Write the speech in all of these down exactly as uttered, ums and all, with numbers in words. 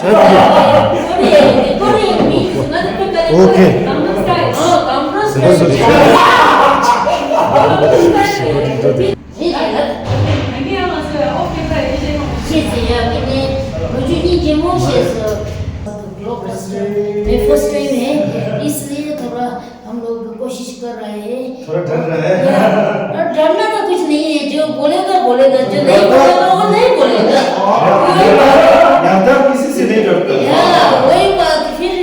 Okay. ये है ना? ये से यार, मैंने मुझे नहीं जेमो से। ये फर्स्ट टाइम है, इसलिए थोड़ा हम लोग कोशिश कर रहे हैं। थोड़ा डर रहा है। या, और डरना का कुछ नहीं है, जो बोलेगा बोलेगा, जो नहीं बोलेगा वो नहीं बोलेगा। यहाँ तक किसी से नहीं डरता। या, वही बात फिर।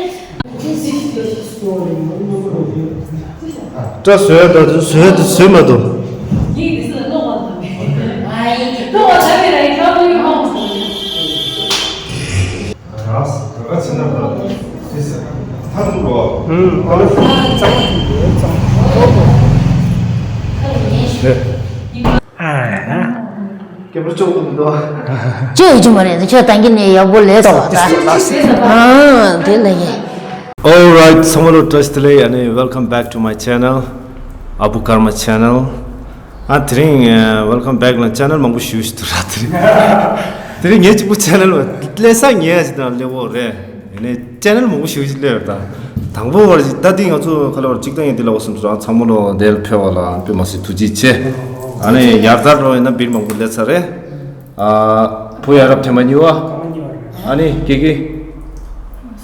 བཀྲ་བཟོས་ད་བཟོས་ད་བཟོས་མ་ཐུབ། སྐྱོ་ཡོད་ཀྱི་མ་རེད། ཁྱོད་བཏང་གི་ནས་ཡག་པོ་ལས་སོང་ད། ཨང་དེ་ལ་ཡིན། Alright, ཚང་མ་ལ་བཀྲ་ཤིས་བདེ་ལེགས། ཨ་ནི་welcome back to my channel, Abu Karma channel. ཨ་དེ་རིང་ཨ་welcome back ལ་ཅེ་ནལ་མང་པོ་ཞུ་ཞུ་འདུག་ར། དེ་རིང་དེ་རིང་ངས་གཅིག་པུ་ཅེ་ནལ་སླེབས་ས་ངས་ཞིག་དང་སླེབས་འོ་རེད། ཡིན་ནའི་ཅེ་ནལ་མང་པོ་ཞུ་ཞིག་སླེབས་ཡོད་ད། དང་པོ་བར་ཞིག་ད་འདི་ང་ཚོ་ཁ་ལ་བར་གཅིག་དང་ཡིན་དེ་ལ་འོ་སོང་ཚོ་རང་ཚང་མ་ལོ་དེར་ཕེབས་པ་ལ་དཔེ་མ་སྲིད་ཐུགས་རྗེ་ཆེ། ཨ་ནི་ཡར་དར་རོ་ཡིན་ན་བིར་མང་པོ་སླེབས་ཚར་རེད། ཨ་བུ་ཡ་རབས་ཐེངས་མ་གཉིས་པ། ཨ་ནི་ཀེ་ཀེ།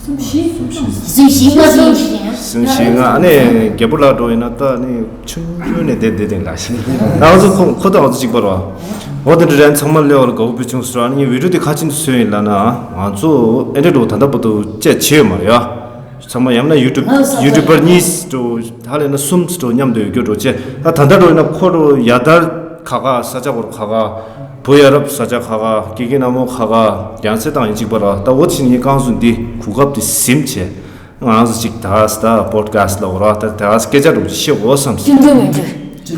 སུམ་བཞི། སུམ་བཞི་ལྔ། སུམ་བཞི་ལྔ། ཨ་ནི་རྒྱལ་པོ་ལགས་འགྲོ་ཡིན་ན་ད་ནི་ཆུང་ཆུང་ནས་བསྡད་བསྡད་དེང་ལ་ཞིག་ང་ཚོ་ཁོ་ཁོ་དང་ང་ཚོ་གཅིག་པ་རེད་བ། འོ་དེ་འདྲ་རན་ཚང་མ་སླེབས་པ་ལ་དགའ་པོ་དཔེ་བྱུང་སོང་། ཨ་ནི་ངས་བི་ཌིའོ་དེ་ག་ཅིན་བཟོས་ཡིན་ལབ་ན་ང་ཚོ་ཨེ་འདྲ་འགྲོ་ད་ལྟ་བར་དུ་བཅད་བྱས་ཡོད་མ་རེད་ཡ། ཚང་མ་ཡང་ན་ཡུ་ཊུབ་ཡུ་ཊུབ་པར་གཉིས་འགྲོ་ཧ་ལས་ན་གསུམ་འགྲོ་མཉམ་དུ་ཡོད་རྒྱུ་འགྲོ་བྱས། ད་ད་ལྟ་འགྲོ་ཡིན་ན་ཁོ་རུ་ཡ་དར་ཁ་ཁ་ས་ཆ་གོར་ཁ་ཁ། བུ་ཡ་རབས་ས་ཆ་ཁ་ཁ་ཀི་ཀི་ན་མོ་ཁ་ཁ་རྒྱང་སེ་དང་ཡིན་གཅིག་པ་ར། ད་འོ་ཕྱིན་ནི་རྐང་བཟུང་འདི་གོ་སྐབས་དེ་ཟིན་བྱས་ང་རང་ཚོ་གཅིག་ད་ད་པོ་ཌི་ཁ་སི་ཊི་ལ་འོ་ར་ད་ད་སྐད་ཆ་འགྲོ་ཅི་ཤེས་འོ་བསམ་སོང་། ཅི་འདྲ་མི་འདྲ།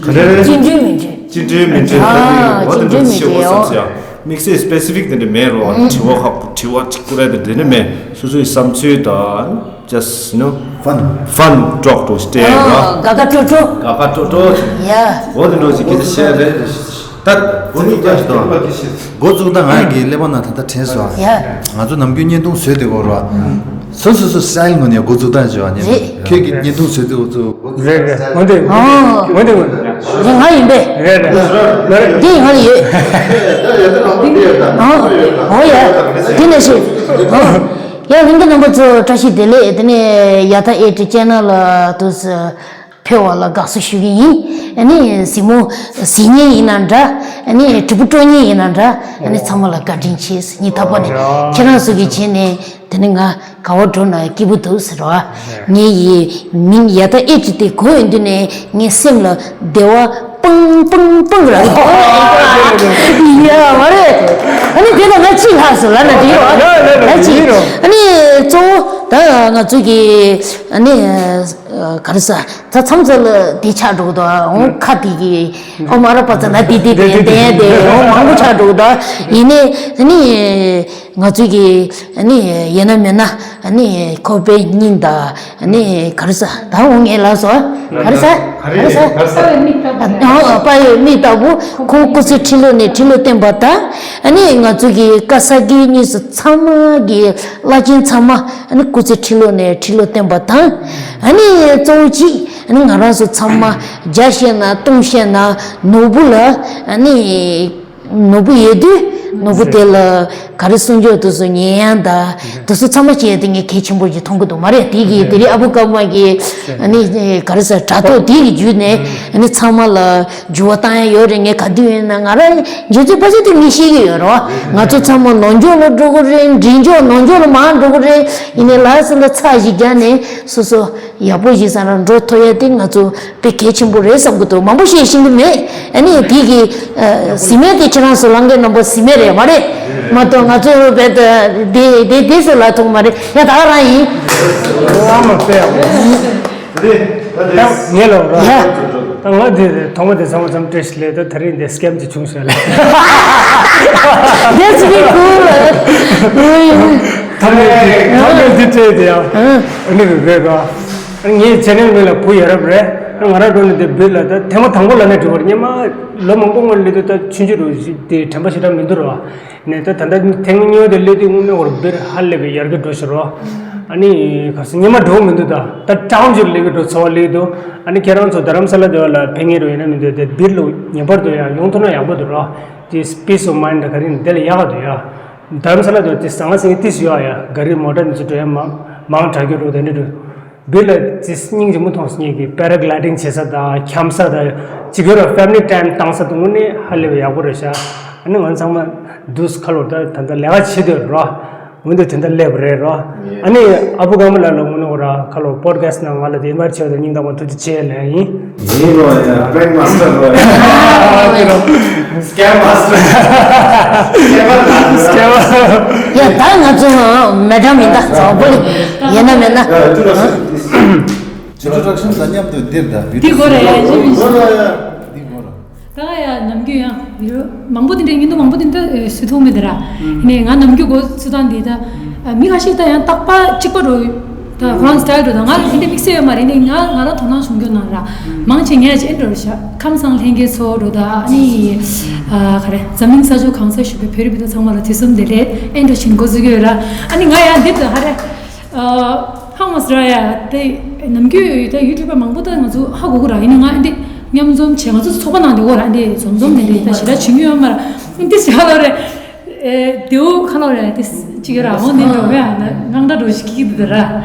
ག་རེ་རེད། ཅི་འདྲ་མི་འདྲ། ཅི་འདྲ་མི་འདྲ། ཨ་འོ་དེ་འདྲ་ཅི་ཤེས་འོ་བསམ་སོང་ཡ། དམིགས་བསལ་སི་པེ་སི་ཕིག་དེ་འདྲ་མེད་རོ། དྲི་བ་ཁག་པོ་དྲི་བ་གཅིག་པུ་རེད་དེ་འདྲ་མེད། སོ་སོའི་བསམ་ཚུལ་དང་། Just, you know, fun. Fun talk to stay, you know. དགའ་དགའ་སྤྲོ་སྤྲོ། དགའ་དགའ་སྤྲོ་སྤྲོ། ཡ། འོ་དེ་འདྲ་ཞིག་གི་བཤད་རེད། ད་འོ་ནི་ཀྱང་ཞིག་དང་། འགོ་བཙུགས་ད་ང་གི་ཀླད་པ་ན་ད་ལྟ་དྲན་སོང་། ཡ། ང་ཚོ་ནམ་རྒྱུན་བརྙན་ཐུང་བཟོས་དེ་གོ་ར། སོ་སོ་སོ་སི་ཊའིལ་ངོ་ནས་འགོ་བཙུགས་ད་བྱས་པ་ནི། རེད། ཁྱོད་ཀྱི་བརྙན་ཐུང་བཟོས་དེ་འགོ་བཙུགས། རེད་རེད། འོ་དེ། ཨོ། འོ་དེ་འོ་དེ། དེ་ང་ཡིན་པས། རེད་རེད། རེད། དེ་ང་ལ་ཡོད། ཨོ། ཨོ་ཡ། དེ་ནས་ཤེས། ཨོ། ཡ་ལྷན་རྒྱས་རྣམ་པ་ཚོ་བཀྲ་ཤིས་བདེ་ལེགས། དེ་ནས་ཡ་ད་ཨེ་ཊི་ཅེ་ནལ་ལ་དུ་ཕེབས་པ་ལ་དགའ་བསུ་ཞུ་གི་ཡིན། ཨ་ནི་གཟིགས་མོ་གཟིགས་མཁན་ཡིན་ན་འདྲ། ཨ་ནི་དྲིལ་བུ་དཀྲོལ་མཁན་ཡིན་ན་འདྲ། ཨ་ནི་ཚང་མ་ལ་བཀའ་དྲིན་ཆེ། སྙིང་ཐག་པ་ནས་ཁྱེད་རང་ཚོ་གི་བྱས་ནས་དེ་ནི་ང་ག་བ་འགྲོ་ན་སྐྱིད་པོ་འདུག་ཟེར་བ། ངས་ཡི་མིང་ཡ་ད་ཨེ་ཊི་དེ་གོ་ཡོང་དུས་ནས་ངའི་སེམས་ལ་བདེ་བ་པང་པང་པང་ར་འདུག་ཡ་མ་རེད། ཨ་ནི་དེ་ལ་ང་ཅི་ལྷག་སོང་ལབ་ན་དེ་རོ། ང་ཅི། ཨ་ནི་གཙོ་བོ་ད་ང་ཚོ་གི་ཨ་ནི་ག་རེ་ཟ། ད་མཚམས་ཚོ་ལ་དེ་ཆགས་འགྲོ་གི་འདུག་འོང་ཁ་དེ་གི་ཨོ་མ་ར་པ་ཙ་ན་དེ་དེ་དེ་དེ་དེ་འོང་མང་པོ་ཆགས་འགྲོ་གི་འདུག་ཡིན་ནའི་ཨ་ནི་ང་ཚོ་གི་ཨ་ནི་ཡིན་ན་མིན་ན་ཨ་ནི་ཁོ་པའི་སྙིང་དང་ཨ་ནི་ག་རེ་ཟ་ད་འོང་ངས་ལབ་སོང་། ག་རེ་ཟ། ག་རེ་ཟ། ཨ་ཨ་པ་ཡི་མིག་ལྟ་བུ་ཁོང་སྐུ་ཚེ་ཁྲི་ལོ་ནས་ཁྲི་ལོ་བརྟན་པ་དང་། ཨ་ནི་ང་ཚོ་གི་ཀ་ས་གི་གཉིས་སུ་ཚང་མ་གི་བླ་ཆེན་ཚང་མ་ཨ་ནི་སྐུ་ཚེ་ཁྲི་ལོ་ནས་ཁྲི་ལོ་བརྟན་པ་དང་། ཨ་ནི་གཙོ་བོ་གཅིག་ཨ་ནི་ང་རང་ཚོ་ཚང་མ་རྒྱ་བཤད་ན་གཏོང་བཤད་ན་ནོར་བུ་ལ་ཨ་ནི་ནོར་བུ་ཡོད་དུས་ནོར་བུ་དེ་ལ་ག་རེ་གསུང་ཆོག་དུ་སུ་ཉན་ཡང་ད་དུ་སུ་ཚང་མ་བྱས་དེ་ངས་གལ་ཆེན་པོ་ཞིག་མཐོང་གི་འདུག་མ་རེད། དེ་གི་དེ་རིང་ཨ་བུ་ཀརྨ་གི་ཨ་ནི་ག་རེ་ཟེར་དྲ་ཐོག་དེ་གི་བརྒྱུད་ནས་ཨ་ནི་ཚང་མ་ལ་འགྱུར་བ་བཏང་ཡ་ཡོད་རེད། ངས་ག་དུས་ཡིན་ན་ང་རང་འཇུ་ཚོད་ཕ་ཚོད་དེ་ངས་ཤེས་ཀྱི་ཡོད་རེད་བ། ང་ཚོ་ཚང་མ་ནོར་འཇོག་ལ་འགྲོ་གི་རེད། འབྲིང་འཇོག་ནོར་འཇོག་ལ་མར་འགྲོ་གི་རེད། ཡིན་ནའི་ལ་སི་ལ་ཚ་ཞིག་རྒྱག་ནས་སོ་སོ་ཡག་པོ་ཞིག་ས་རང་འགྲོ་ཐུབ་ཡ་དེ་ང་ཚོ་དཔེ་གལ་ཆེན་པོ་རེད་བསམ་གི་འདུག་མང་པོ་བཤད་ཤེས་ཀྱི་མེད། ཨ་ནི་དེ་གི་གཟིགས་མེད་དེ་ཁྱེད་རང་ཚོ་ལང་ཀའི་རྣམ་པ་གཟིགས་མེད་རེད་མ་རེད། མ་གཏོགས་ང་ཚོ་རྦད་དེ་དེ་དེ་ཚོ་ལ་ཐུག་མ་རེད། ཡ་ད་ག་རང་ཡིན། ཨ་མ་དཔེ་ཡག་པོ། ད་ངས་ལབ་ར། ད་ང་དེ་ཐོག་མ་དེ་ཚང་མ་ཚང་བཀྲ་ཤིས་བདེ་ལེགས། ད་ད་རིང་འདི་སྐེམ་གྱི་བྱུང་ཟེར་ལ། That's really cool. ཐ་མ་ཐ་མ་འདི་སྤྲད་དེ་ཡང་ཨ་ནི་རེད་ར། ངའི་ཆེ་ནལ་མིང་ལ་བུ་ཡ་རབས་རེད། ང་རང་འགྲོ་ནས་དེ་བུད་ལ་ད་ཐེངས་མ་དང་པོ་ལ་ནས་འགྲོ་བར་སྙན་མ་ལོ་མང་པོ་སྔོན་ལ་དུ་ད་ཆུང་ཆུང་རུ་དེ་དྲན་པ་ཞེ་དྲག་མི་འདུག་ར། ནས་ད་ད་ལྟ་ཐེངས་གཉིས་པ་དེ་སླེབས་དུས་དངོས་གནས་ཁོ་རང་དཔེ་ར་ཧ་ལས་པའི་ཡར་རྒྱས་འགྲོ་བཞིན་རོ། ཨ་ནི་ག་ཟེར་ཉི་མ་འགྲོ་མི་འདུག་ད་ད་ཀྲང་ཅིག་སླེབས་ཀྱི་འགྲོ་ཚོར་བ་སླེབས་འདུག་ཨ་ནི་ཁྱེད་རང་ཚོ་རྡ་རམ་ས་ལ་དེ་བ་ལ་ཕེབས་མཁན་རོ་ཡིན་ན་མི་འདུག་དེ་སྦིར་ལ་ངེས་པར་དུ་ཡང་ཡོང་ཐུབ་ན་ཡག་པོ་འདུག་རོ། དེ་peace of mind་ག་རེ་ཡིན་དེ་ལ་ཡག་ག་འདུག་ཡ། རྡ་རམ་ས་ལ་དུ་དེ་ཟང་ཟིང་ཏིས་ཡོད་ཡ། ག་རི་མོ་ཊ་མི་ཚོ་འགྲོ་ཡ་མང་མང་དྲགས་ཀྱི་འགྲོ་དེ་འདྲ་འགྲོ། བི་ལ་ཅི་སྙིང་རྗེ་མོ་མཐོང་སྙིང་གི་paragliding་བྱེད་ས་དང་འཁྱམ་ས་དང་ཅི་གོ་ར་family time་བཏང་ས་དང་དངོས་གནས་ཧ་ལས་པའི་ཡག་པོ་རེད་ཤག་ཨ་ནི་ང་ཚང་མ་དུས་ཁ་ལོ་ད་ད་ལྟ་ལས་ཀ་བྱེད་འདོད་རོ། འོན་ཏེ་དེ་འདྲ་སླེབས་རེད་རོ། ཨ་ནི་ཨ་བུ་ག་མ་ལ་ལ་དངོས་གནས་ཁོ་ར་ཁ་ལོ་podcast་ནང་ང་ལ་དེ་invite་བྱས་པ་དང་སྙིང་ཐག་པ་ཐུགས་རྗེ་ཆེ་ལབ་ཡིན། ཡིན་རོ་ཡ། prank master་རོ་ཡ། scam master། scammer master། ཡ་ད་ང་ཚོ་madam་ཡིན་ད་ཚོགས་པ་ལ་ཡིན་ན་མེད་ན། Introduction་དང་མཉམ་དུ་འདིར་ད་འདི་སྐོར་ར་ཡ་ཡིན་མིན་འདི་སྐོར་ར་ཡ། ད་ཡ་ནམ་རྒྱུན་ཡང་ཡོད་མང་པོ་དེ་འདྲ་ཡིན་འདུག་མང་པོ་དེ་འདྲ་སུས་མཐོང་མེད་དེ་ར། ཡིན་ནའི་ང་ནམ་རྒྱུན་གོ་ཚུལ་སྟངས་འདི་ད་མི་ཁ་ཤས་ད་ཡང་རྟག་པ་གཅིག་པ་འགྲོ་ད་ཁོ་རང་style་འགྲོ་ད་ང་དེ་འདྲ་དམིགས་བསལ་ཡོད་མ་རེད། ནི་ང་ང་རང་དོ་སྣང་བྱུང་རྒྱུ་ནང་ར་མང་ཆེ་ངས་ཅི་འགྲོ་ཤག་ཁམས་བཟང་ལྷན་རྒྱས་ཚོ་འགྲོ་ད་ཨ་ནི་ག་རེ་འཛམ་གླིང་ས་ཕྱོགས་གང་སར་བཞུགས་པའི་བོད་རིགས་པ་ཚང་མ་ལ་དུས་གསུམ་བདེ་ལེགས་ཨེ་འགྲོ་བཞིན་འགོ་འཛུགས་ཡོད་ར། ཨ་ནི་ང་ཡང་འདི་ད་ཧ་རེ། ཧ་མ་སི་ར་ཡ་དེ་ནམ་རྒྱུན་ད་ཡུ་ཊུབ་པ་མང་པོ་ད་ང་ཚོ་ཧ་གོ་གི་ར། ཡིན་ན་ང་འདི་མཉམ་འཛོམས་བྱས་ང་ཚོ་ཚོགས་པ་ནང་དེ་འོ་ར་འདི་འཛོམས་འཛོམས་ནས་རེད་ད་ཞེ་དྲག་བྱེད་མྱོང་ཡོད་མ་ར། འདི་ཞེ་ཧ་ལོ་རེད། ཨེ་དེའུ་ཁ་ལོ་རེད་དེ་ཅི་གི་ར་འོ་འདི་འགྲོ་གི་ཨ་ན་དངངས་སྐྲག་འགྲོ་ཞིག་གི་འདི་ར།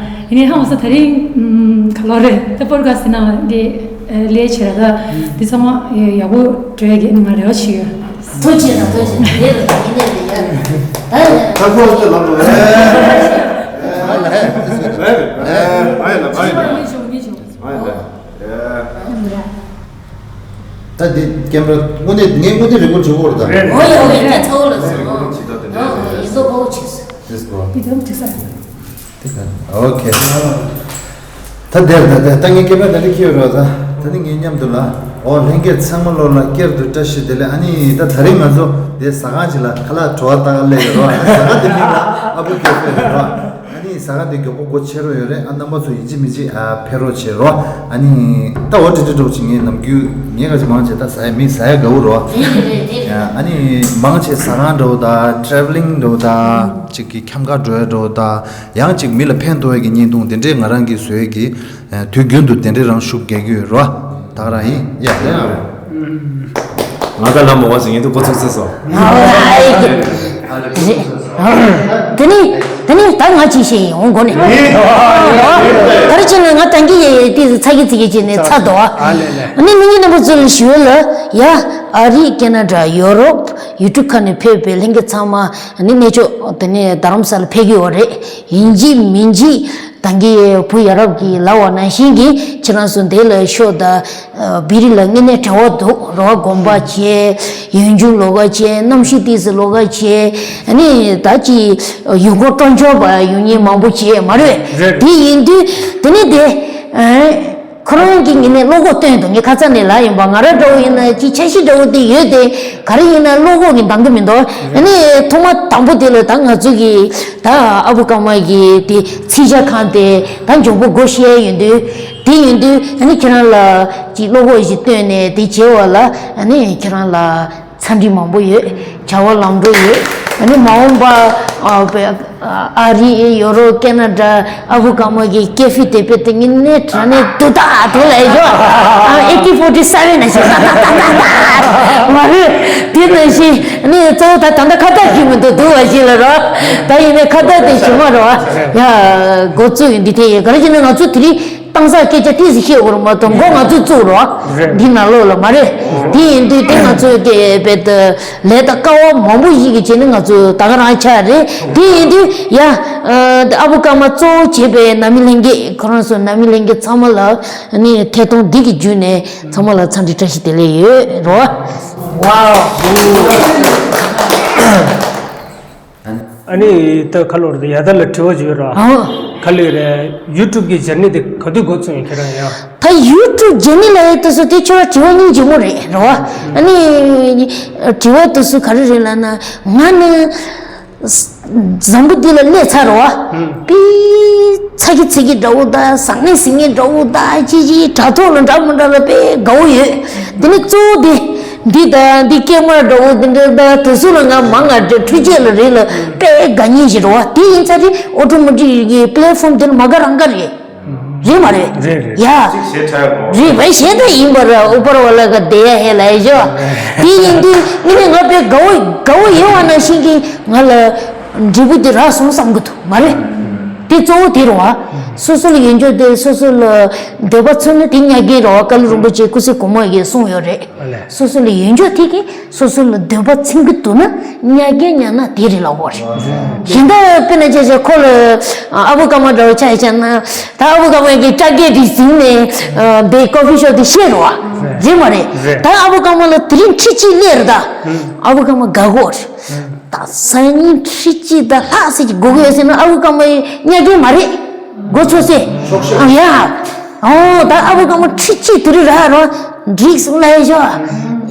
ཡིན་ན་ཧ་མ་སི་ད་རིང་ཁ་ལོ་རེད་ད་པོ་ཌི་ཁ་སི་ནང་འདི་ལས་བྱེད་ར་ད་འདི་ཚང་མ་ཡག་པོ་འགྲོ་ཡ་གི་ང་རེ་བ་ཞིག་ཡོད། ཐུགས་རྗེ་ཆེ་ན་ཐུགས་རྗེ་ཆེ་ན་ཡེ་རུ་དང་ཡིན་ནས་ལས་ཡ། ད་ཡ། ད་ཁོ་ཚོ་ལབ་རོགས། ད་དེ་ཀེམ་ར་དངོས་གནས་ངས་དངོས་གནས་རེ་སྐུལ་བྱེད་དགོས་རེད་ད། རེད། འོ་ཡ་འོ་ཡ་ད་ཚ་བོ་ལ་ཟེར་རེད་རེད་རེད། ཨོ་ཡིན་ཟོ་བོ་ཆེ་སོ། དེ་སྐོར། དེ་ཚོ་འགྲིག་ས་རེད། ཨོ་ཁེ། ད་དེར་ད་དེ་ད་ངས་སྐད་པ་ད་ནི་ཁྱེར་རོགས་ད། ད་ནི་ངས་མཉམ་དུ་ལ། ཨོ་ལྷན་རྒྱས་ཚང་མ་ལོ་ལ་བསྐྱར་དུ་བཀྲ་ཤིས་བདེ་ལེགས། ཨ་ནི་ད་ད་རིང་ང་ཚོ་དེ་ཟ་ཁང་ཅིག་ལ་ཁ་ལག་བྲོ་བ་ལྟ་ག་སླེབས་ཡོད་རོགས། ཟ་ཁང་དེ་མིང་ལ་ཨ་བུ་ཀེ་ཧྥེ་རེད་རོགས། ཨ་ནི་ཟ་ཁང་དེ་མགྱོགས་པོ་སྒོ་ཕྱེ་རོགས་ཡོད་རེད། ཨ་རྣམ་པ་ཚོ་ཡིན་གཅིག་མིན་གཅིག་ཨ་ཕེབས་རོགས་བྱེད་རོགས། ཨ་ནི་ད་འོ་དྲི་དྲི་འགྲོ་ཅིག་ངས་ནམ་རྒྱུན་ངས་ག་ཅིག་མང་ཆེ་ད་ཟ་ཡ་མི་ཟ་ཡ་དགའ་བོ་རོགས། ཨ་ནི་མང་ཆེ་ཟ་ཁང་འགྲོ་ད་ཊེ་རེ་ཝེ་ལིང་འགྲོ་ད་ཅིག་གི་འཁྱམ་ག་འགྲོ་ཡ་འགྲོ་ད། ཡང་ཅིག་མི་ལ་ཕན་ཐོགས་ཡ་གི་བརྙན་ཐུང་དེ་འདྲས་ང་རང་གིས་བཟོས་ཀྱི། དུས་རྒྱུན་དུ་དེ་འདྲས་རང་ཤུགས་རྒྱག་གི་ཡོད་རོ། ད་ག་རང་ཡིན་ཡ་དེ་རང་རེད། ང་ད་ལ་མོ་བ་ཞིག་ཡིན་དུ་ཁོ་ཚུགས་སེ་སོ། དེ་ནི་དེ་ནི་ད་ང་ཅི་ཞིག་ཡོང་དགོ་ནི། ད་རེ་ཅི་ན་ང་ཏང་གི་ཡེ་ཡེ་ཏི་ཚ་གི་ཚི་གི་ཅི་ནས་ཚ་དོ། ནི་མི་ཉི་ནམ་པོ་ཚུལ་ཞུ་ལ་ཡ། ཨ་རི་ཀེ་ན་ཌ་ཡོ་རོབ་ཡུ་ཊུབ་ཁ་ནས་ཕེབས་པའི་ལྷན་རྒྱས་ཚང་མ་ནི་གནས་མཆོག་དེ་ནས་རྡ་རམ་ས་ལ་ཕེབས་ཀྱི་ཡོད་རེད། ཡིན་གཅིག་མིན་གཅིག་ད་གིན་བུ་ཡ་རབས་ཀྱིས་ལབ་པ་ནང་བཞིན་གྱི་ཁྱེད་རང་ཚོ་འདི་ལ་ཤོག་ད། བི་རི་ལ་དངོས་གནས་བྲེལ་བ་འདུག་རོགས་དགོན་པ་བྱས། ཡུལ་ལྗོངས་ལོགས་ཀ་བྱས། གནམ་གཤིས་ཏིས་སུ་ལོགས་ཀ་བྱས། ཨ་ནི་ད་ཅི་ཡུལ་སྐོར་སྤྲོ་འཆམ་པ་ཡོང་མཁན་མང་པོ་བྱས་མ་རེད། རེད། དེ་ཡིན་དུས་དེ་ནི་དེ། ཁོ་རང་གི་ངོས་ནས་བློ་ཁོག་བཏོན་འདུག་ངས་ཁ་ཚ་ནས་ལབ་ཡིན་པ། ང་རང་འདྲ་བོ་ཡིན་ན་ཅི་འཆར་གཞི་འདྲ་བོ་དེ་ཡོད་དེ། ག་རེ་ཡིན་ན་བློ་ཁོག་གིས་འདང་གི་མི་འདུག་ཨ་ནི་ཐོག་མ་དང་པོ་དེ་ལ་ད་ང་ཚོ་གི་ད་ཨ་བུ་ཀརྨ་གི་དེ་ཚིག་ཇ་ཁང་དེ་ད་མགྱོགས་པོ་སྒོ་ཕྱེ་ཡོང་དུས། དེ་ཡིན་དུས་ཨ་ནི་ཁྱེད་རང་ལ་ཅིག་བློ་ཁོག་ཞིག་བཏོན་ནས་དེ་བྱས་པ་ལ་ཨ་ནི་ཁྱེད་རང་ལ་འཚམས་འདྲི་མང་པོ་ཡོད། བྱ་བ་ལམ་འགྲོ་ཡོད། ཨ་ནི་མ་འོངས་པ་ཨ་བའི་ཨ་རི། ཡོ་རོབ། ཀེ་ན་ཌ། ཨ་བུ་ཀརྨ་གི་ཀེ་ཧྥེ་དེ་དཔེ་དེ་ངས་གནས་དྲ་ནས་དུ་ད་དུ་ལ་ཡོད། ཨ་ཨེ་ཀེ་ཕོར་ཊི་སེ་ཝེན་ནང་བཞིན་ད་ད་ད་ད་ད་མ་རེད། དེ་ནང་བཞིན་ནི་གཙོ་བོ་ད་ད་ལྟ་ཁ་བཏགས་ཞིག་མི་འདུག་འདུག་བ་ཞིག་ལ་རོ། ད་ཡིན་ནའི་ཁ་བཏགས་དེ་ཞིག་མ་རོ། ཡ་འགོ་བཙུགས་ཡིན་འདི་དེ་ཡོད། ག་རེ་བྱས་ན་ང་ཚོ་དེ་རིང་གཏམ་ས་སྐད་ཆ་ཏིས་བཤད་དགོས་རེད་མ་གཏོགས་མགོ་ང་ཚོས་བཙུགས་རོ། རེད། འདི་ནང་ལོགས་ལ་མ་རེད། དེ་ཡིན་དུས་དེ་ང་ཚོས་དེ་དཔེ་ད། ལས་དང་དཀའ་བ་མང་པོ་ཞིག་གི་རྗེས་ནས་ང་ཚོ་ད་ག་རང་ཆགས་རེད། དེ་ཡིན་དུས་ཡ། ཨ་བུ་ཀརྨ་གཙོ་བོ་བྱས་པའི་ནང་མི་ལྷན་རྒྱས་ཁོ་རང་ཚོ་ནང་མི་ལྷན་རྒྱས་ཚང་མ་ལ་ནི་ཐད་གཏོང་འདི་གི་བརྒྱུད་ནས་ཚང་མ་ལ་འཚམས་འདྲི་བཀྲ་ཤིས་བདེ་ལེགས་ཡོད་རོ། ཝའོ། ཨ་ནི་ད་ཁ་ལོ་རེད་ཡ་ད་ལ་དྲི་བ་ཅིག་ཡོད་ར། ཨོ། ག་ལེ་རེད། ཡུ་ཊུབ་གི་ཇར་ནི་དེ་ག་དུས་འགོ་བཙུགས་ཡིན་ཁྱེད་རང་ཡ། ད་ཡུ་ཊུབ་ཇར་ནི་ལ་ཡ་ད་སོ་དེ་ཁྱོད་དྲི་བ་སྙིང་རྗེ་མོ་རེད་རོ། ཨ་ནི་དྲི་བ་ད་སོ་ག་རེ་རེད་ལབ་ན་ང་ནི་འཛམ་བུ་འདི་ལ་སླེབས་ཚར་རོ། པི་ཚ་གི་ཚི་གི་འདྲ་བོ་ད་ཟང་ངེ་ཟིང་ངེ་འདྲ་བོ་ད་ཅི་ཅི་དྲ་ཐོག་ལ་འདྲ་མི་འདྲ་ལ་དཔེ་དགའ་བོ་ཡོད། དེ་ནི་གཙོ་བོ་དེ། འདི་ད་འདི་སྐྱེས་མ་འགྲོ་བོ་འདི་འདྲ་ད་དུ་སུ་ལ་ང་མང་ང་འདྲ་འཕྲུལ་ཆས་ལ་རེད་ལ་དཔེ་དགའ་ཉེན་ཞིག་རེད་བ། དེ་ཡིན་ཚ་དེ་ཨོ་ཊོ་མེ་ཊིག་གི་པི་ལེ་ཊི་ཕོམ་དེ་ལ་མ་དགའ་རང་དགའ་རེད། རེད་མ་རེད། རེད་རེད། ཡ། གཅིག་ཞེ་དྲག་གོ། རེད་བས་ཞེ་དྲག་ཡིན་པ་ར་ཨུ་པར་བ་ལ་ག་དེ་ཡ་ཧེ་ལ་ཡ་ཞོ། དེ་ཡིན་དུས་ངི་ནས་ང་དཔེ་དགའ་བོ་དགའ་བོ་ཡོད་བ་ན་ཤིང་གི་ང་ལ་འབྲས་བུ་དེ་རག་སོང་བསམ་གི་འདུག་མ་རེད། དེ་གཙོ་བོ་དེ་རེད་བ། སོ་སོ་ལ་ཡོན་ཆབ་དེ་སོ་སོ་ལ་འདོད་པ་ཚོས་ན་དེ་གཉའ་གན་རེད་བ། ཀ་ལུ་རིན་པོ་ཆེ་སྐུ་ཚེ་གོང་མ་ཡིས་གསུངས་ཡོད་རེད། ཨ་ལས། སོ་སོ་ལ་ཡོན་ཆབ་དེ་གིས་སོ་སོ་ལ་འདོད་པ་ཚིམ་གི་འདུག་ན་གཉའ་གན་ཉར་ན་དེ་རེད་ལབ་དགོས་རེད། གཞན་དག་དཔེར་ན་ཆ་བཞག་ཁོ་ལ་ཨ་བུ་ཀརྨ་འདྲ་བོ་ཆ་བཞག་ན་ད་ཨ་བུ་ཀརྨ་གི་སྐྲ་རྒྱན་དེ་ཟིན་ནས་དེ་ཀོ་ཕི་ཤོབ་དེ་ཤེས་རོ་བ། རེད་མ་རེད། རེད། ད་ཨ་བུ་ཀརྨ་ལ་དེ་རིང་ཁྲི་གཅིག་སླེབས་རེད་ད། ཨ་བུ་ཀརྨ་དགའ་གོ་རེད། ད་སང་ཉིན་ཁྲི་གཅིག་ད་ལྷག་ཟེར་གྱི་དགོས་གོ་ཟེར་ན་ཨ་བུ་ཀརྨ་གཉའ་གན་མ་རེད། མགོ་ཚོས་སེ། ཨ་ཡ། ཨོ་ད་ཨ་བུ་ཀརྨ་ཁྲི་གཅིག་དེ་རིང་རག་རོ། འགྲིག་སོང་ལ་ཡ་ཞོ།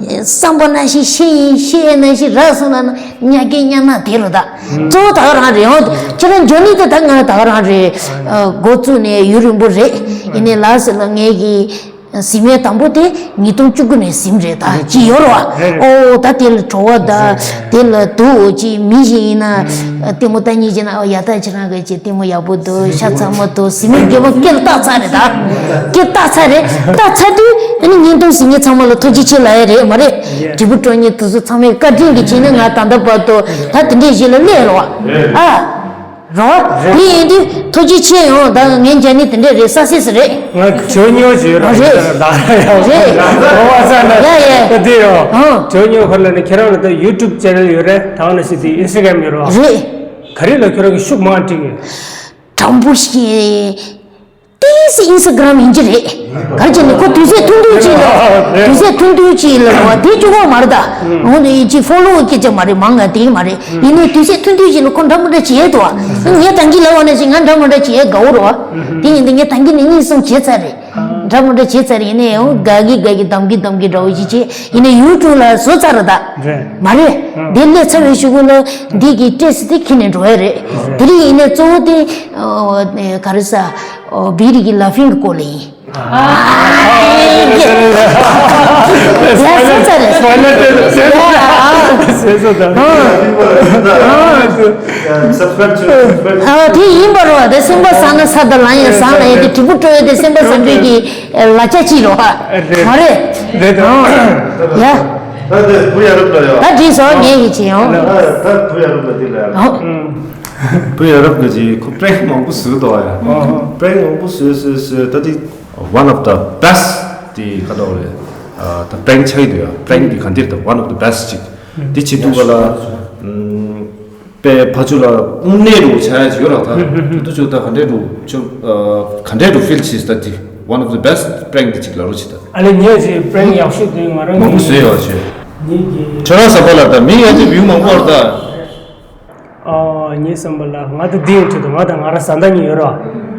བསམ་པ་ནང་བཞིན་ཤེས་ཡིན་ཤེས་ཡས་ནང་བཞིན་རག་སོང་ལ་ན་གཉའ་གན་ཉར་ན་དེ་རུ་ད། གཙོ་བོ་ད་ག་རང་རེད་ཨོ། ཁྱེད་རང་འཇོན་ནི་དེ་ད་ང་ད་ག་རང་རེད། འགོ་བཙུགས་ནས་ཡུན་རིང་པོ་རེད། ཡིན་ནའི་ལ་ཟེར་ལ་ངས་ཀྱི་གཟིམ་མལ་དང་པོ་དེ་ཉིས་སྟོང་བཅུ་དགུ་ནས་གཟིམ་རེད་ད་ཅི་ཡོད་རོ། ཨོ་ད་དེ་ལ་བྲོ་བ་ད་དེ་ལ་དུ་ཅི་མི་ཞིག་ཡིན་ན་ལྟད་མོ་ལྟ་ཉིན་ཅི་ན་ཨོ་ཡ་ད་ཁྱེད་རང་གི་ཅི་ལྟད་མོ་ཡག་པོ་འདུག་ཤ་ཚ་མོ་འདུག་གཟིམ་མལ་རྒྱལ་པོ་སྐེ་ལ་བཏགས་ཚར་རེད་ད། སྐེ་བཏགས་ཚར་རེད། བཏགས་ཚར་དུས་ཨ་ནི་བརྙན་ཐུང་གཟིགས་མཁན་ཚང་མ་ལ་ཐུགས་རྗེ་ཆེ་ལབ་ཡ་རེད་མ་རེད། དྲིལ་བུ་སྤྲོ་ཉེ་དུ་སུ་ཚང་མས་བཀའ་དྲིན་གྱི་བྱས་ནས་ང་ད་ལྟ་བར་དུ་ད་དེ་འདྲས་ཞིག་ལ་སླེབས་ལོ། ཨ། རོ། དེ་ཡིན་དུས་ཐུགས་རྗེ་ཆེ་ཡོང་ད་ངའི་འཇའ་ནི་དེ་འདྲས་རེད་ས་སེ་སི་རེད། ང་ཇོ་ཉོ་ཇོ་རོ་རེད། ད་ཡ་ཡ་ད་དེ་ཡོ། ཨང་། ཇོ་ཉོ་ཁོ་ལ་ནི་ཁྱེད་རང་ལ་ད་ཡུ་ཊུབ་ཅེ་ནལ་ཡོད་རེད་ད་ང་ལ་ཞིག་དེ་ཨིན་སི་ཊ་གྷ་རམ་ཡོད་རོ། རེད། ག་རེ་ལ་ཁྱོད་རང་གི་ཤུགས་མང་སྤྲིང་གི། དྲང་པོ་ཞིག་ཏིས་ཨིན་སི་ཊ་གྷ་རམ་ཡིན་གྱི་རེད། ག་རེ་བྱས་ནས་ཁོ་དུས་ཚོད་ཐུང་ཐུང་ཅིག་ལ། དུས་ཚོད་ཐུང་ཐུང་ཅིག་ལ་རེད་བ་དེ་བཅུག་གོ་མ་རེད་ད། འོ་ནི་ཅིག་ཕོ་ལོ་སྐད་ཆ་མ་རེད་མང་ང་དེ་མ་རེད། ཡིན་ནའི་དུས་ཚོད་ཐུང་ཐུང་ཅིག་ལ་ཁོ་འདྲ་མི་འདྲ་བྱེད་དོ། ངས་ད་གིན་ལབ་པ་ནང་བཞིན་ང་འདྲ་མི་འདྲ་བྱེད་དགའ་བོ་རེད་བ། དེ་ཡིན་དུས་ངས་ད་གིན་ནས་གཉིས་གསུམ་བྱས་ཚར་རེད། འདྲ་མི་འདྲ་བྱས་ཚར་རེད། ཡིན་ནའི་འོ་དགའ་གི་དགའ་གི་གདམ་གི་གདམ་གི་འདྲ་བོ་ཞིག་བྱས་ཡིན་ནའི་ཡུ་ཊུབ་ལ་བཟོ་ཚར་རེད་ད། རེད། མ་རེད། འདི་སླེབས་ཚར་བའི་གཞུག་གུ་ལ་འདི་གི་ཊེ་སི་ཊི་དེ་ཁྱེར་ནས་འགྲོ་ཡ་རེད། དེ་རིང་ཡིན་ནའི་གཙོ་བོ་དེ་ཨོ་ག་རེ་ཟ། ཨོ་བི་རི་གི་ལ་ཕིང་གི་སྐོར་ལ་ཡིན། ཡ་སེམས་ཚ་རེད། ཨ་དེ་ཡིན་པ་རོ་དེ་སེམས་པ་བཟང་ན་ས་དང་ལ་ཡང་བཟང་ལ་ཡང་དེ་དྲིལ་བུ་སྤྲོ་བའི་དེ་སེམས་པ་བཟང་པོའི་གི་ལ་ཆ་ཅིག་རོ། མ་རེད། རེད་དོ། ཡ། ད་དེ་བུ་ཡ་རབས་ལ་ཡ། ད་དྲིས་སོ་ངས་ཡིན་ཅི་ཡོང་། ད་བུ་ཡ་རབས་ལ་དེ་ལ་ཡ། བུ་ཡ་རབས་ཀྱི་ཅིག་ཁོ་པྲེང་མང་པོ་བཟོས་འདུག་ཡ། པྲེང་མང་པོ་བཟོས་བཟོས་བཟོས་ད་དེ་one of the best དེ་ག་འདྲ་རེད། ད་པྲེང་ཆགས་ཀྱི་འདུག་ཡ། པྲེང་དེ་ག་འདིར་ད་one of the best ཅིག་དེ་བྱེད་དུས་ག་ལ་པའི་ཕ་ཆུ་ལ་དབུ་ནས་རུ་ཆ་ཡ་ཅིག་ཡོད་ར། ད་དུ་ཆུ་ད་ག་འདྲས་རུ་ཆུ་ག་འདྲས་རུ་ཕིལ་བྱེད་ད་དེ་one of the best པྲེང་དེ་ཅིག་ལ་རུ་ཆེ་ད། ཨ་ལེ་ངས་ཅིག་པྲེང་ཡག་ཤོས་དེ་ང་རང་མང་པོ་བཟོས་ཡོད་ཅེ། ཁྱོད་རང་ཟ་པ་ལ་ད་མི་ཡ་ཅིག་བིའུ་མང་པོ་ར་ད། ཨོ་ངའི་བསམ་པ་ལ་ང་ད་འདི་ཡིན་ཁྲིད་དུ་ང་དང་ང་རང་བཟའ་ཟླ་གཉིས་ཡོད་ར།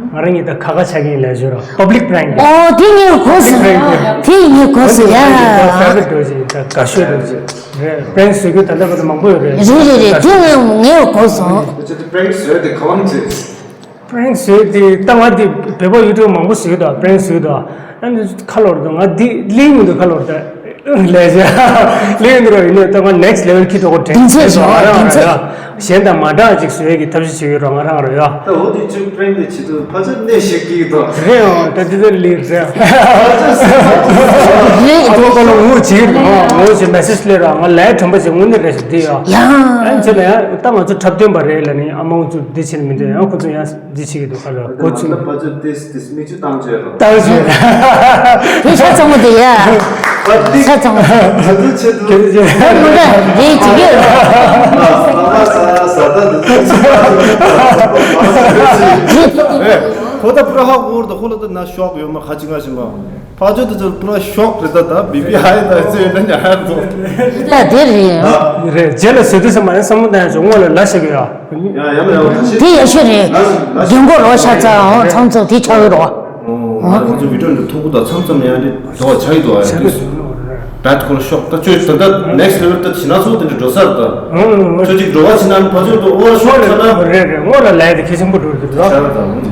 ང་རང་གཉིས་ད་ཁ་ཁ་ཆགས་ཀྱིན་ལས་བྱོས་ར་པབ་ལིག་པྲེང་གི། ཨོ་དེ་ངའི་གོ་སོང་། དེ་ངའི་གོ་སོང་ཡ། ད་ད་འགྲོ་ཅིག་ད་དགའ་ཤོས་འགྲོ་ཅིག་རེད། པྲེང་བཟོ་རྒྱུ་ད་ལྟ་བར་དུ་མང་པོ་ཡོད་རེད། རེད་རེད་རེད་དེ་ངའི་ངའི་གོ་སོང་། པྲེང་བཟོས་དེ་ག་བ་ནས་བཟོས། པྲེང་བཟོས་དེ་ད་ང་དེ་བོད་པ་ཡུ་ཊུབ་མང་པོ་བཟོས་ད་པྲེང་བཟོས་ད། ཨ་ནི་ཁ་ལོར་དུ་ང་འདི་གླིང་མི་འདུག་ཁ་ལོར་དུ་ལས་བྱ་གླིང་འདི་རོ་ཡིན་ནས་ད་ང་ནེག་སི་ལེ་ཝལ་ཁྱི་གྲོགས་པོ་དྲན་དེ་ཚོ་ང་རང་རེད། གཞན་དང་མ་འདྲ་ཅིག་བཟོས་ཀྱི་ཐབས་ཤེས་བྱེད་ཀྱི་རོགས་ང་རང་རེད་ཡ། ད་འོ་དེ་ཅུ་པྲེང་དེ་བྱེད་དུས་ཕ་ཚོད་གནས་ཤིག་གི་དོ། རེད་འོ་ད་དེ་ཚོ་ལི་རེད། རེད་ཨ་ཁོ་ཁོ་ལ་ངུ་བྱེད་ཀྱི་རོགས་ངུ་བྱེད་མེ་སེ་ཇི་སླེབས་རོགས་ང་ལས་དྲན་པ་བྱེད་དངོས་གནས་རེད་ཞིག་འདི་ཡ། ཡང་། ཨ་ནི་ཚེ་ལ་ཡང་ད་ང་ཚོ་འཁྲབ་སྟོན་པ་རེད་ལ་ནི་ཨ་མ་ང་ཚོ་འདི་བྱེད་ནི་མི་འདུག་ཡང་ཁོ་ཚོ་ཡང་། འདི་བྱེད་ཀྱི་འདུག་ཁ་ལ་གོ་ཚུལ། ད་ཕ་ཚོད་ཏིས་ཏིས་མིག་ཆུ་བཏང་བྱོས་རོགས། བཏང་བྱོས། དེ་ཤ་ཚ་མོ་དེ་ཡ། ཤ་ཚ་མོ། ད་དུ་ཆེ་དུ། ད་མི་འདྲ་རེད་ཅི་གེ། ས་ད་ས་ད་འདི་ཚོ་ཁོ་ད་པུ་ར་ཧ་གོ་ར་ད་ཁོ་ལ་ད་ན་ཤོག་ཡོད་མ་ཁ་ཅིག་ང་ཞིག་མ། ཕ་ཆོས་དེ་ཚོ་པུ་ར་ཤོག་རེད་ད། ད་བི་བི་ཨའི་ད་ཚོས་ན་ཉ་ཧར་ཚོ། ད་དེ་རེད། རེད་རྗེས་ལ་བཟོས་དུས་ས་མ་ཡང་བསམ་བློ་བཏང་ཡ་ཆོག་སྔོན་ལ་ལ་ཞིག་ཡ། ཡ་ཡ་མ་ཡ་ཆེ། དེ་ཡ་ཤོད་རེད། རྒན་གོག་རོགས་ཤ་ཚ་འོང་ཚང་ཚོ་དེ་ཆགས་ཡོད་རོགས། ང་ཁོང་ཚོ་བི་ཌིའོ་འདི་ཐུག་གུ་ད་མཚམས་མཚམས་ཡང་འདི་འགྲོ་བ་ཆགས་ཡོད་དོ། ཡ་འདི་བད་ཁོ་ལ་ཤོག་ད་ཆོས་ད་ད་ནེག་སི་ལེ་ཝལ་ད་ཕྱིན་ན་ཚོ་དེ་འདྲ་འགྲོ་ས་རེད་ད། ཆོས་ཅིག་འགྲོ་བ་ཕྱིན་ན་ཕ་ཚོས་ད་ཨོ་ཤོག་ད་ད་རེད་རེད་སྔོན་ལ་ལས་དེ་ཁེ་ཆེན་པོ་འགྲོ་རེད་ད། ཤ་ར་ད་འོང་འདི།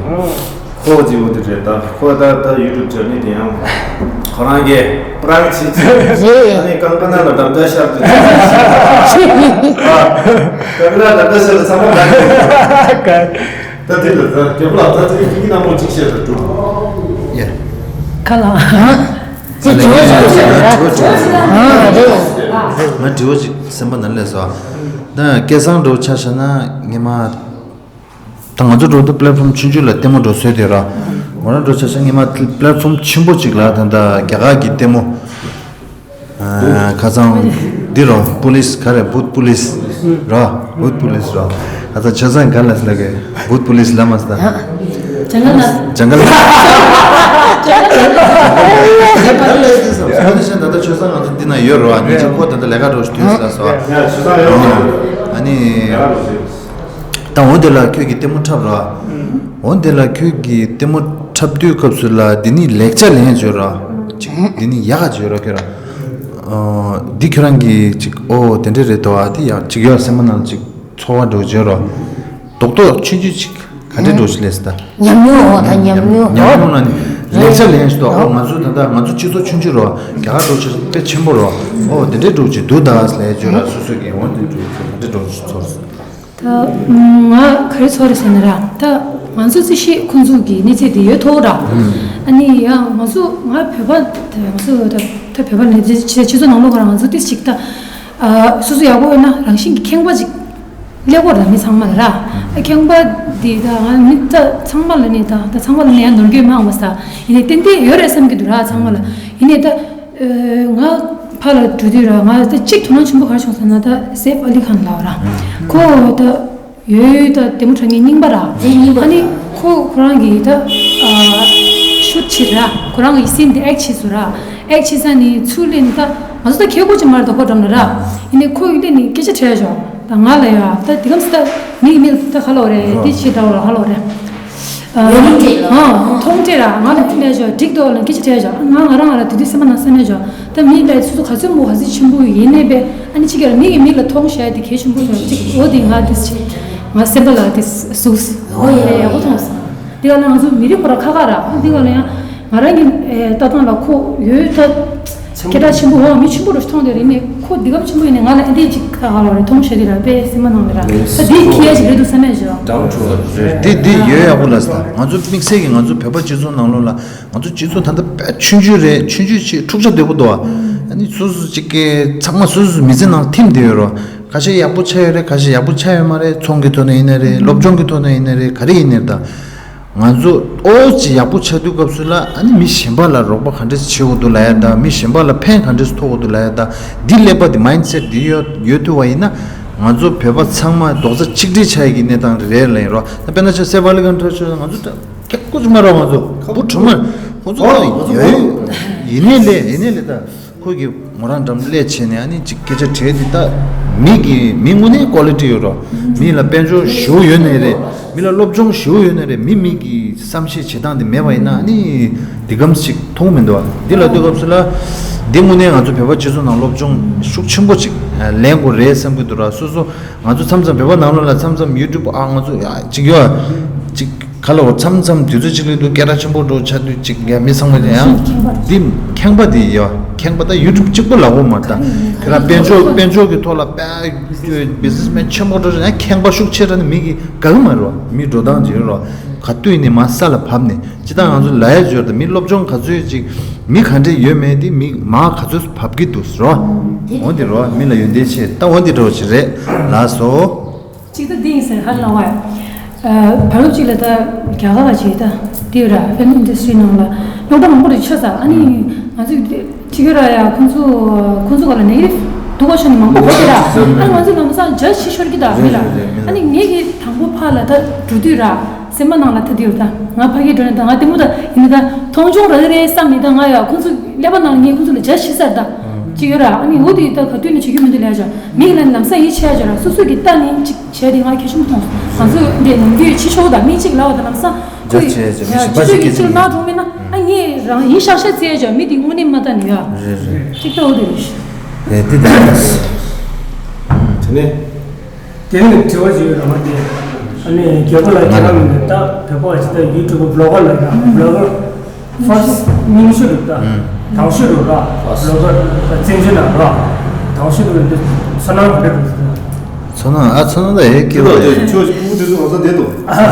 ཁོ་ཅིག་འོ་དེ་རེད་ད། ཁོ་ད་ད་ཡུ་ཊུབ་ཅེ་ནལ་དེ་ཡང་ ཁོ་རང་གིས་པ་ར་ཝེ་ཊི་བྱེད་ཅིག་ཨ་ནི་ཀང་ཀ་ན་ལ་འགྲམ་ལྕག་ཤར་དུ་ཅིག་ཀང་ཀ་ན་འགྲམ་ལྕག་ཤར་ལ་ཚང་མ་འགྲམ་ད་དེ་ལ་ད་རྒྱབ་ལ་ད་དེ་ཀི་ཀི་ནང་མོ་ཅིག་བཤད་ད་འགྲོ། ཡ། ཁ་ལ། ཨ་ལས་ང་དྲི་བ་ཞིག་ཞུ་ཡ་ཨ་རེད། ང་དྲི་བ་ཞིག་སེམས་པ་ནང་ལས་སོ། ད་སྐལ་བཟང་འགྲོ་ཆ་བཞག་ན་ངེད་མ། ད་ང་ཚོ་འགྲོ་དུས་པི་ལེ་ཊི་ཕོམ་ཆུང་ཆུང་ལ་ལྟད་མོ་འགྲོ་སྲོལ་དེ་ར། ང་རང་འགྲོ་ཆ་ཤ་ངེས་མ་པི་ལེ་ཊི་ཕོམ་ཆེན་པོ་ཅིག་ལ་ད་ལྟ་རྒྱ་གར་གྱི་ལྟད་མོ། ཨ། ཁ་སང་འདི་ར་པུ་ལིས་ག་རེ་བུད་པུ་ལིས་ར་བུད་པུ་ལིས་ར། ཨ་ད་ཆ་ཚང་ག་ལ་ཟེར་ལ་གི་བུད་པུ་ལིས་ལ་མ་ཟེར་ད། ཇང་ག་ལ། ཇང་ག་ལ། ཇང་ག་ལ་ཟེར་ད་ད་ཆ་ཚང་ང་ཚོ་འདི་ན་ཡོད་ར་ཉི་ཆ་ཁོ་ད་ད་ལས་ཀ་འགྲོ་དུས་ཟེར་ལ་སོ། ཨ་ནི། ད་འོ་དེ་ལ་ཁྱོད་ཀྱིས་ལྟད་མོ་འཁྲབ་ར། འོ་དེ་ལ་ཁྱོད་ཀྱིས་ལྟད་མོ་འཁྲབ་དུས་སྐབས་སུ་ལ་འདི་ནི་ལེགས་ཆ་ལེན་བརྗོད་ར། ཅིག་འདི་ནི་ཡག་ག་བརྗོད་ར་ཁྱོད་ར། འདི་ཁྱོད་རང་གིས་ཅིག་ཨོ་དེ་འདྲ་རེད་དོ་ཨ་དེ་ཡག་ཅིག་ཡོད་སེམས་པ་ནང་ཅིག་ཚོར་བ་འགྲོ་བརྗོད་ར། རྡོག་རྡོག་ཆུང་ཆུང་ཅིག་ག་འདྲ་འགྲོ་ཞིག་ལས་སི་ད། ཉམས་མྱོང་འོ་ད་ཉམས་མྱོང་ཉམས་མྱོང་ལ་ནི་ལེགས་ཆ་ལེན་ཞིག་ཏོ། ཨོ་ང་ཚོ་ད་ལྟ་ང་ཚོ་སྤྱི་ཚོགས་ཆུང་ཆུང་རོ་རྒྱ་གར་འགྲོ་ཆེ་དཔེ་ཆེན་པོ་རོ། ཨོ་དེ་འདྲའི་འགྲོ་ཅིག་འདུག་ད་ལས་བརྗོད་ར་སོ་སོ་གི་འོ་དེ་འགྲོ་ཅིག་ག་འདྲ་འགྲོ་ཅིག་ཚོར་སོང་། ད་ང་ག་རེ་ཚོར་རེད་ཟེར་ན་ར་ད་ང་ཚོ་རྩིས་ཤིག་ཁོང་ཚོ་གི་གནས་ཚད་དེ་ཡོད་ཐོག་ར། ཨ་ནི་ཡང་ང་ཚོ་ང་བོད་པ་ད་ང་ཚོ་ད་ད་བོད་པ་ནས་སྤྱི་ཚོགས་ནང་ལོགས་ཁོ་ར་ང་ཚོ་ཏིས་ཅིག་ད་སོ་སོ་ཡག་པོ་ཡོད་ན་རང་བཞིན་གྱི་ཁེངས་པ་ཅིག་ཀླད་ཀོར་དང་མི་ཚང་མ་ལ་ར། ཁེངས་པ་འདི་ད་ང་མི་ད་ཚང་མ་ལ་ནི་ད་ད་ཚང་མ་ལ་ནི་ཡང་ནོར་འཁྲུལ་མང་བ་ས། ཡིན་ནའི་ཏན་ཏན་ཡོད་རེད་བསམ་གྱི་འདུག་ར་ཚང་མ་ལ། ཡིན་ནའི་ད་ང་ཕར་ལ་འགྲོ་དུས་ར་ང་ད་གཅིག་དོ་སྣང་ཆེན་པོ་ག་རེ་བྱུང་ཟེར་ན་ད་སེབ་ཨ་ལི་ཁཱན་ལགས་ར། ཁོ་ད་ཡོད་ད་ལྟད་མོ་འཁྲབ་མཁན་རྙིང་པ་ར། རྙིང་པ། ཨ་ནི་ཁོ་ཁོ་རང་གི་ད་ཤུཊ་བྱེད་ར་ཁོ་རང་གི་སིན་དེ་ཨེག་བྱེད་སོང་ར། ཨེག་བྱེད་ས་ནི་ཚུར་སླེབས་ནི་ད་ང་ཚོ་ད་ཁྱེད་ཁོ་ཅིག་མར་ད་ཁོ་འགྲམ་ལ་ར། ཡིན་ནའི་ཁོ་ཡི་སླེབས་ནི་སྐད་ཆ་དྲིས་ཡ་ཞོག་ད་ང་ལ་ཡ་ད་དེ་གམ་སི་ད་མི་གི་མི་ལ་ད་ག་ལ་འོ་རེད་འདི་བྱེད་ད་འོ་ར་ག་ལ་འོ་རེད། ཡོད་མི་འདྲ་ལ། ཨ་མཐོང་འདྲ་ར་ང་ལ་ཁུ་ལས་ཞོག་འགྲིག་འདུག་ལ་སྐད་ཆ་དྲིས་ཞོག་ང་ང་རང་ང་ལ་དེ་དུས་སེམས་པ་ནང་སེམས་ནས་ཞོག་ད་མི་ལ་སུ་སུ་ག་ཚོད་མོ་ག་ཚོད་ཆེན་པོ་ཡིན་ནའི་པས་ཨ་ནི་ཅིག་ག་ལ་མི་གི་མི་ལ་མཐོང་ཞེས་དེ་གལ་ཆེན་པོ་ཞོག་ཅིག་འོ་དེ་ང་དེ་ཆེ་ང་སེམས་པ་ལ་དེ་སུ་སུ་འོ་ཡ་ཡག་པོ་མཐོང་སོང་། དེ་ག་ལ་ང་ཚོ་མི་རིགས་ཁོ་ར་ཁ་ཁ་ར་དེ་ག་ལ་ཡང་ང་རང་གི་ལྟ་སྟངས་ལ་ཁོ་ཡོད་ད། སྐད་གྲགས་ཆེན་པོ་འོ་མི་ཆེན་པོ་རུ་མཐོང་དེ་རེད་ནས་ཁོ་འདི་གམ་ཆེན་པོ་ཡིན་ནས་ང་ལ་ཨེ་འདི་ཅིག་ཁ་ཁ་ལ་རེ་མཐོང་ཤེས་དེ་ར་པས་སེམས་པ་ནང་ལ་ར་ད་འདི་ཁྱི་ཡ་ཅིག་རེད་འདུག་བསམ་མེད་ཞོག་འདི་འདི་ཡོད་ཡག་པོ་ལ་ས་ང་ཚོ་དམིགས་བསལ་གྱི་ང་ཚོ་བོད་པ་སྤྱི་ཚོགས་ནང་ལོགས་ལ་ང་ཚོ་སྤྱི་ཚོགས་ད་ལྟ་དཔེ་ཆུང་ཆུང་རེད། ཆུང་ཆུང་ཆེ་འཁྲུག་ཆ་དོད་པོ་འདུག་ཨ་ནི་སོ་སོ་ཅིག་གི་ཚང་མ་སོ་སོ་མི་ཚེ་ནང་ཐིམ་བསྡད་ཡོད་རོ། ཁ་ཤས་ཡག་པོ་ཆགས་ཡོད་རེད། ཁ་ཤས་ཡག་པོ་ཆགས་ཡོད་མ་རེད། ཚོང་གི་ཐོག་ནས་ཡིན་ན་རེད། སློབ་སྦྱོང་གི་ཐོག་ནས་ཡིན་ན་རེད། ག་རེ་ཡིན་ནའི་ད། ང་ཚོ་ཨོ་ཅི་ཡག་པོ་ཆགས་དུས་སྐབས་སུ་ལ་ཨ་ནི་མི་གཞན་པ་ལ་རོགས་པ་ག་འདྲས་བྱེད་དགོས་འདུག་ལབ་ཡ་ད་མི་གཞན་པ་ལ་ཕན་ག་འདྲས་ཐོགས་དགོས་འདུག་ལབ་ཡ་ད་འདི་ཀླད་པ་འདི་མའིན་སེཊ་འདི་ཡོད་ཡོད་ཐུབ་པ་ཡིན་ན་ང་ཚོ་བོད་པ་ཚང་མ་རྡོག་རྩ་གཅིག་སྒྲིལ་ཆགས་ཡ་གི་གནས་སྟངས་རེད་ལབ་ཡིན་རོགས། ད་དཔེར་ན་ཆ་སེ་བ་ལི་གང་འཕྲོད་ཆོད་ང་ཚོ་ད་ཁྱེད་ཀོ་ཅི་མ་རོགས་ང་ཚོ་བུ་ཁྲོ་མ་ཁོ་ཚོ་ཡོད་ཡིན་ནའི་ལས་ཡིན་ནའི་ལས་ད། ཁོ་གིས་མོ་རང་འགྲམ་སླེབས་བྱས་ནས་ཨ་ནི་ཅིག་སྐད་ཆ་དྲིས་དེ་ད་མི་གི་མི་དངོས་གནས་ཀོ་ལི་ཊི་ཡོད་རོ། མི་ལ་དཔལ་འབྱོར་ཞེ་པོ་ཡོད་ནའི་རེད། མི་ལ་སློབ་སྦྱོང་ཞེ་པོ་ཡོད་ནའི་རེད། མི་མི་གི་བསམ་ཤེས་བྱེད་སྟངས་དེ་མེད་པ་ཡིན་ན་ཨ་ནི་འདི་གམ་ཞིག་མཐོང་མི་འདུག་བ། འདི་ལ་ལྟོས་སྐབས་སུ་ལ་འདི་དངོས་གནས་ང་ཚོ་བོད་པ་སྤྱི་ཚོགས་ནང་སློབ་སྦྱོང་ཤུགས་ཆེན་པོ་ཅིག་ལེན་དགོས་རེད་བསམ་གྱི་འདུག་ར། སོ་སོ་ང་ཚོ་མཚམས་མཚམས་བོད་པ་ནང་ལོགས་ལ་མཚམས་མཚམས་ཡུ་ཊུབ་ཨ་ང་ཚོ་ཡ་ཅིག་ཡོད་ཅིག་ག་ལ་བ་མཚམས་མཚམས་དུས་ཚོད་གཅིག་ལ་དུ་སྐད་གྲགས་ཆེན་པོ་འགྲོ་ཆགས་དུས་གཅིག་ཡ་མི་ཚང་མ་དེ་ཡང་འདི་ཁེངས་པ་དེ་ཡོད། ཁེངས་པ་ད་ཡུ་ཊུབ་གཅིག་པོ་ལ་འོ་མ་ད་ཁྱེད་རང་དཔལ་འབྱོར་དཔལ་འབྱོར་གྱི་ཐོག་ལ་དཔལ་བི་ཛི་ནེ་སི་མེན་ཆེན་པོ་འགྲོ་ཡང་ཁེངས་པ་ཤུགས་ཆེ་དྲགས་ནི་མི་གི་དགའ་གི་མ་རེད་བ། མི་འགྲོ་སྟངས་ཅིག་རེད་བ། ག་དུས་ནས་མ་ས་ལ་བབས་ནས་ཅི་ད་ང་ཚོ་ལ་ཡ་འབྱོར་ད་མི་སློབ་སྦྱོང་ག་ཚོད་ཅིག་མི་ག་འདྲས་ཡོད་མེད་དེ་མི་མ་ག་ཚོད་བབས་ཀྱི་འདུག་རེད་བ། འོ་འདི་རེད་བ། མི་ལ་ཡོན་ཏན་ཆེ་ད་འོ་འདི་འདྲ་བོ་ཅིག་རེད་ལགས་སོ། གཅིག་ད་འདི་ཡིན་ཟེར་ཧ་ལམ་བ། བར་སྐབས་གཅིག་ལ་ད་རྒྱ་གར་བ་ཅིག་ད་འདི་ར་ཕིལམ་ཨིན་ཌ་སི་ཊི་རི་ནང་ལ་སློབ་གྲྭ་མང་པོ་རེ་ཆོད་ས། ཨ་ནི་ང་ཚོ་གཅིག་ཡོད་ར་ཡ་ཁོང་ཚོ་ཁོང་ཚོ་ག་ལ་ནེ་གེ་ཊིབ་སྡུག་པ་ཆོད་ནི་མང་པོ་འོ་དེ་ར། ཨ་ནི་ང་ཚོ་ལམ་སང་ཇ་ཤི་ཤོར་གི་ད་མི་ལ། ཨ་ནི་ངེད་ཀྱི་དང་པོ་ཕ་ལ་ད་འགྲོ་དུས་ར་སེམས་པ་ནང་ལ་ད་འདི་ཡོད་ད་ང་ཕ་གི་འགྲོ་ནས་ད་ང་ལྟད་མོ་ད་ཡིན་ནི་ད་མཐོང་ཆུང་ར་རེ་བསམ་ནི་ད་ང་ཡ་ཁོང་ཚོ་ཀླད་པ་ནང་ངས་ཁོང་ཚོ་ལ་ཇ་ཤི་ས་ར་ད་ཅིག་ཡོད་ར། ཨ་ནི་འོ་དེ་ད་ག་དུས་ནས་བྱེད་རྒྱུ་མི་འདུག་ལས་ཇ་མི་ལ་ལམ་སང་ཡིད་ཆེས་ཇ་ར་སོ་སོ་གི་ལྟ་ནི་ཅིག་བྱས་ཏེ་ང་ཁྱད་གསོད་མཐོང་། ང་ཚོས་འདི་ནམ་རྒྱུན་ཕྱི་ཕྱོགས་དང་མི་གཅིག་ལབ་པ་དང་ལམ་སང་ཁོ་ཡི་ཕྱི་ཕྱོགས་ཀྱི་གཅིག་ལབ་འགྲོ་མིན་ན་ཨ་ངས་རང་ཡིན་ཤག་ཤག་བཙལ་ཡ་ཅག་མི་འདི་དངོས་གནས་མ་ལྟ་ནི་ཡ། རེད་རེད། གཅིག་ལྟ་བུ་དེ་རེད། རེད་འདི་ལྟ་བུ། དེ་ནས་དེ་ནས་དྲི་བ་ཞིག་ཡོད་ར་མ་དེ། ཨ་ནི་རྒྱལ་པོ་ལ་ཁྱེད་རང་མིན་ནས་ད་བོད་པ་ཞིག་ད་ཡུ་ཊུབ་བི་ལོག་གར་ལ་ཡ་བི་ལོག་གར། ཕར་སྟ་རྙིང་ཤོས་རེད་ད། དང་ཤོས་རེད་ར། ལོ་ད་བཙན་བྱོལ་ནང་ར། དང་ཤོས་རེད་འདི་ཚོ་ནང་རེད། ཚོ་ནང་ཨ་ཚོ་ནང་ད་ཧེ་ཀི་རོ་ཡེ། ཁྱོད་ཀྱི་ཕྲུ་གུ་དེ་ཚོ་ང་ཚོ་བསྡད་འདུག་མ་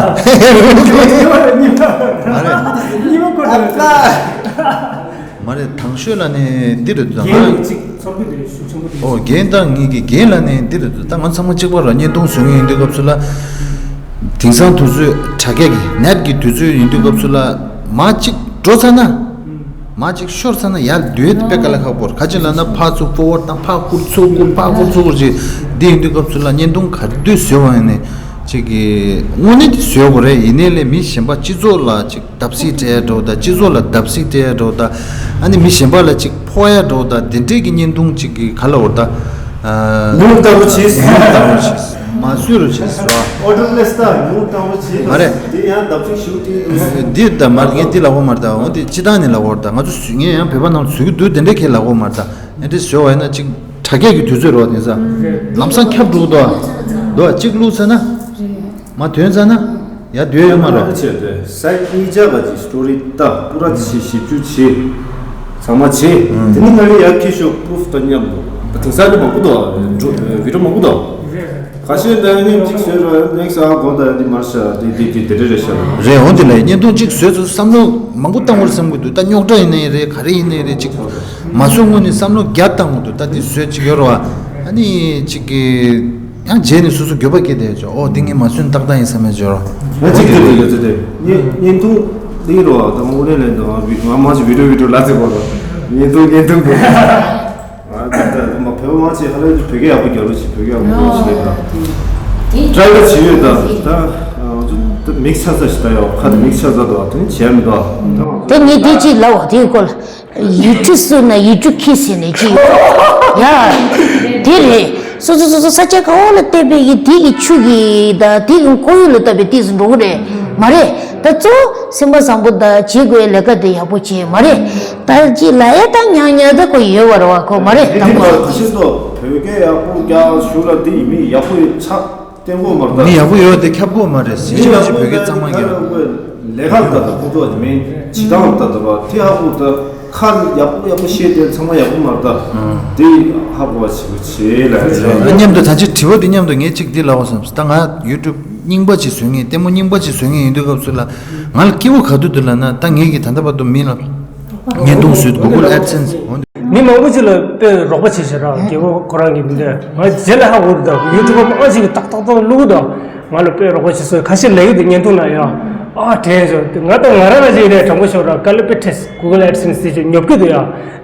རེད། མ་རེད། དང་ཤོས་ལ་ནི་འདི་རེད་ད། རྒན་གཅིག་ཚོར་གི་དེ་ཤུགས་ཆེན་པོ་དེ། ཨོ་རྒན་དང་ངེད་ཀྱི་རྒན་ལ་ནི་འདི་རེད་ད། ང་ཚང་མ་གཅིག་པ་ར། བརྙན་ཐུང་བཟོ་མཁན་ཡིན་དུས་སྐབས་སུ་ལ། དེང་སང་དུས་ཚོད་དྲ་རྒྱ་གི་ནེཊ་གི་དུས་ཚོད་ཡིན་དུས་སྐབས་སུ་ལ། མ་གཅིག་འགྲོ་ཚར་ན། མ་གཅིག་ཤོར་ཚར་ན་ཡར་སྡོད་དེ་དཔེ་དཀའ་ལས་ཁག་པོ་རེད། ག་ཅི་ལབ་ན་ཕར་ཚུར་ཕོར་ཝར་དང་ཕར་ཁུར་ཚུར་ཁུར་ཕར་ཁུར་ཚུར་ཁུར་ཅིག་འདི་ཡིན་དུས་སྐབས་སུ་ལ་བརྙན་ཐུང་ག་དུས་བཟོས་པ་ཡིན་ནའི་ཅིག་གི་དངོས་གནས་དེ་བཟོས་དགོས་རེད། ཡིན་ནའི་ལས་མི་གཞན་པ་སྤྱི་ཚོགས་ལ་ཅིག་བརྡབ་གསིག་སྤྲད་ཡ་འགྲོ་ད། སྤྱི་ཚོགས་ལ་བརྡབ་གསིག་སྤྲད་ཡ་འགྲོ་ད། ཨ་ནི་མི་གཞན་པ་ལ་ཅིག་ཕོག་ཡ་འགྲོ་ད། དེ་འདྲས་ཀྱི་བརྙན་ཐུང་ཅིག་གི་ག་ལ་འོར་ད། ཉུང་ལྟ་བུ་བྱས། ཉུང་ལྟ་བུ་བྱས། མ་བཟོས་རུ་བྱས་ར། ཨོ་ཌར་ལེས་ད་ཉུང་ལྟ་བུ་བྱས། མ་རེད། དེ་ཡང་བརྡབ་གསིག་ཞུ་དེ་འདུག་འདི་ད་མ་ངས་འདི་ལབ་དགོས་མ་རེད་ད། འོ་དེ་སྤྱི་བཏང་ནས་ལབ་དགོས་རེད་ད། ང་ཚོ་བཟོས་ངས་ཡང་བོད་པ་རྣམས་བཟོས་ཀྱི་འདུག་དེ་འདྲས་ཁས་ལབ་དགོས་མ་རེད་ད། ཨེ་འདྲས་བཟོས་བ་ཡིན་ན་ཅིག་དྲ་རྒྱ་གི་དུས་ཚོད་རེད་བ། དེང་སང་ལམ་སང་ཁྱབ་འགྲོ་གི་འདུག་འདུག་གཅིག་བླུགས་ཚར་ན། མ་ཐོན་ཚར་ན་ཡར་སྡོད་ཡོད་མ་རེད། ཆེ་དེ་སའི་གཉིས་ཆ་ག་ཅིག་སི་ཊོ་རི་ལྟ་པུ་ར་ཅིག་ཞིབ་འཇུག་བྱེད། ཚང་མ་བྱེད། དེ་ནི་ང་རེ་ཡར་ཁྱེར་ཤོག་པུ་རུཕ་དང་མཉམ་དུ། དེང་སང་ནི་མང་པོ་འདུག་བི་ཌི་ཡོ་མང་པོ་འདུག་ཁ་ཤས་འདི་ནི་གཅིག་བཟོས་ར་ནེག་སི་ཨ་དགོངས་དག་འདི་མར་ཤ་འདི་འདི་འདི་འདི་རེ་རེ་ཤ་རེད། འོང་འདི་ལ་བརྙན་ཐུང་གཅིག་བཟོས་ཚུལ་བསམ་བློ་མང་པོ་བཏང་བར་བསམ་གི་འདུག་ད་རྙོག་དྲ་ཡིན་ནའི་རེད། ག་རེ་ཡིན་ནའི་རེད། གཅིག་མ་བཟོ་སྔོན་ནས་བསམ་བློ་བརྒྱ་བཏང་གི་འདུག་ད་འདི་བཟོས་གཅིག་ཡོད་ར་བ། ཨ་ནི་གཅིག་གི་ཡང་རྗེས་ནས་སོ་སོ་འགྱོད་པ་སྐྱེས་བསྡད་ཡོད་ཅོག་ཨོ་འདི་ངས་མ་བཟོས་ན་ཏག་ཏག་ཡིན་བསམ་ཡོད་ཅོག་ར། ང་གཅིག་ལྟོས་དང་ཡོད་ཚོད་དེ། བརྙན་བརྙན་ཐུང་འདི་རོ་དང་དངོས་གནས་ལན་དང་ང་མ་ཅིག་བི་ཌི་ཡོ་བི་ཌི་ཡོ་ལ་ཚེ་གོ་རོ། བརྙན་ཐུང་བརྙན་ཐུང་གི། ང་ད་ད་མ་བོད་མ་ཅིག་ཧ་ལས་བོད་སྐད་ཡག་པོ་རྒྱག་རོགས་བྱེད། བོད་སྐད་ཡག་པོ་རྒྱག་རོགས་བྱེད་ལ། ཊ་རའི་ལ་བྱེད་ཡོད་ད། ད་ང་ཚོ་ད་མིག་ཚ་ཚ་ཞིག་ད་ཡོད་ཁ་ད་མིག་ཚ་ཚ་དོ་དེ་ནི་བྱས་མི་དོ། དེ་ངས་དེ་ཅིག་ལབ་འོ་དེའི་སྐོར་ལ། ཡུ་ཊུབ་སུ་ན་ཡུ་ཊུབ་ཁི་ཟེར་ནས་ཅི་ཡོད། ཡ། དེ་རེད། སོ་སོ་སོ་སོ་ས་ཆ་ག་བ་ལ་བལྟས་པའི་གི་དེ་གི་ཆུ་གི་ད་དེ་གི་ཁོར་ཡུག་ལ་བལྟས་པའི་ཏིས་འགྲོ་གི་རེད། མ་རེད། ད་གཙོ་བོ་སེམས་པ་བཟང་པོ་ད་བྱེད་དགོས་ལས་ཀ་དེ་ཡག་པོ་བྱེད་མ་རེད། ད་ཅི་ལ་ཡ་ད་ཉག་ཉག་ད་ཁོ་ཡོད་བ་རེད་བ་ཁོ་མ་རེད་ད་ཁོ། ཁ་ཤས་ཚོ་བོད་སྐད་ཡག་པོ་རྒྱག་ཞུ་ལ་འདི་ཡིན་མིན་ཡག་པོ་ཡོད་ཆགས། བསྟན་པོ་མ་རེད་ད། མི་ཡག་པོ་ཡོད་དེ་ཁྱབ་གོ་མ་རེད། ཟིན་ཆེ་བ་ཞིག་བོད་སྐད་གཙང་མ་རྒྱག་ལས་ཀ་ལྟ་དུ་ཁོ་ཚོ་མིན་བྱེད་སྟངས་ལྟ་དུ་བ་དེ་ཧ་གོ་ད། ཁ་ནི་ཡག་པོ་ཡག་པོ་བཤད་དེ་ཚང་མ་ཡག་པོ་མ་རེད་ད། དེ་ཧ་གོ་བ་ཞིག་བྱེད་ལ་རེད། མཉམ་དུ་ད་ཅི་དྲི་བ་དེ་མཉམ་དུ་ངས་གཅིག་འདི་ལབ་བསམ། ད་ང་ཡུ་ཊུབ་རྙིང་པ་ཅིག་བཟོ་མཁན་ལྟད་མོ་རྙིང་པ་ཅིག་བཟོ་མཁན་ཡིན་དུས་སྐབས་སུ་ལ་ང་ལ་སྐྱིད་པོ་ག་དུས་འདུག་ལབ་ན། ད་ངས་ཀྱི་ད་ལྟ་བར་དུ་མི་ལ་བརྙན་ཐུང་བཟོས། གུ་གུལ་ཨེཌ་སེན་སི་འོན་ཏེ། མི་མང་པོ་ཅིག་ལ་དཔེ་རོགས་པ་བྱེད་ཤག་ར། རྒྱལ་པོ་ཁོ་རང་གི་མི་འདྲ་ང་རྗེས་ལ་ཧ་གོ་འདུག་ཡུ་ཊུབ་པ་མང་ཞིག་གིས་ཏག་ཏག་ཏག་བླུག་འདུག་ང་ལ་དཔེ་རོགས་པ་བྱེད་སོང་། ཁ་ཤས་ལས་ཀྱི་འདུག་བརྙན་ཐུང་ན་ཡང་ཨ་དྲན་སོང་། ང་དང་ང་རང་ལ་ཅིག་ནས་དྲང་པོ་ཤོད་ར། དཀའ་ལས་དཔེ་འཕྲད། གུ་གུལ་ཨེཌ་སེན་སི་ཅིག་ཉོབ་ཀྱི་འདུག་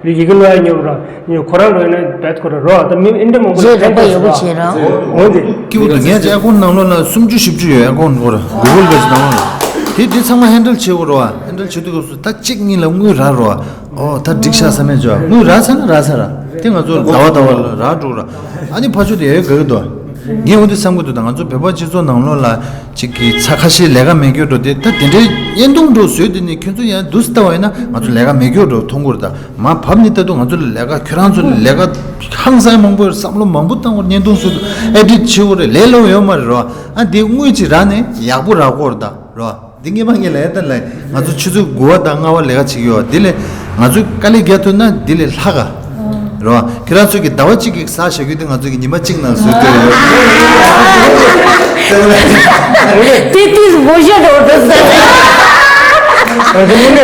ཡ། ཡི་གེ་ལོ་ཡ་ཉོབ་ར། ཉོ་ཁོ་རང་རོགས་ཡིན་ན་བེད་ཁོ་ར་རོགས་ད་མི་ཨིན་འདྲ་མང་པོ་རྗེས་རོགས་པ་ཡག་པོ་བྱེད་ར། འོན་ཏེ་སྐྱིད་པོ་འདུག་ངས་ཅག་ཁོང་ནང་ལོགས་ལ་སུམ་ཅུ་བཞི་བཅུ་ཡོད། ཨ་ཁོང་ནོར་གུ་གུལ་པེ་ནང་ལོགས་ལ་དེ་དེ་ཚང་མ་ཧེན་ཌལ་བྱེད་དགོས་ར་བ། ཧེན་ཌལ་བྱེད་དུས་སྐབས་སུ་ད་གཅིག་གཉིས་ལ་དངུལ་རག་ར་བ། ཨོ་ད་འགྲིག་ཤག་བསམ་མེད་ཅོ། དངུལ་རག་ཚར་ན་རག་ཚར་ར། དེ་ང་ཚོ་ཟླ་བ་ཟླ་བ་ལ་རག་འགྲོ་ར། ཨ་ནི་ཕར་ཕྱོགས་དེ་ཡོད་དགའ་གི་འདུག་ངས་འོ་དེ་བསམ་གི་འདུག་ད་ང་ཚོ་བོད་པ་སྤྱི་ཚོགས་ནང་ལོགས་ལ་ཅིག་གི་ཚ་ཁ་ཤས་ལས་ཀ་མེད་རྒྱུ་འགྲོ་དེ་ད་དེ་འདྲའི་བརྙན་ཐུང་འགྲོ་བཟོས་དེ་ནི་ཁྱོད་ཚོ་ཡང་འདུག་སེ་ལྟ་བ་ཡིན་ན་ང་ཚོ་ལས་ཀ་མེད་རྒྱུ་འགྲོ་མཐོང་གི་རེད་ད། མ་བབ་ནི་ལྟ་དུས་ང་ཚོ་ལ་ལས་ཀ་ཁྱོད་རང་ཚོ་ལ་ལས་ཀ་ཧང་སང་མང་པོ་ཡོད། བསམ་བློ་མང་པོ་བཏང་བར་བརྙན་ཐུང་བཟོས་འདུག་ཨེ་ཌིཊ་བྱེད་དགོས་རེད། ལས་སླ་པོ་ཡོད་མ་རེད་རོ། ཨ་འདི་དངུལ་ཅིག་རག་ནས་ཡག་པོ་རག་གོ་རེད་ད་རོ། འདི་ངེས་པ་ངས་ལབ་ཡ་ད་ལ་ང་ཚོ་ཆུ་ཚོད་དགུ་པ་དང་ལྔ་པ་ལས་ཀ་བྱེད་ཀྱི་ཡོད། འདི་ལས་ང་ཚོས་དཀའ་ལས་རྒྱག་ཐུབ་ན་འདི་ལས་ལྷག་ག་རོ། ཁྱེད་རང་ཚོས་ཀྱི་ཟླ་བ་གཅིག་གི་ཟ་བཞག་རྒྱུ་དེ་ང་ཚོས་ཀྱི་ཉི་མ་གཅིག་ནང་བཟོས་ཏེ་ཡོད། དེ་དུས་སུ་བོ་ཤ་འགྲོ་འགྲོ་ཟ། ཨོ་དེ་རེད་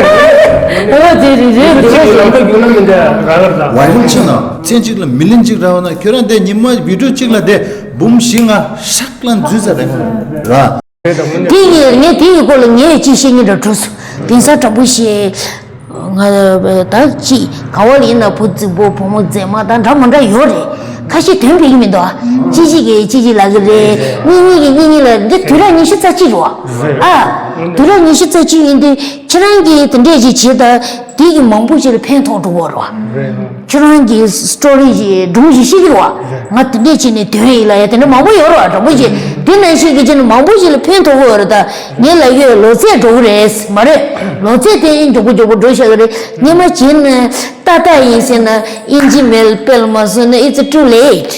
རེད་འདི་ལ་ཞིག་ལམ་ཁ་རྒྱུག་ན་མི་འདྲ་རང་རེད་ད། ཝའི་རལ་ཆེ་ན་མཚན་གཅིག་ལ་མི་ལིན་གཅིག་རག་ན་ཁྱོད་རང་དེ་ཉི་མ་བི་ཌིའོ་གཅིག་ལ་དེ་འབུམ་བཞི་ལྔ་ཧྲག་ལ་འཛུལ་ས་རེད་ར། དེ་ཡིན་ངས་དེ་ཡི་སྐོར་ལ་ངས་ཅི་བཤད་སྙིང་འདྲ་བྲོ་སོང་། དེང་སང་དྲང་པོ་བཤད། ང་ད་ཅི་ག་བ་ལ་ཡིན་ན་བུ་རྫིག་པོ་བུ་མོ་མཛེས་མ་དང་འདྲ་མི་འདྲ་ཡོད་རེད། ཁ་ཤས་དོན་ཕེབས་ཀྱི་མི་འདུག་ཅི་ཞིག་གིས་ཅི་ཞིག་ལབ་ཀྱི་རེད། གཉིས་གཉིས་ཀྱིས་གཉིས་གཉིས་ལ་འདི་དུས་རབས་ཉི་ཤུ་རྩ་གཅིག་རེད་བ། ཨ། དུས་རབས་ཉི་ཤུ་རྩ་གཅིག་ཡིན་དུས་ཁྱེད་རང་གིས་དེ་འདྲས་ཅིག་བྱེད་ད་དེ་གི་མང་པོ་ཞིག་ལ་ཕན་ཐོགས་འགྲོ་གི་རེད་བ། ཁྱོད་རང་གི་སི་ཊོ་རི་ཞིག་སྒྲུང་ཞིག་ཤེས་ཀྱི་རེད་བ། ང་དེ་འདྲས་བྱས་ནས་དོན་ཡིན་ལ་ཡ་དེ་འདྲ་མང་པོ་ཡོད་རེད་བ། དྲང་པོ་བྱས་དེ་ནང་བཞིན་གྱི་བྱས་ནས་མང་པོ་ཞིག་ལ་ཕན་ཐོགས་ཀྱི་ཡོད་རེད་ད། ངས་ལབ་ཡོད་ལོ་ཚད་འགྲོ་གི་རེད་མ་རེད། ལོ་ཚད་དེ་མགྱོགས་པོ་མགྱོགས་པོ་འགྲོ་བཞག་གི་རེད། སྔོན་མ་བྱས་ན་ཏག་ཏག་ཡིན་ཟེར་ན་ཨིན་ཇི་མེལ་སྤེལ་མ་སོང་ན་it's too late.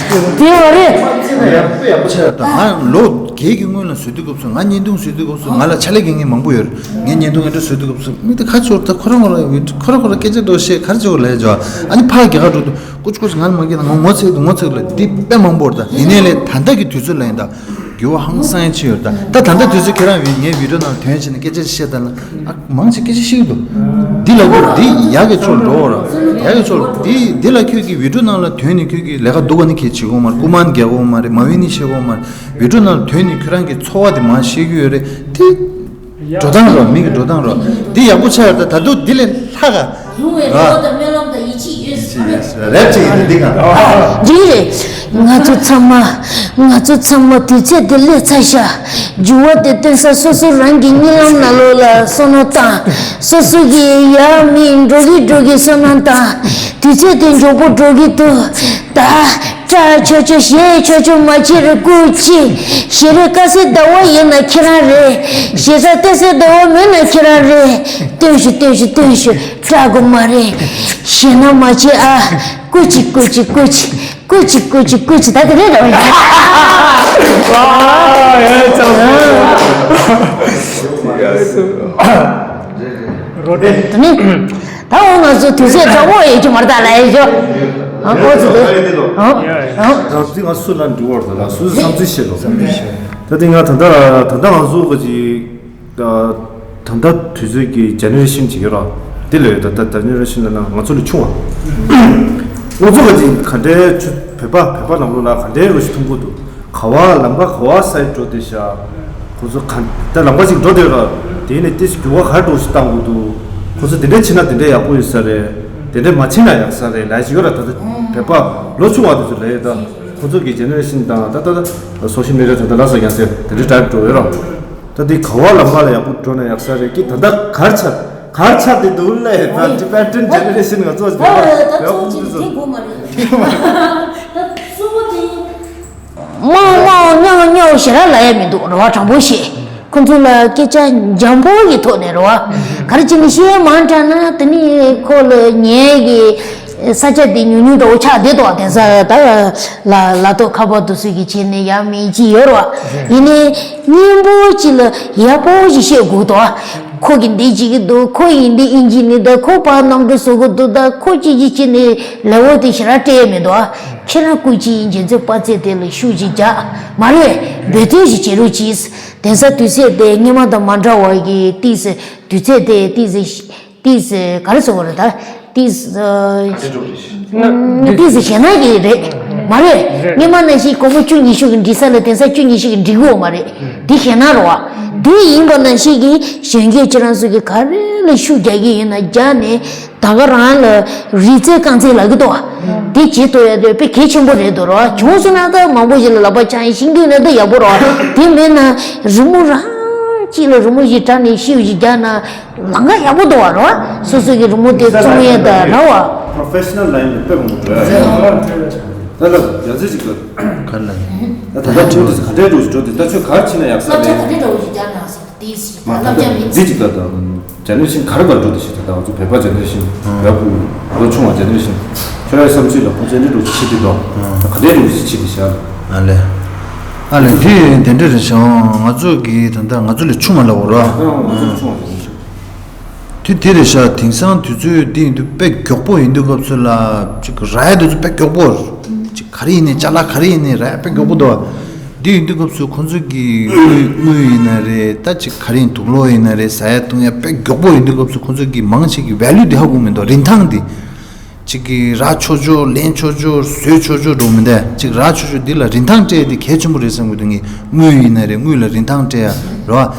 དེ་བ་རེད། ད་ང་ལོ་བརྒྱད་ཀྱི་སྔོན་ལ་བཟོས་དུས་སྐབས་སུ། ང་བརྙན་ཐུང་བཟོས་དུས་སྐབས་སུ་ང་ལ་ཕྱག་ལས་མཁན་མང་པོ་ཡོད་རེད། ངས་བརྙན་ཐུང་ཨེ་འདྲ་བཟོས་དུས་སྐབས་སུ་མི་དེ་ཁ་ཚོར་ད་ཁོ་རང་ཁོ་རང་ཁོ་རང་ཁོ་རང་སྐད་ཆ་འདྲ་བཤད་ག་རེ་བྱེད་དགོས་ལབ་ཡ་ཅོ། ཨ་ནི་ཕར་རྒྱ་གར་འགྲོ་དུས་ཀུ་ཅི་ཀུ་ཅི་ང་ལ་མ་སྐད་ན་ང་ངོ་ཚ་གི་འདུག་ངོ་ཚ་གི་ལབ། འདི་དཔེ་མང་པོ་རེད། ད་ཡིན་ནའི་ལས་ད་ལྟ་གི་དུས་ཚོད་ལ་ཡིན་ད། འགྱུར་བ་ཧང་སང་ཡ་ཆེ་ཡོད། ད་ད་ད་ལྟ་དུས་ཚོད་ཁྱེད་རང་ངའི་བི་ཌིའོ་ནང་ཐོན་བྱས་ནས་སྐད་ཆ་བཤད་ད་ལ། ཨ་མང་ཆེ་སྐད་ཆ་བཤད་ཀྱི་འདུག་འདི་ལ་ཁྱོད་འདི་ཡག་གི་ཕྱོགས་འགྲོ་ར། ཡག་གི་ཕྱོགས་འདི་འདི་ལ་ཁྱོད་ཀྱི་བི་ཌིའོ་ནང་ལ་ཐོན་ནས་ཁྱོད་ཀྱི་ལས་ཀ་སྡུག་ག་ནི་ཁྱེད་བྱེད་དགོས་མ་རེད། སྐུ་མ་རྒྱག་དགོས་མ་རེད། མ་བི་ནི་བྱེད་དགོས་མ་རེད། བི་ཌིའོ་ནང་ལ་ཐོན་ནས་ཁྱོད་རང་གི་འཚོ་བ་དེ་མར་བཤད་ཀྱི་ཡོད་རེད་དེ། འགྲོ་སྟངས་རོ། མི་གི་འགྲོ་སྟངས་རོ། འདི་ཡག་པོ་ཆགས་ཡོད། ད་ད་དུང་འདི་ལས་ལྷག་ག་ཡོང་བའི་རེ་བ་དང་སྨོན་ལམ་དང་ཡིད་ཆེས་ཡོད་ཟེར་བ་རེད། རེད་ཅིག་ཡིན་འདི་ག་འདི་རེད། ང་ཚོ་ཚང་མ་ང་ཚོ་ཚང་མ་དུས་ཚོད་འདི་སླེབས་ཚར་ཤག་འགྱུར་བ་དེ་སྟོན་ས་སོ་སོ་རང་གི་གཉིད་ལམ་ནང་ལོགས་ལ་བསམ་བློ་བཏང་། སོ་སོ་གི་ཡ་མི་འགྲོ་གི་འགྲོ་གི་བསམ་བློ་བཏང་། དུས་ཚོད་དེ་མགྱོགས་པོ་འགྲོ་གི་འདུག་ད་སྐྲག་ཆོག་ཆོག་ཞེད་ཆོག་ཆོག་མ་བྱེད་རེ་སྐུ་མཁྱེན། ཞེ་རེ་དཀའ་སའི་ཟླ་བ་ཡིན་ན་ཁྱེད་རང་རེད། ཞེ་ས་བལྟས་སའི་ཟླ་བ་མིན་ན་ཁྱེད་རང་རེད། སྟོན་ཞུ་སྟོན་ཞུ་སྟོན་ཞུ། སྐྲག་དགོས་མ་རེད། ཞེད་སྣང་མ་བྱེད་ཨ། སྐུ་མཁྱེན་སྐུ་མཁྱེན་སྐུ་མཁྱེན། སྐུ་མཁྱེན་སྐུ་མཁྱེན་སྐུ་མཁྱེན། ད་དེ་རེད་རེད་བ། ཨ་ཡ་ཙང་། རོ་ཏེ། དེ་ནི། ད་འོ་ང་ཚོ་དུས་ཚོད་དྲང་པོ་ཡོད་ཀྱི་མ་རེད་ད་ལ་ཡོད་ཀྱི། ཨ་ཨོ་ཙི་དེ། ཨ་ཨ། རང་ཚིག་ང་སུ་ལ་འགྲོ་བར་ད་ལ་སུ་བསམ་ཚུལ་བཤད་ལོ། ད་དེ་ང་ད་ལྟ་ད་ལྟ་ང་ཚོ་ག་ཅིག་ད་ད་ལྟ་དུས་ཚོད་ཀྱི་ཇེ་ནེ་རེ་ཤན་ཅིག་ཡོད་ར། དེ་ལས་ད་ལྟ་ཇེ་ནེ་རེ་ཤན་ལ་ན་ང་ཚོ་ལས་ཆུང་བ། ང་ཚོ་ག་ཅིག་ག་འདྲའི་ཆུ་བོད་པ་བོད་པ་ནང་ལོགས་ལ་ག་འདྲའི་རོ་ཞིག་མཐོང་གི་འདུག་ག་བ་ལམ་ཁ་ག་བ་སའི་འགྲོ་དེ་ཤ། ཁོ་ཚོ་ག་ད་ལམ་ཁ་ཅིག་འགྲོ་དེ་ར། དེ་ནས་ཏིས་འགྱུར་བ་ག་རེ་འགྲོ་ཞིག་བཏང་དགོས་འདུག་ཁོ་ཚོ་དེ་འདྲ་བྱེད་ན་དེ་འདྲ་ཡག་པོ་ཡོད་ས་རེད། དེ་འདྲ་མ་བྱེད་ན་ཡག་ས་རེད་ལབ་ཅིག་ཡོད་ར། ད་ལྟ་བོད་པ་ལོ་ཆུང་བ་དེ་ཚོ་ལས་ད་ཁོ་ཚོ་གི་ཇེ་ནེ་རེ་ཤན་དང་ད་ལྟ་སོ་ཤལ་མི་ཌི་ཡ་ད་ལྟ་ལ་ས་ཡང་སེ་དེ་འདྲ་ཊའིབ་འགྲོ་ཡོད་ར། ད་དེ་ག་བ་ལམ་ཁ་ལ་ཡག་པོ་འགྲོ་ན་ཡག་ས་རེད་ཀི། ད་ལྟ་གར་ཆ་གར་ཆ་དེ་འདུག་ལ་ད་ཊི་བེ་ཊན་ཇེ་ནེ་རེ་ཤན་ང་ཚོ་ད་ད་ད་ཚོ་ཅིག་དེ་གོ་མ་རེད། ད་སུ་བོ་དེ། མང་མང་རྙོག་རྙོག་ཞེ་དྲག་ལ་ཡ་མི་འདུག་རེད་བ། དྲང་པོ་བཤད། ཁོ་ཚོ་ལ་སྐད་ཆ་འཇམ་པོ་ཡི་ཐོག་ནས་རེད་བ། ག་རེ་བྱས་ནས་བཤད་མང་དྲགས་ན་དེ་ནི་ཁོ་ལ་ཉན་གི་ས་ཆ་དེ་ཉུང་ཉུང་འདྲ་བོ་ཆགས་བསྡད་དོ། དེང་སང་ད་ལ་ལ་ཐོག་ཁ་པར་དུ་སུ་གི་བྱས་ནས་ཡ་མི་ཅི་ཡོད་རེད་བ། ཡིན་ནའི་སྙན་པོ་ཅིག་ལ་ཡག་པོ་ཞིག་བཤད་དགོས་དོ། ཁོ་གི་འདི་བྱེད་ཀྱི་འདུག་ཁོ་ཡིན་འདི་ཨིན་ཇི་ནི་ད་ཁོ་ཕར་གནམ་གྲུ་བཟོ་གི་འདུག་ད་ཁོ་ཅི་ཅི་ཅི་ནི་ལེ་བོ་དེ་ཞེ་དྲག་སྤྲད་ཡ་མི་འདུག་ཁྱེད་རང་སྐུ་མཁྱེན་རྒྱལ་མཚན་དཔའ་རྩལ་དེ་ལ་ཤུགས་ཅིག་རྒྱག་མ་རེད། འབད་བརྩོན་ཞིག་བྱེད་རོགས་གྱིས། དེང་སང་དུས་ཚོད་དེ་སྔོན་མ་དང་མ་འདྲ་བ་གི་ཏིས་དུས་ཚོད་དེ་ཏིས་ཏིས་ག་རེ་ཟེར་དགོས་རེད་ད། ཏིས་ཏིས་ཞེ་ན་གི་རེད། མ་རེད། སྔོན་མ་ནང་བཞིན་སྒོར་མོ་བཅུ་ཉི་ཤུ་གི་འགྲིག་ས་ལ་དེང་སང་བཅུ་ཉི་ཤུ་གི་འགྲིག་གི་ཡོད་མ་རེད། འདི་ཞེ་ན་རེད་བ། འདི་ཡིན་པ་ནང་བཞིན་གྱི་གཞོན་སྐྱེས་ཁྱེད་རང་ཚོ་གི་ག་རེ་ལ་ཤུགས་རྒྱག་གི་ཡིན་ན་རྒྱག་ནས། ད་ག་རང་ལ་རིག་རྩལ་རྐང་རྩེད་ལབ་ཀྱི་འདུག་བ། དེ་བྱེད་ཐུབ་ཡ་དེ་དཔེ་གལ་ཆེན་པོ་རེད་འདུག་ར། བྱུང་སོང་ན་ད་མང་པོ་ཞིག་ལ་ལག་པ་འཆང་ཡ་ཤེས་ཀྱི་ཡོད་ན་ད་ཡག་པོ་ར། དེ་མེད་ན་རི་མོ་རང་གཅིག་ལ་རི་མོ་ཞིག་བྲིས་ནས་ཤིའུ་ཞིག་རྒྱག་ན་ལམ་ཁ་ཡག་པོ་འདུག་བ་ར། སོ་སོ་གི་རི་མོ་དེ་རྩོམ་ཡ་ད་ར་བ། པོ་རོ་ཕེ་ཤི་ནལ་ལ་ཡིན་ན་དཔེ་མང་པོ་འགྲོ་ཡ་རེད། ད་ལ་ཡང་ཚེ་གཅིག་ལ་ག་ལ་ད་ད་ལྟ་འགྲོ་དུས་ག་འདྲའི་འགྲོ་ཞིག་འགྲོ་དུས་ད་ཆོས་ག་རེ་བྱེད་ན་ཡག་ས་རེད། ད་ལྟ་འགྲོ་ཞིག་རྒྱག་ན་ཟེར། དེ་ཞིག་མ་ད་ལྟ་འདི་ཅིག་ད་ད་ཇེ་ནེ་རེ་ཤན་ག་རེ་ག་རེ་འགྲོ་དེ་ཞིག་ད་ད་ང་ཚོ་བོད་པ་ཇེ་ནེ་རེ་ཤན་བོད་པ་ལོ་ཆུང་བ་ཇེ་ནེ་རེ་ཤན་ཁྱོད་རའི་བསམ་ཚུལ་ལ་ཁོ་ཚོས་འདི་འགྲོ་ཞིག་བྱེད་དེ་ད་ག་འདྲའི་འགྲོ་ཞིག་བྱེད་དེ་ཤག་ཨ་ལེ། ཨ་ལེ་དེ་དེ་འདྲ་རེད་ཤག་ང་ཚོ་གི་ད་ལྟ་ང་ཚོ་ལས་ཆུང་བ་ལ་འོ་ར། ང་ཚོ་ལས་ཆུང་བ་ཇེ་ནེ་རེ་ཤན། དེ་དེ་རེད་ཤག་དེང་སང་དུས་ཚོད་འདི་ཡིན་དུས་དཔེ་མགྱོགས་པོ་ཡིན་དུས་སྐབས་སུ་ལ་ཅིག་ར་ཡ་དུས་ཚོད་དཔེ་མགྱོགས་པོ། ཅིག་ག་རེ་ཡིན་ནའི་ཅ་ལག་ག་རེ་ཡིན་ནའི་ར་ཡ་དཔེ་མགྱོགས་པོ་འདུག་འདི་ཡིན་དུས་སྐབས་སུ་ཁོང་ཚོ་གི་དངུལ་དངུལ་ཡིན་ན་རེད། ད་ཅིག་ག་རེ་ཡིན་དུག་ལོག་ཡིན་ན་རེད། ཟ་ཡ་བཏུང་ཡ་དཔེ་མགྱོགས་པོ་ཡིན་དུས་སྐབས་སུ་ཁོང་ཚོ་གི་མང་ཆེ་གི་ཝེ་ལུ་འདི་ཧ་གོ་མི་འདུག་རིན་ཐང་འདི། ཅིག་གི་རག་ཆོག་ཆོག་ལེན་ཆོག་ཆོག་བཟོས་ཆོག་ཆོག་འགྲོ་མི་འདུག་ཅིག་རག་ཆོག་ཆོག་འདི་ལ་རིན་ཐང་སྤྲད་འདི་གལ་ཆེན་པོ་རེད་བསམ་གི་འདུག་ངས་དངུལ་ཡིན་ན་རེད། དངུལ་ལ་རིན་ཐང་སྤྲད་ཡ་རེད་བ།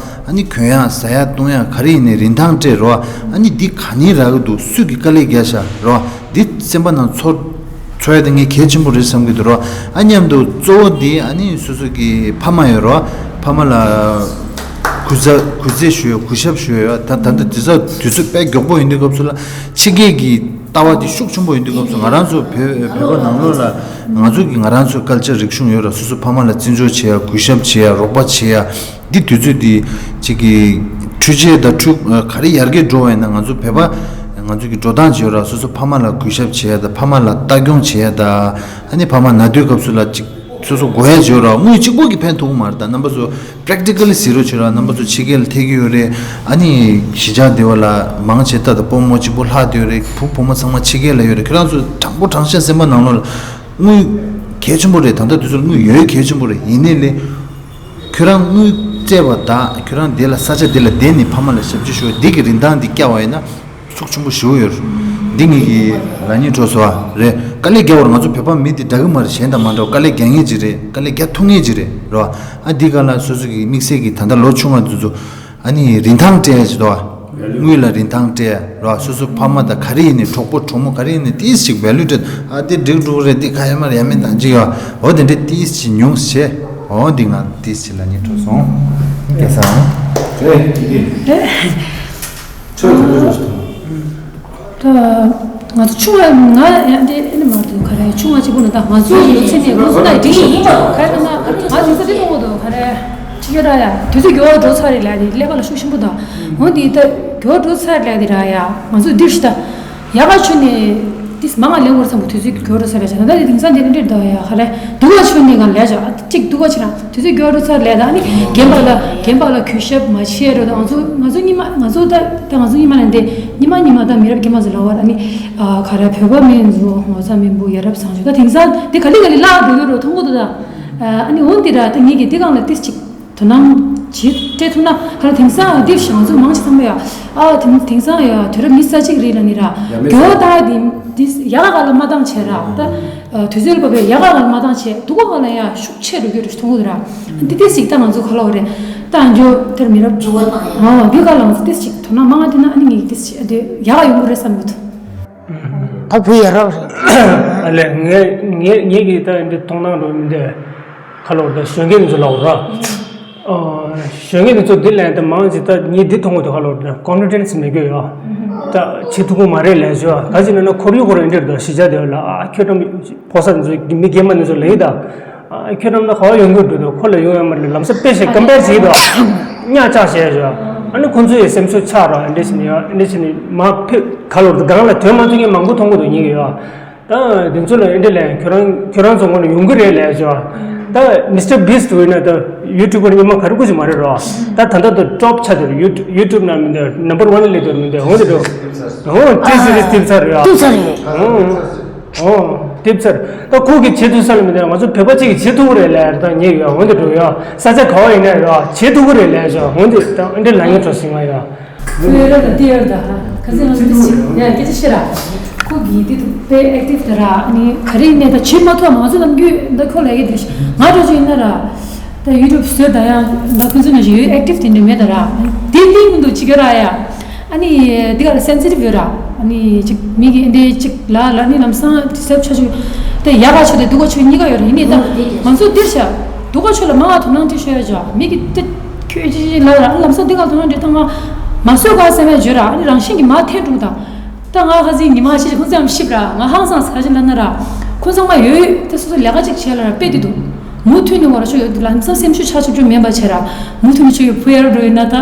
ཨ་ནི་གྱོན་ཡ་ཟ་ཡ་བཏུང་ཡ་ག་རེ་ཡིན་ནའི་རིན་ཐང་སྤྲད་རེད་བ། ཨ་ནི་འདི་ག་ནས་རག་གི་འདུག་སུས་ཀྱི་དཀའ་ལས་རྒྱག་ཤག་རེད་བ། འདི་སེམས་པ་ནང་ཚོར་ཚོར་ཡ་དེ་ངས་གལ་ཆེན་པོ་རེད་བསམ་གྱི་འདུག་རོ། ཨ་མཉམ་དུ་གཙོ་བོ་འདི་ཨ་ནི་སོ་སོ་གི་ཕ་མ་ཡོད་རོ། ཕ་མ་ལ་གུས་བརྩི་གུས་བརྩི་ཞུ་ཡ་གུས་ཞབས་ཞུ་ཡ་ད་ད་ལྟ་དུས་ཚོད་དུས་ཚོད་དཔེ་མགྱོགས་པོ་ཡིན་དུས་སྐབས་སུ་ལ་ཕྱི་རྒྱལ་གྱི་ལྟ་བ་འདི་ཤུགས་ཆེན་པོ་ཡིན་དུས་སྐབས་སུ་ང་རང་ཚོ་བོད་བོད་པ་ནང་ལོགས་ལ་ང་ཚོ་གི་ང་རང་ཚོའི་ཀལ་ཅར་རིག་གཞུང་ཡོད་ར། སོ་སོ་ཕ་མ་ལ་བརྩི་འཇོག་བྱེད་ཡ་གུས་ཞབས་བྱེད་ཡ་རོགས་པ་བྱེད་ཡ། འདི་དུས་ཚོད་འདི་གཅིག་གི་འཕྲུལ་ཆས་དང་འཕྲུལ་ག་རེ་ཡར་རྒྱས་འགྲོ་བ་ཡིན་ན་ང་ཚོ་བོད་པ་ ང་ཚོ་གི་འགྲོ་སྟངས་བྱེད་ཡོད་ར། སོ་སོ་ཕ་མ་ལ་གུས་ཞབས་བྱེད་ཡ་དང་། ཕ་མ་ལ་ལྟ་སྐྱོང་བྱེད་ཡ་དང་། ཨ་ནི་ཕ་མ་ན་དུས་སྐབས་སུ་ལ་ཅིག་སོ་སོ་དགོས་ཡ་བྱེད་ཡོད་ར། དངུལ་གཅིག་པོ་གིས་ཕན་ཐོགས་མ་རེད། ད་རྣམ་པ་ཚོ་practically་ཟེར་རོགས་བྱེད་ར། རྣམ་པ་ཚོ་ཕྱི་རྒྱལ་ལ་ཐད་ཀྱི་ཡོད་རེད། ཨ་ནི་གཞིས་ཆགས་འདི་བ་ལ་མང་ཆེ་ད་ད་སྤོ་རྨོ་གཅིག་པོ་ལྷག་བསྡད་ཡོད་རེད། བུ་བུ་མོ་ཚང་མ་ཕྱི་རྒྱལ་ལ་ཡོད་རེད། ཁྱོད་རང་ཚོ་དྲང་པོ་དྲང་བཞག་སེམས་པ་ནང་ལོགས་ལ་དངུལ་གལ་ཆེན་པོ་རེད། ད་ལྟ་དུས་ཚོད་ལ་དངུལ་ཡོད་གལ་ཆེན་པོ་རེད། ཡིན་ནའི་ལས་ཁྱོད་རང་དངུལ་བཙལ་བ་དང་ཁྱོད་རང་འདི་ལ་ས་ཆ་འདི་ལ་བསྡད་ནས་ཕ་མ་ལ་ཞབས་ཕྱི་ཞུ་བ་འདི་གི་རིན་ཐང་འདི་བསྐྱལ་བ་ཡིན་ན་ཚུགས་ཆེན་པོ་ཞུ་ཡོད། འདི་ངེད་ཀྱི་ལག་གཉིས་གྲོགས་སོ་རེད། དཀའ་ལས་རྒྱག་བར་ང་ཚོ་བོད་པ་མི་འདི་འདྲ་གི་མ་རེད། གཞན་དང་མ་འདྲ་བ་དཀའ་ལས་རྒྱག་མཁན་ཅིག་རེད། དཀའ་ལས་རྒྱག་ཐུབ་མཁན་ཅིག་རེད་རོ། ཨ་འདི་ག་ལ་སོ་སོ་གི་དམིགས་བསལ་གྱི་ད་ལྟ་ལོ་ཆུང་བ་འདི་ཚོ་ཨ་ནི་རིན་ཐང་སྤྲད་ཡ་ཅིག་འདུག་བ། དངུལ་ལ་རིན་ཐང་སྤྲད་ར། སོ་སོ་ཕ་མ་དང་ག་རེ་ཡིན་ནའི་གྲོགས་པོ་གྲོགས་མོ་ག་རེ་ཡིན་ནའི་ཏིས་ཅིག་value་སྤྲད། ཨ་དེ་འགྲིག་འགྲོ་གི་རེད། དེ་ག་ཡ་མ་རེད། ཡ་མེད་དང་ཅིག་ཡ། འོ་དེ་འདྲའི་ཏིས་ཅིག་ཉུང་ཞེ། འོ་འདི་ང་ཏིས་ཅིག་ལ་ཉིན་འཕྲོ་སོང་། སྐལ་བཟང་། ཨེ་ཡིན་གྱི། ཁྱོད་དུ་འགྲོ་སོང་། ད་ང་ཚོ་ཆུང་བ་ང་ཡང་དེ་ཨེ་ནི་མ་འདུག་ག་རེ། ཆུང་བ་གཅིག་པུ་ན་ད་ང་ཚོ་ཡོད་ཚད་ནས་ང་ཚོ་ད་འགྲིག་གི་ཡིན། ག་རེ་ན་ང་དེང་སང་དེ་མཐོང་གི་འདུག་ག་རེ། ཅི་ཡོད་ར་ཡ། དུས་ཚོད་འགྱུར་བ་འགྲོ་ཚར་རེད་ལབ་དེ་ཀླད་པ་ལ་ཤུགས་ཆེན་པོ་དང་། འོ་འདི་ལྟ་འགྱུར་བ་འགྲོ་ཚར་ལབ་དེ་ར་ཡ། ང་ཚོ་འདིར་ཤི་ད་ཡག་ག་ཆུ་ནས་ཏིས་མང་ང་ལེན་བར་བསམ་པ་དུས་ཚོད་འགྱུར་བ་འགྲོ་ཚར་རེད་ཟེར་ན། ད་དེ་དེང་སང་དེ་འདྲ་འདྲ་ཡ་ག་རེ། སྡུག་ག་ཆུ་ནས་གང་ལས་ཅོ་ཨ་གཅིག་སྡུག་ག་ཆུ་ར་དུས་ཚོད་འགྱུར་བ་འགྲོ་ཚར་ལབ་ད། ཨ་ནི་རྒན་པ་ལ་རྒན་པ་ལ་གུས་ཞབས་མ་བྱེད་རོ། ད་ང་ཚོ་ང་ཚོ་ཉི་མ་ང་ཚོ་ད་ད་ང་ཚོ་ཉི་མ་ནས་འདི་ཉི་མ་ཉི་མ་ད་མི་རབས་རྒན་མ་ཚོ་ལ་བར་ཨ་ནི་ག་རེ་བོད་པ་མིན་ཚོ་ངོ་ཚ་མིན་པོ་ཡ་རབས་བཟང་ཆོས་ད་དེང་སང་དེ་ག་ལི་ག་ལི་བརླག་འགྲོ་གི་རོ། མཐོང་གི་འདུག་ད། ཨ་ནི་འོ་འདི་ར་ད་ངེད་ཀྱི་འདི་གང་ལ་ཏིས་ཅིག་དོ་སྣང་བྱེད་སྤྲད་ཐུབ་ན། ག་རེ་དེང་སང་འདི་ཞང་ཚོ་མང་ཆེ་ཚང་མ་ཡ། ཨ་དེང་དེང་སང་ཡ་དུས་རབས་ཉི་ཤུ་རྩ་གཅིག་རེད་ལ་ནི་ར། ཡ་མེད་རྒྱོ་ད་དེ་འདི་ཡག་ག་ལ་མ་བཏང་བྱས་ར། ད་དུས་ཚོད་ལ་བབ་པའི་ཡག་ག་ལ་མ་བཏང་བྱས་སྡུག་ག་ག་ལ་ཡ་ཤུགས་ཆེ་རུ་གྱུར་མཐོང་གི་ར། འདི་ཏིས་ཅིག་ད་ང་ཚོ་ག་ལ་བ་རེད། ད་འགྱོ་དེར་མི་རབས་འགྱུར་བ་བཏང་ཡ། འོ་འདི་ག་ལ་ང་ཚོ་ཏིས་ཅིག་དོ་སྣང་མང་དེ་ན་ཨ་ནི་ངེད་ཀྱི་ཏིས་ཅིག་དེ་ཡག་ག་ཡོང་གི་རེད་བསམ་གི་འདུག་ད་བུ་ཡ་རབས་རེད། ཨ་ལས་ངས་ངས་ངས་ཀྱིས་ད་འདི་མཐོང་སྣང་འགྲོ་མི་འདུག་ག་ལོར་ད་གཞོན་སྐྱེས་ཚོ་ལ་འོ་ར། གཞོན་སྐྱེས་ཚོ་འདི་ལས་ད་མང་ཆེ་ད་ངས་འདི་མཐོང་གི་འདུག་ག་ལོར་ད་confidence་མེད་གི་ཡོད། ད་བྱེད་ཐུབ་ཀྱི་མ་རེད་ལས་བྱོས། ག་ཅི་ན་ན་ཁོར་ཡུག་ཁོ་རང་འདིར་ད་གཞིས་ཆགས་དེ་ལ་ཨ་ཁྱོད་ཀྱི་མི་རྒན་མ་འདི་ཚོ་ལས་ད། ཁྱོད་རང་ད་ག་བ་ཡོང་གི་འདུག་ཁོ་ལ་ཡོང་ཡ་མ་རེད། ལམ་སང་དཔེ་ཞིག་ཀམ་པེར་བྱེད་དོ། གཉའ་བཅག་བྱས་བྱས། ཨ་ནི་ཁོང་ཚོའི་སེམས་ཤུགས་ཆག་ར། འདི་བྱས་ནས་ཡ་འདི་བྱས་ནས་མ་ཕེབས་ག་ལོར་སྒང་ལ་དོན་མ་ཐུབ་མཁན་མང་པོ་མཐོང་གི་འདུག་ཉིན་གི་ཡ། ད་དེ་ཚོ་ལ་འདི་ལས་ཁྱོད་རང་ཁྱོད་རང་ཚོ་ངོ་ནས་ཡོང་གི་རེད་ལས་བྱས། ད་མི་སི་ཊར་བིས་ཊི་ཡིན་ན་ད་ཡུ་ཊུབ་པར་ཉི་མ་ག་རེ་དགོས་ཀྱི་མ་རེད་རོ། ད་ད་ལྟ་ད་ཊོབ་ཆགས་འདུག་ཡུ་ཊུབ་ནང་མི་འདུག་ནམ་བར་ཝན་ལ་སླེབས་འདུག་མི་འདུག་འོ་འདི་འགྲོ། འོ་ཏི་སི་རི་ཏིབ་ཚར་ཡ། ཏིབ་ཚར་ཡ། འོ། ཨོ། དེབ་ཚར། ད་ཁོ་གིས་བྱེད་ཐུབ་ས་ལ་མི་འདུག་ང་ཚོ་བོད་པ་གཅིག་གིས་བྱེད་ཐུབ་ཀྱི་རེད་ལབ་ད་ཉེ་ཡོད་འོན་ཏེ་འགྲོ་ཡོད། ས་ཆ་ག་བ་ཡིན་ན་ཡོད་བྱེད་ཐུབ་ཀྱི་རེད་ལབ་བྱས་འོན་ཏེ་ད་འདི་ལ་ངས་གྲོ་ཞིག་མ་ཡོད། ཁོས་ར་ད་འདི་ཡོད་ད། ཁ་སང་ང་ཚོ་འདི་ཞིག་ཡ་སྐད་ཆ་བཤད་ར། ཁོ་གིས་འདི་དུ་དཔེ་ཨེག་ཊིབ་ད་ར་ཨ་ནི་ག་རེ་ཡིན་ནའི་ད་བྱེད་མ་ཐུབ་ང་ཚོ་ནམ་རྒྱུན་ད་ཁོ་ལ་ཡི་དེ་ང་འགྲོ་རྒྱུ་ཡིན་ན་ར། ད་ཡུ་ཊུབ་བཟོས་ད་ཡང་ད་ཁོ་ཚོ་ནང་བཞིན་ཡོད་ཨེག་ཊིབ་དེ་འདྲ་མེད་ད་ར། དེ་འདི་མི་འདུག་ཅི་ག་ར་ཡ། ཨ་ནི་འདི་ག་ལ་སེན་སི་ཊིབ་ཡོད་ར། ཨ་ནི་ཅིག་མི་གི་འདི་ཅིག་ལ་ལ་ནི་ལམ་སང་ཌི་སི་ཊརབ་ཆ་ཆུ་དེ་ཡག་ག་ཆུ་དེ་སྡུག་ག་ཆུ་གཉིས་ཀ་ཡོད་ར། ཡིན་ནི་ད་ང་ཚོ་འདིར་བྱ་སྡུག་ག་ཆུ་ལ་མ་བ་དོ་སྣང་དེ་ཤོད་ཡ་ཅོ་མི་གི་དེ་ཁྱོད་ཅི་ཅི་ལ་ལ་ལམ་སང་འདི་ག་དོ་སྣང་དེ་ད་ང་མ་བཟོད་ག་སེམས་ཡ་བརྗོད་ར། ཨ་ནི་རང་བཞིན་གྱི་མ་འཐེན་འགྲོ་ད། ད་ང་ཁ་སང་ཉི་མ་ཤི་ཁོང་ཚོ་ཡང་ཤི་བ་ར། ང་ཧང་སང་ས་ཅི་ལ་ན་ར། ཁོང་ཚང་མ་ཡོད་དེ་སོ་སོ་ལས་ཀ་ཅིག་བྱས་ལ་ར་དཔེ་དེ་འདུག་མུ་མཐུད་ནས་ངོ་ར་ཤོ་ཡོད་ལམ་སང་སེམས་ཤུགས་ཆག་ཆོག་ཆོག་མེད་པ་བྱས་ར། མུ་མཐུད་ནས་ཆོ་ཡོད་ཕུ་ཡར་འགྲོ་ཡོད་ན་ད།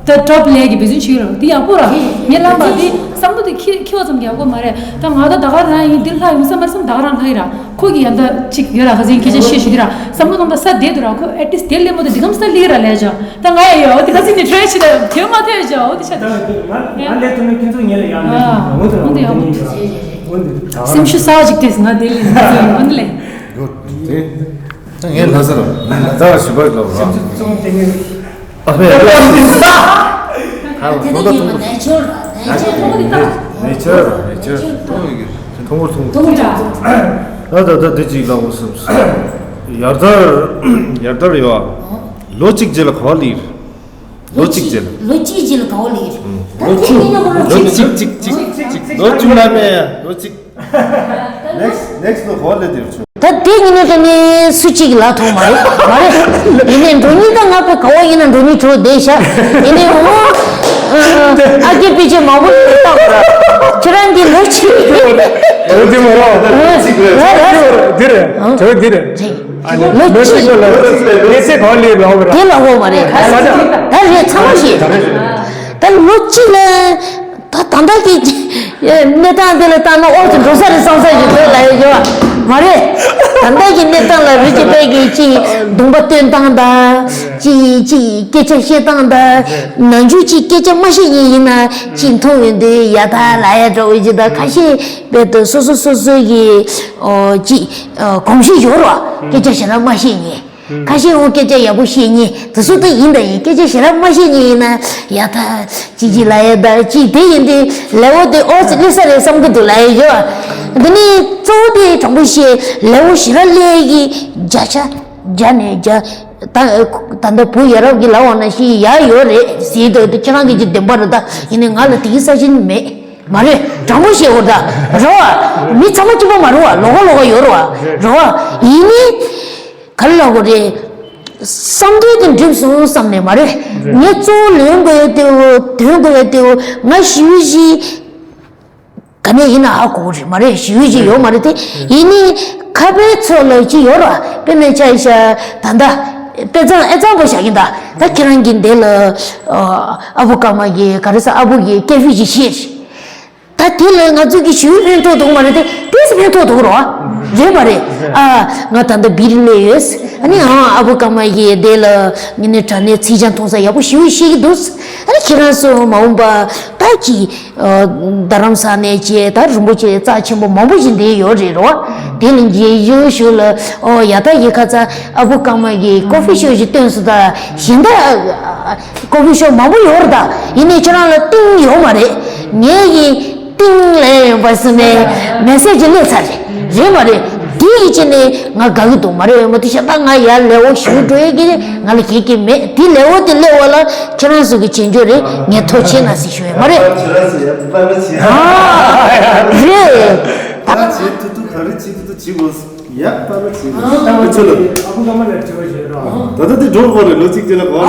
ད་ཊོབ་ལས་ཀྱི་འབད་བརྩོན་བྱེད་ཡོད་ར། དེ་ཡག་པོ་ར། ངས་ལབ་པ་དེ་བསམ་བློ་དེ་ཁྱི་ཁྱི་བ་ཙམ་གྱི་ཡག་པོ་མ་རེད། ད་ང་ད་ད་ག་རང་ཡིན་འདི་ལྷ་ཡིན་བསམ་མ་བསམ་ད་ག་རང་ལྷ་ཡིན་ར། ཁོ་གི་ཡང་ད་ཅིག་ཡོད་ར། ཁ་སང་སྐད་ཆ་བཤད་ཞུ་གི་ར། བསམ་བློ་གཏོང་ད་ས་བསྡད་འདུག་ར། ཁོ་ཨེཊ་ལིསཊ་དེ་ལས་མོ་ད་འདི་གམ་ས་ལི་ར་ལས་ཅོ། ད་ང་ཡ་ཡོད་འདི་ཁ་སང་ནས་ཊ་རའི་བྱེད་ད་དེ་མ་ཐོས་ཅོ་འོ་དེ་ཆ་ད། ང་ལས་ཐུབ་ན་ཁྱེད་ཚོ་ངེད་ལ་ཡང་ལས་འོ་དེ་འོ་དེ་ཡག་པོ་འདུག་འོ་དེ་ད་སེམས་ཤུགས་གསར་པ་ཅིག་སྟེར་ང་དེ་ལས་འོ་དེ་ལས། ད་ངས་ལྷ་སར་ལྷ་སར་ཞུ་བར་ལབ་ར། སེམས་ཤུགས་གཙང་དེ་ངས། ཨ་ཕས་ཁ་ལ་ཁོང་ད་ཐུང་གུ། ནེ་ཆར་ནེ་ཆར་ཐུང་གུ་ཐུང་གུ། ད་ད་ད་འདི་ཅིག་ལབ་དགོས་བསམ་སོང་། ཡར་དར་ཡར་དར་ཡོད། ལོ་གཅིག་རྗེས་ལ་ག་བ་ལི། ལོ་གཅིག་རྗེས་ལ། ལོ་གཅིག་རྗེས་ལ་ག་བ་ལི། ལོ་གཅིག་ལོ་གཅིག་གཅིག་གཅིག་གཅིག་ལོ་གཅིག་ལ་མེད་ལོ་གཅིག next next ལོ་ག་བ་ལི་དེར་ཆོག་ད་དེ་ཉིན་ནས་དེ་ནས་སུ་གཅིག་ལ་ཐོག་མ་རེད་མ་རེད། ཡིན་ནའི་འགྲོ་ཉིན་ད་ང་ཕ་ག་བ་ཡིན་ན་འགྲོ་ཉིན་གྲོ་བསྡད་ཤག་ཡིན་ནའི་འོ། ཨ་ཀྱེ་པི་ཅེ་མང་པོ་ཡོད་ད་གོ་ར། ཁྱེད་རང་གི་ལོ་གཅིག་རེད། འོ་དེ་མ་རེད། འདི་རེད། འདི་རེད། ལོ་གཅིག་ལ་ལས་ཚེ་གང་ལས་ལོག་ར། དེ་ལ་འོ་མ་རེད། ད་རེད་ཚང་མ་ཤེས། ད་ལོ་གཅིག་ལ། ད་ད་ལྟ་གི་གནས་སྟངས་འདི་ལ་བལྟས་ན་ཨོ་ཙི་འགྲོ་ས་རེད་བསམ་ས་ཞིག་འདུག་ལབ་ཡ་ཡོད་མ་རེད། ད་ལྟ་གི་གནས་སྟངས་ལ་རི་སྐྱེས་པའི་གི་ཅིག་གདོང་པ་སྟོན་སྟངས་དང་། ཅིག་ཅིག་སྐད་ཆ་བཤད་སྟངས་དང་། ནམ་རྒྱུན་ཅིག་སྐད་ཆ་མ་བཤད་མཁན་ཡིན་ན་ཅིག་མཐོང་ཡོང་དུས་ཡ་ད་ལབ་ཡ་འདྲ་བོ་ཅིག་དང་། ཁ་ཤས་དཔེ་དུ་སོ་སོ་སོ་སོའི་གི་ཨོ་ཅིག་ཨོ་གོམས་གཤིས་ཡོད་རེད་བ། སྐད་ཆ་ཞེ་དྲག་མ་བཤད་མཁན། ཁ་ཤས་འོ་སྐད་ཆ་ཡག་པོ་བཤད་མཁན་དེ་ཚོ་ད་ཡིན་ད་ཡིན། སྐད་ཆ་ཞེ་དྲག་མ་བཤད་མཁན་ཡིན་ན་ཡ་ད་ཅིག་ཅིག་ལབ་ཡ་ད་ཅིག་དེ་ཡིན་དུས་ལས་འོ་དེ་ཨོ་ཙི་སླེབས་ས་རེད་བསམ་གི་འདུག་ལབ་ཡ་ཡོད། འདི་ནི་གཙོ་བོ་དེ་དྲང་པོ་བཤད་ལས་འོ་ཞེ་དྲག་སླེབས་ཀྱི་བརྒྱ་ཆ་བརྒྱ་ནས་བརྒྱ། ད་ད་ལྟ་བུ་ཡ་རབས་ཀྱི་ལབ་འོ་ན་ཤི་ཡ་ཡོད་རེད་ཟེར་དུས་དེ་ཁྱེད་རང་གི་ཅིག་བདེན་པ་རེད། ད་ཡིན་ནའི་ང་ལ་དེ་གི་ས་ཞིན་མེད། མ་རེད། དྲང་པོ་བཤད་འོ་ད་རེད་བ། མི་ཚང་མ་གཅིག་པ་མ་རེད་བ། ལོགས་ཀ་ལོགས་ཀ་ཡོད་རེད་བ། རེད་བ། ཡིན་ནའི། ག་རེ་ལབ་དགོས་རེད། བསམ་འདུན་དེ་འགྲུབ་སོང་བསམ་ནས་མ་རེད། ངས་གཙོ་བོ་ལོན་དགོས་ཡ་དེའོ་དོན་དགོས་ཡ་དེའོ་ང་ཞུ་བཞི། ག་ནས་ཡིན་ན་ཧ་གོ་གི་རེད་མ་རེད། ཞུ་བཞི་ཡོད་མ་རེད་དེ། ཡིན་ནའི་ཁ་པའི་ཚོ་ལ་ཅི་ཡོད་ར། དཔེར་ན་ཆ་བཞག་ད་ལྟ་དཔེ་ཚང་ཨེ་ཚང་པོ་བཞག་གིན་ད། ད་ཁྱེད་རང་གི་འདི་ལ་ཨ་བུ་ཀརྨ་གི་ག་རེ་ཟ་ཨ་བུ་གི་སྐད་ཕིག་ཅིག་བཤད། ད་དེ་ལ་ང་ཚོ་གི་ཞུ་ཕན་ཐོགས་འདུག་མ་རེད་དེ། ཏོག་ཙམ་ཕན་ཐོགས་འདུག་རོ། རེད་མ་རེད། ཨ་ང་ད་ལྟ་བིར་ལས་ཡོད། ཨ་ནི་ཨ་ཨ་བུ་ཀརྨ་གི་དེ་ལ་ངས་ནི་དྲ་གནས་ཚིག་སྦྱང་མཐོང་ས་ཡག་པོ་ཞེ་པོ་ཤེས་ཀྱི་འདུག་ཨ་ནི་ཁྱེད་རང་ཚོ་མ་འོངས་པ་ད་ཅིག་རྡ་རམ་ས་ནས་བྱས་ད་རིན་པོ་ཆེ་རྩ་ཆེན་པོ་མང་པོ་ཞིག་འདིར་ཡོད་རེད་རོ། དེ་ལ་མཇལ་ཞུ་ཞུ་ལ་ཨོ་ཡ་ད་ཡི་ཁ་ཚ་ཨ་བུ་ཀརྨ་གི་ཀོ་ཕི་ཤོབ་ཞིག་བཏོན་སོང་ད་གཞན་ད། ཀོ་ཕི་ཤོབ་མང་པོ་ཡོད་རེད་ད། ཡིན་ནའི་ཁྱེད་རང་ལ་ཏིང་ཡོད་མ་རེད། ངས་ཡིན་ཏིང་ལས་ཡོད་པ་སུ་ནས་མེ་སེ་ཇི་སླེབས་ཚར་རེད། རེད་མ་རེད། དེ་ཡི་ཆེད་ནས་ང་དགའ་གི་འདུག་མ་རེད་མ་གཏོགས་ཤ་སྟག་ང་ཡར་ལས་འོ་ཞུ་འགྲོ་ཡས་ཀྱི་རེད། ང་ལ་གེགས་ཀྱི་མེད། དེ་ལས་འོ་དེ་སླེབས་པ་ལ་ཁྱེད་རང་ཚོ་གི་བྱེད་འཇོག་རེད། ངས་ཐུགས་རྗེ་གནང་ཟེར་ཞུ་ཡས་མ་རེད། ཨ་རེད། ད་བྱེད་ཐུབ་ཐུབ་ག་རེ་བྱེད་ཐུབ་ཐུབ་བྱེད་དགོས། ཡ། ད་ལོ་གཅིག་ཨ་ཁུ་ཀརྨ་ལ་དྲི་བ་ཞིག་རོ། ད་ལྟ་དེ་འགྲོ་དགོས་རེད། ལོ་གཅིག་རྗེས་ལ་གོ།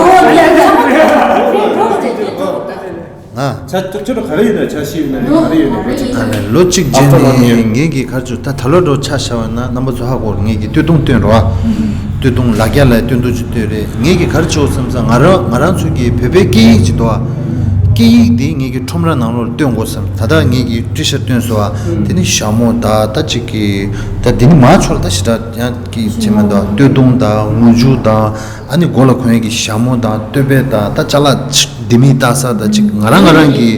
ཨ། ཆ་ཁྱོད་ཁྱོད་ག་རེ་ཡོད་ན་ཆ་ཤས་ཡོད་ན་ག་རེ་ཡོད་ན་ལོ་གཅིག་ཨ་ནི་ལོ་གཅིག་རྗེས་ནས་ངེད་ཀྱི་གར་ཚུར་ད་ད་ལོ་འགྲོ་ཆ་བཞག་པ་ན་རྣམ་པ་ཚོ་ཧ་གོ་རེད། ངེད་ཀྱི་སྟོད་ཐུང་བཏོན་རོ། སྟོད་ཐུང་ལ་རྒྱ་ལ་སྟོད་ཐུང་ཅིག་བཏོན་རེད། ངེད་ཀྱི་གར་ཚུར་བསམ་ས་ང་རང་ང་རང་ཚོ་གི་བོད་པའི་སྐད་ཡིག་ཅིག་འདུག་ཨ། སྐད་ཡིག་འདི་ངེད་ཀྱི་ཁྲོམ་ར་ནང་ལོགས་ལ་སྟོན་དགོས་བསམ། ད་ལྟ་ངེད་ཀྱི་ཊི་ཤར་ཊི་བཏོན་སོང་ཨ། དེ་ནི་ཞྭ་མོ་དང་ད་ཅིག་གི་ད་འདི་ནི་མ་ཆོར་ད་ཞེ་དྲག་ཡང་གི་བྱེད་མ་འདུག་སྟོད་ཐུང་དང་ངུ་ཇུ་དང་ཨ་ནི་མགོ་ལ་གོན་ཡས་ཀྱི་ཞྭ་མོ་དང་སྟོད་སྦས་དང་ད་ཅ་ལག་ཅིག་ལྡེ་མིག་ལྟ་ས་དང་ཅིག་ང་རང་ང་རང་གི་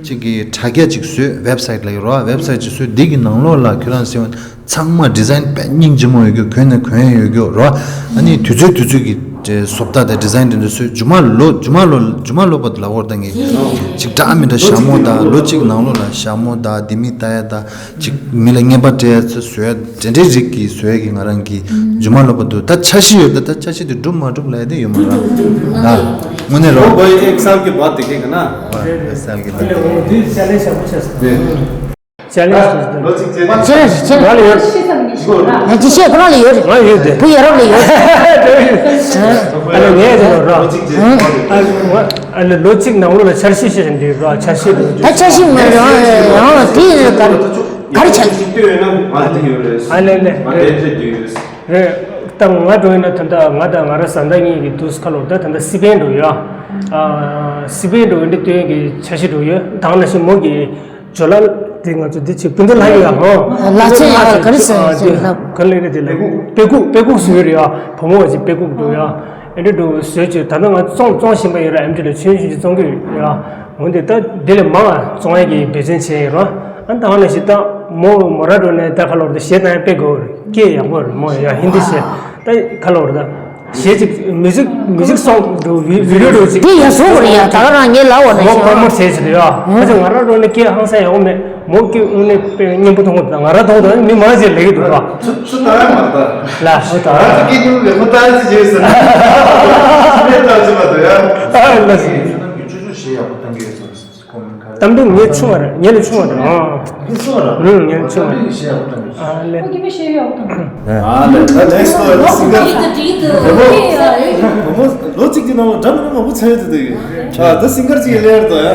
ཅིག་གི་དྲ་རྒྱ་ཅིག་བཟོས། ཝེབ་སའིཊ་ལ་ཡོད་རོ། ཝེབ་སའིཊ་ཅིག་བཟོས། འདི་གི་ནང་ལོགས་ལ་ཁྱོད་རང་སེམས་ཚང་མ་ཌི་ཛའིན་དཔེ་སྙིང་རྗེ་མོ་ཡོད་རྒྱུ། གོན་ནས་གོན་ཡས་ཡོད་རྒྱུ་རོ། ཨ་ནི་དུས་ཚོད་དུས་ཚོད་ཀྱི་བཟོ་ལྟ་དང་ཌི་ཛའིན་དེ་འདྲ་བཟོས། རྗེས་མ་ལོ་རྗེས་མ་ལོ་རྗེས་མ་ལོ་བར་དུ་ལབ་དགོས་རེད་ད། ངས་ཅིག་འདྲ་མི་འདྲ་ཞྭ་མོ་དང་ལོ་གཅིག་ནང་ལོགས་ལ་ཞྭ་མོ་དང་ལྡེ་མིག་ལྟ་ཡ་དང་ཅིག་མི་ལ་རྔན་པ་སྤྲད་ཡ་ཚོ་བཟོ་ཡ་དེ་འདྲའི་རིགས་ཀྱི་བཟོ་ཡ་གི་ང་རང་གི་རྗེས་མ་ལོ་བར་དུ་ད་འཆར་གཞི་ཡོད། ད་ད་འཆར་གཞི་དེ་འགྲུབ་མ་འགྲུབ་ལབ་ཡ་དེ་ཡོད་མ་རེད་ད། དངོས་གནས་རོ། ལོ་བ་ཡི་ཨེག་སལ་གྱི་བ་དེ་གས་ག་ན། ཨེག་སལ་གྱི་བ། ཅེ་ལེན་ཇི་ཞེ་པོ་ཆགས་སོང་། ཅེ་ལེན་ཇི་ཅེ་ལེན་ཇི་ང་ལ་ཡོད། ང་ཅི་བཤད་ཁོ་རང་ལ་ཡོད་རེད། ང་ཡོད་དེ། བུ་ཡ་རབས་ལ་ཡོད་རེད། ཨ་ལ་ངས་དེ་ལ་རོ། ཨ་ལ་ལོ་གཅིག་ནང་ལོགས་ལ་འཆར་གཞི་བཤད་བཞིན་འདུག་རོ། འཆར་གཞི་རོ། ད་འཆར་གཞི་མ་རེད། ཨ་དེ་ག་རེ་ག་རེ་ཆགས། ཨ་ལེ་ལེ། རེད། ད་ང་འགྲོ་ཡིན་ན་ད་ལྟ་ང་དང་ང་རང་བཟའ་ཟླ་གཉིས་ཀྱི་དུས་ཁ་ལོར་ད་ད་ལྟ་སི་པན་འགྲོ་ཡོད། ཨ་སི་པན་འགྲོ་ཡོད་འདི་སྟོན་གྱི་འཆར་གཞི་འགྲོ་ཡོད། ད་ག་ནང་བཞིན་མོ་གི་ཇོ་ལ་དེ་ང་ཚོ་འདི་ཅིག་སྤུན་ཟླ་ལྷག་ཡོད་ཨ། ལགས་སེ་ཡ་ག་རེ་ཟེར་ཟེར་ལབ། ག་ལེ་རེད་དེ་ལ་དཔེ་ཁུག་དཔེ་ཁུག་བཟོས་ཡོད་རེད་ཨ། བུ་མོ་བ་ཅིག་དཔེ་ཁུག་འགྲོ་ཡོད། ཨེ་འདྲ་འགྲོ་བཟོས་ཅིག་ད་ལྟ་ང་བཙོང་བཙོང་བཞིན་པ་ཡོད་ར། ཨེམ་ཆི་ལ་ཆུང་ཆུང་ཅིག་བཙོང་གི་ཡོད་ཨ། འོན་ཏེ་ད་དེ་ལས་མང་བ་བཙོང་ཡ་གི་འབད་བརྩོན་བྱས་ཡོད་ར། ཨ་ད་ག་ནང་བཞིན་ད་མོ་མོ་ར་འགྲོ་ནས་ད་ཁ་ལོར་ད་གཞས་བཏང་ཡ་དཔེ་དགའ་བོ་རེད། སྐད་ཡག་པོ་རེད་མོ་ཡ། ཧིན་དི་གཞས་ད་ཁ་ལོར་ད། གཞས་ཅིག་མིའུ་ཛིག་མིའུ་ཛིག་སོང་འགྲོ་བི་བི་ཌི་ཡོ་འགྲོ་ཅིག་དེ་ཡ་བཟོ་དགོས་རེད་ཡ། ད་ག་རང་ངས་ལབ་འོ་ན་མོ་ཤེས་པར་མོ་བྱས་ཟེར་ཡ། ཨ་ཅག་ང་རང་འགྲོ་ནས་སྐད་ཧང་སང་ཡག་པོ་མེད། མོ་སྐད་དངོས་གནས་དཔེ་སྙན་པོ་མཐོང་གི་འདུག་ང་རང་མཐོང་གི་འདུག་མི་མང་ཞིག་ལབ་ཀྱི་འདུག་ར། ཚུ་ཚུ་ད་ཡ་མ་ད། ལ་ཧོ་ད། ང་ཚོ་སྐད་སྙན་པོ་མེད་ཁོ་ད་ཡ་ཅི་བྱས་ཟེར་ན། མེད་ད་ཅི་མ་ད་ཡ། ཨ་ལ་ཟེར། ཁྱོད་རྣམས་ཀྱི་ཆོས་ཕྱོགས་གཞས་ཡག་པོ་བཏང་གི་ཡོད་ཟེར། གཏམ་དཔེ་ངས་ཆུང་བ་རེད། ངས་ལས་ཆུང་བ་རེད། ཨ། ངས་ཆུང་བ་རེད། ཨུ་ངས་ལས་ཆུང་བ་རེད། གཏམ་དཔེ་ཞེ་ཡག་པོ་བཏང་གི། ཨ་ལས། ཨ་ལས། ད་ནེགསི་ལོ་སིང་གར། བུ་མོ་ལོ་གཅིག་གི་ནང་ལ་འདྲ་མི་འདྲ་མང་པོ་ཚང་ཡོད་དེ་དེ་གི། ཨ་ད་སིང་གར་གཅིག་ལེར་དོ་ཡ།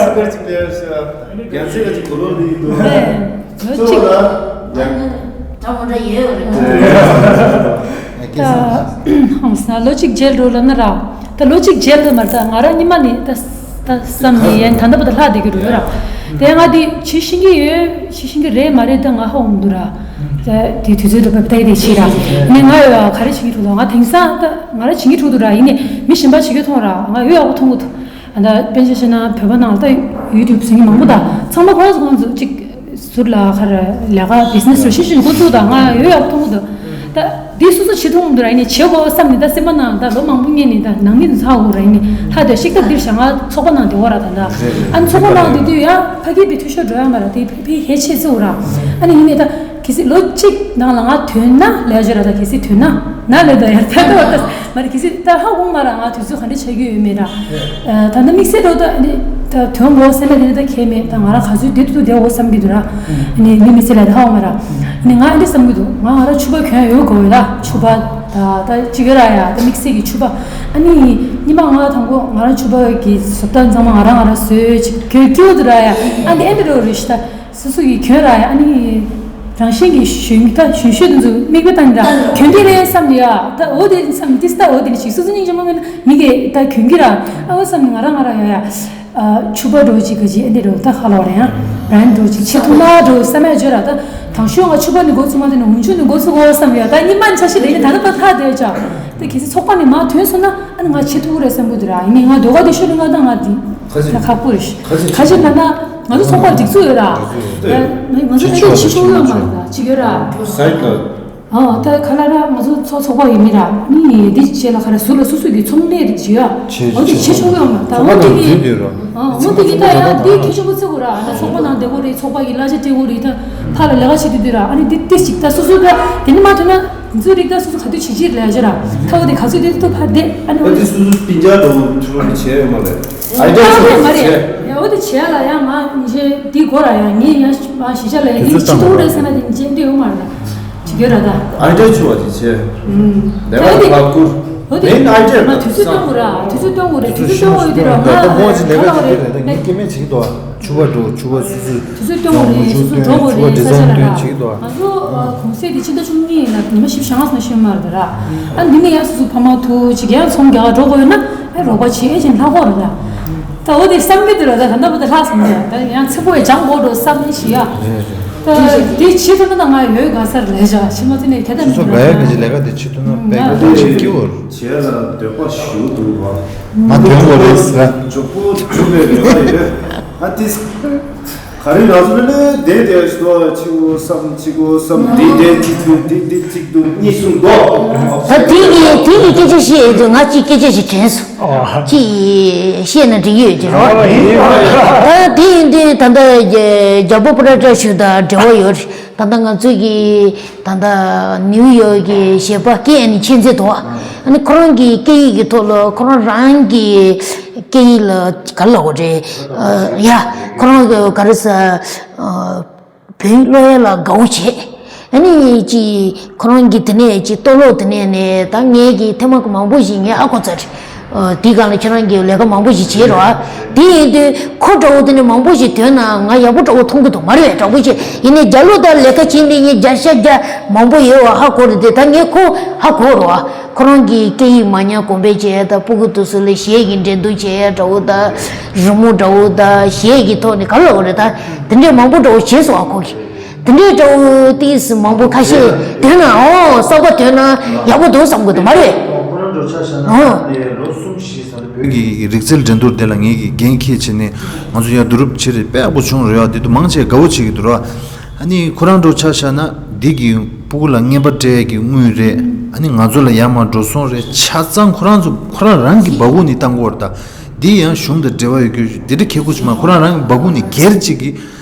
སིང་གར་གཅིག་ལེར་ཤ། རྒྱ་མཚན་ག་ཅིག་གོ་ལོ་ལི་དོ། ལོ་གཅིག་ལ་ཡ། འདྲ་མི་འདྲ་ཡོད་རེད། ད་ཧང་སང་ལོ་གཅིག་རྗེས་འགྲོ་ལབ་ན་ར། ད་ལོ་གཅིག་རྗེས་ལ་མ་རེད། ད་ང་རང་ཉི་མ་ནི་ད། ད་བསམ་ནས་ཡན་ད་ལྟ་བར་དུ་ལྷག་བསྡད་ཀྱི་རེད་ར། དེ་ང་དེ་བྱེད་ཤེས་ཀྱི་ཡོད། བྱེད་ཤེས་ཀྱི་རེད་མ་རེད་ད་ང་ཧ་གོ་མི་འདུག་ར། དེ་དུས་ཚོད་དུ་བབ་ད་ཡི་དེ་བྱེད་ར། ནས་ང་ཡོད་ག་རེ་བྱེད་ཀྱི་འདུག་ང་དེང་སང་ད་ང་ར་བྱེད་ཀྱི་འདུག་ར། ཡིན་ནས་མི་གཞན་པ་བྱེད་ཀྱི་མཐོང་ར། ང་ཡོད་ཡག་པོ་མཐོང་གི་འདུག་ཨ་ད་དཔེ་ཆ་བཤད་ན་བོད་པ་ནང་ལ་ད་ཡུ་ཊུབ་ཟེར་མཁན་མང་པོ་ད་ཚང་མ་ཁོ་རང་ཚོ་ཁོ་རང་ཚོ་གཅིག་ཟུར་ལ་ཁར་ལས་ཀ་business་རུ་ཤེས་ཤིང་འགོ་ཚུགས་དང་ང་ཡོད་ཡག་མཐོང་གི་འདུག་ད་འདི་སོ་སོ་བྱེད་ཐུབ་མི་འདུག་ར། ཡིན་ནའི་བྱེད་དགོས་བསམ་ནས་ད་སེམས་པ་ནང་ད་ལོ་མང་པོ་སྔོན་ནས་ད་ནང་མི་ཚོ་ཚ་འུ་ར། ཡིན་ནའི་ལྷ་དེ་ཤིག་ད་འདིར་བྱ་ང་ཚོགས་པ་ནང་བསྡད་འོ་ར། ད་ད་ཨ་ནི་ཚོགས་པ་ནང་བསྡད་དུས་ཡང་ཕ་གི་པའི་འཐུས་ཤོར་འགྲོ་ཡ་མ་ར། དེ་ཕ་གི་ཧེ་ཆེ་ཚེ་འུ་ར། ཨ་ནི་ཡིན་ནའི་ད་གལ་སྲིད་ལོ་གཅིག་ནང་ལ་ང་ཐོན་ན་ལས་བྱེད་ར། ད་གལ་སྲིད་ཐོན་ན་ན་ལས་ད་ཡར་ད་ད་བ་ད་མ་རེད། གལ་སྲིད་ད་ཧ་གོ་མ་ར། ང་དུས་ཚོད་ག་འདྲ་ཆགས་ཀྱི་ཡོད་མེད་ར། ད་ལྟ་དམིགས་བསལ་རོ་ད་ནི་ད་དོན་གོ་སེམས་ལ་དེ་ནི་ད་ཁྱད་མེད། ད་ང་རང་ག་ཚོད་བདེ་ཏུ་བདེ་འོ་བསམ་གྱི་འདུག་ར། ནི་ནི་མི་ཚེ་ལ་ད་ཧ་གོ་མ་ར། ནི་ང་འདི་བསམ་གྱི་འདུག་ང་ང་རང་ཕྱུ་པ་གྱོན་ཡོད་དགོས་ཡོད་ད། ཕྱུ་པ་ད་ད་ཅི་ག་ར་ཡ་ད་དམིགས་བསལ་གྱི་ཕྱུ་པ། ཨ་ནི་ཉི་མ་ང་དང་པོ་ང་རང་ཕྱུ་པ་གི་བཟོ་ལྟ་ཚང་མ་ང་རང་ང་རང་བཟོས་ཅིག་གྱོན་སྐྱིད་འདུག་ར་ཡ། ཨ་འདི་ཨེ་འདི་རོ་རེ་ཞིག་ད། སོ་སོ་ཡིས་གྱོན་ར་ཡ། ཨ་ནི་རང་བཞིན་གྱི་གཞོན་ད་གཞོན་ཤོས་དེ་ཚོ་མིག་དཔེ་བལྟ་ནི་ར་གྱོན་གྱི་རེད་བསམ་ནི་ཡ། ད་འོ་དེ་བསམ་ནི་ཏིས་ད་འོ་དེ་ནི་ཞིག་སོ་སོ་སྙིང་རྗེ་མ་མེད་ན་མི་གི་ད་གྱོན་གྱི་ར། ཨ་འོ་བསམ་ནི་ང་ར་ང་ར་ཡ་ཡ། ཨ་ཕྱུ་པ་འགྲོ་ཅིག་གི་ཅི་ཨེ་འདི་འགྲོ་ད་ཁ་ལོ་རེད་ཡ། བྲན་འགྲོ་ཅིག་ཆེ་ཐུང་ན་འགྲོ་བསམ་ཡ་བརྗོད་ར། ད་དང་ཤོས་ང་ཕྱུ་པ་ནི་འགོ་ཚུགས་མ་དེ་ནི་འུན་ཆུ་ནི་འགོ་ཚུགས་འོ་བསམ་ཡ། ད་ཉི་མ་ནི་ཆ་ཤི་རེད་ནི་ད་ད་ད་ཐ་དེ་ཅག་ད་གལ་སྲིད་ཚོགས་པ་ནི་མ་ཐོན་སོང་ན་ཨ་ནི་ང་ཆེ་ཐུང་རེད་བསམ་གི་འདུག་ར། ཡིན་ནི་ང་ཟློས་གར་དེ་ཤོད་ནི་ང་ད་ང་དེ། ཁ་ཅིག་ད་ཁག་པོ་རེད། ཁ་ཅིག་ཁ་ཅིག་ན་ན་ང་ཚོ་ཚོགས་པ་སྒྲིག་འཛུགས་ཡོད་ར། ང་ཚོ་ཨེ་འདྲ་བྱེད་ཆོག་ཡོད་མ་རེད་ད་ཅིག་ཡོད་ར། སའིཌ་ལ། ཨ་ད་ཁ་ལ་ར་ང་ཚོ་ཚོགས་ཚོགས་པ་ཡིན་མི་ར། ནི་འདི་བྱས་ལ་ཁ་ལ་ཟུར་ལ་སོ་སོ་གི་ཚོང་ལས་རིགས་བྱེད་ཡ། བྱེད་འོ་དེ་བྱེད་ཆོག་ཡོད་མ་ད། འོ་དེ་གི་ཨ་འོ་དེ་གི་ད་ཡ་དེ་ཁྱད་ཆོག་པོ་བརྩི་དགོས་ར། ད་ཚོགས་པ་ནང་བསྡད་དགོས་རེད། ཚོགས་པ་གི་གླ་ཆ་སྤྲད་དགོས་རེད། ད་ཕར་ལ་ལས་ཀ་བྱེད་དུས་དུས་ར། ཨ་ནི་དེ་ཏེ་ཞིག་ད་སོ་སོ་ད་དེ་ནི་མ་ཐོན་ན་ང་ཚོའི་རིགས་ད་སོ་སོ་ག་དུས་བྱེད་ཀྱི་ལས་བྱེད་ར། ད་འོ་དེ་ག་ཚོད་དེ་ཐུབ་ཕར་བསྡད་ཨ་ནི་འོ་ཨ་དེ་དེ་སོ་སོ་སྤུན་ཀྱག་འགྲོ་ཐུབ་པ་བྱས་ཡོད་མ་རེད། ཨ་ཡ་ཨ་ཡ་མ་རེད། ཡ་འོ་དེ་བྱས་ལ་ཡ་ང་ཉི་ཤེ་འདི་གོ་ར་ཡ་ངས་ཡ་ཞི་ཞི་ཆ་ལ་ཡ་ངས་ཅི་ཐུབ་རེད་ཟེར་ན་དེ་ཉི་ཤེ་འདི་ཡོད་མ་རེད། ཅི་གྱོད་ར་ད། ཨ་འདྲ་ཆུ་བ་ཅི་བྱས། ལས་ཀ་དེ་ལ་བསྐུར། འོ་དེ་མིན་ཨ་འདྲ་ང་དུས་ཚོད་སྟོན་དགོས་ར། དུས་ཚོད་སྟོན་དགོས་རེད། དུས་ཚོད་སྟོན་དགོས་ཡོད་དེ་ར། ང་ད་ཁོང་ཅི་ལས་ཀ་ལ་བ་ཅི་རེད། ད་ངས་སྐྱེ་དམན་བྱེད་ཀྱི་འདུག་ཕྱུ་པ་འགྲོ་ཕྱུ་པ་སུ་སུ། དུས་ཚོད་སྟོན་དགོས་རེད། སུ་སུ་འགྲོ་དགོས་རེད་ཟེར་ཆ་ལ་ར། ང་ཚོ་གུང་སེང་དེ་ཕྱི་ཟླ་བཅུ་གཉིས་ཡིན་ན་ཉི་མ་བཞི་བཅུ་ཞེ་ལྔ་སོང་ཤེས་མ་རེད་ར། ཨ་འདི་ནས་ཡང་སུ་སུ་ཕ་མ་ཐུག་ཅིག་ཡང་ཚོང་རྒྱག་འགྲོ་དགོས་ཡོད་ན་ཨ་རོགས་པ་བྱེད་ཨེ་ཅན་ལྷག་གོ་རེད་ར། ད་འོ་དེ་བསམ་གི་འདུག་ར། ད་ད་ལྟ་བུ་ད་ལྷག་སོང་ར། ད་ཡང་ཚིག་པོ་ཡང་སྦྱང་དགོས་འགྲོ་བསམ་ནི་ཞིག་ཡ། ད་དེ་བྱེད་ཐུབ་ན་ད་ང་ཡོད་དགའ་ས་རེད་ལས་བྱ་ཕྱི་མ་དེ་ནས་དེ་ད་མི་སོ་འདུག་ག་ཡ་ར། གི་ཅི་ལས་ཀ་དེ་བྱེད་ཐུབ་ན་དཔེ་ང་དགའ་ས་ཡོད་ཀྱི་འོ་ར། བྱས་ལ་འདོད་པ་ཞུ་འདུག་བ། ང་དོན་གོ་རེད་ཟེར། མགྱོགས་པོ་བཅུག་པའི་རེ་བ་ཡོད། ཨ་ཏིས། ག་རེ་ང་ཚོ་ལ་ལས་བསྡད་བསྡད་ཞུ་དོ་གཅིག་འོ་བསམ་གཅིག་འོ་བསམ་འདི་བསྡད་གཅིག་འདུག་འདི་འདི་གཅིག་འདུག་གཉིས་གསུམ་འདུག་ད་དེ་གི་དེ་གི་སྐད་ཆ་བཤད་ཡོད་དུས་ང་གཅིག་སྐད་ཆ་ཞིག་དྲན་སོང་། ཅིག་བཤད་ན་འགྲིག་གི་ཡོད་ཀྱི་རེད་བ། ད་དེ་ཡིན་དུས་ད་ལྟ་རྒྱལ་པོ་པོ་ར་བཀྲ་ཤིས་དང་འབྲེལ་བ་ཡོད་རེད། ད་ལྟ་ང་ཚོ་གི་ད་ལྟ་ནིའུ་ཡོག་གི་གཞས་པ་སྐད་ནི་མཁྱེན་ཚེ་དོ། ཨ་ནི་ཁོ་རང་གི་སྐད་ཡིག་གི་ཐོག་ལ་ཁོ་རང་རང་གི་སྐད་ཡིག་ལ་ག་རེ་ལབ་དགོས་རེད། ཡ་ཁོ་རང་གི་ག་རེ་ཟ་བོད་ཡིག་ཀློག་ཡ་ལ་དགའ་བོ་བྱེད། ཨ་ནི་ཅི་ཁོ་རང་གི་དེ་ནས་ཅི་ལྟོ་ལོག་དེ་ནས་ནས་ད་ངས་ཀྱི་ཐེངས་མ་མང་པོ་ཞིག་ངས་ཧ་གོ་ཚར། དེའི་སྒང་ལ་ཁྱེད་རང་གིས་ལས་ཀ་མང་པོ་ཞིག་བྱས་རོགས། དེ་ཡིན་དུས་ཁོ་འདྲ་བོ་དེ་ནས་མང་པོ་ཞིག་ཐོན་ན་ང་ཡག་པོ་འདྲ་བོ་མཐོང་གི་འདུག་མ་རེད་པས། དྲག་པོ་ཞིག་ཡིན་ནའི་རྒྱ་ལོ་དང་ལས་ཀ་བྱེད་མཁན་ངས་བརྒྱ་ཆ་བརྒྱ་མང་པོ་ཡོད་བ་ཧ་གོ་རེད་དེ། ད་ངས་ཁོ་ཧ་གོ་རོགས། ཁོ་རང་གིས་སྐད་ཡིག་མ་ཉམས་གོང་འཕེལ་བྱས་ཡ་དང་ཕྲུ་གུ་དེ་ཚོ་ལ་གཞས་ཀྱི་འགྲན་བསྡུར་བྱས་ཡ་འདྲ་བོ་དང་རི་མོ་འདྲ་བོ་དང་གཞས་ཀྱི་ཐོག་ནས་ག་ལབ་དགོས་རེད། ད་དེ་འདྲས་མང་པོ་འདྲ་བོ་བྱས་སོང་བ་ཁོ་གིས། དེ་འདྲའི་འདྲ་བོ་ཏིས་མང་པོ་ཁ་ཤས་ཐོན་ན་ཨོ་གསར་པ་ཐོན་ན་ཡག་པོ་འདུག་བསམ་གི་འདུག་མ་རེད། ཁོ་རང་འགྲོ་ཆ་བཞག་ན་ཨོ། ད་ལོ་གསུམ་བཞི་ས་ལ་བོད་ཀྱི་རིག་རྩལ་འགྲན་བསྡུར་དེ་ལ་ངེད་ཀྱིས་འགན་འཁྱེར་བྱས་ནས་ང་ཚོ་ཡར་བསྡུ་རུབ་བྱེད་རེད། དཔེ་ཡག་པོ་བྱུང་རེད་ཡ། དེ་དུས་མང་ཆེ་དགའ་བོ་བྱེད་ཀྱི་འདུག་ར། ཨ་ནི་ཁོ་རང་འགྲོ་ཆ་བཞག་ན་འདི་གི་ཕྲུ་གུ་ལ་རྔན་པ་སྤྲད་ཀྱི་དངུལ་རེད། ཨ་ནི་ང་ཚོ་ལ་ཡར་མར་འགྲོ་སོང་རེད། ཆ་ཚང་ཁོ་རང་ཚོ་ཁོ་རང་རང་གི་སྦ་ཁུག་ནས་བཏང་གི་ཡོད་རེད། ད་འདི་ཡང་གཞུང་དང་འབྲེལ་བ་ཡོད་རྒྱུ་འདི་འདྲ་ཁེ་ཁུ་ཆི་མ་ཁོ་རང་རང་གི་སྦ་ཁུག་ནས་སྒེར་གཅིག་གིས།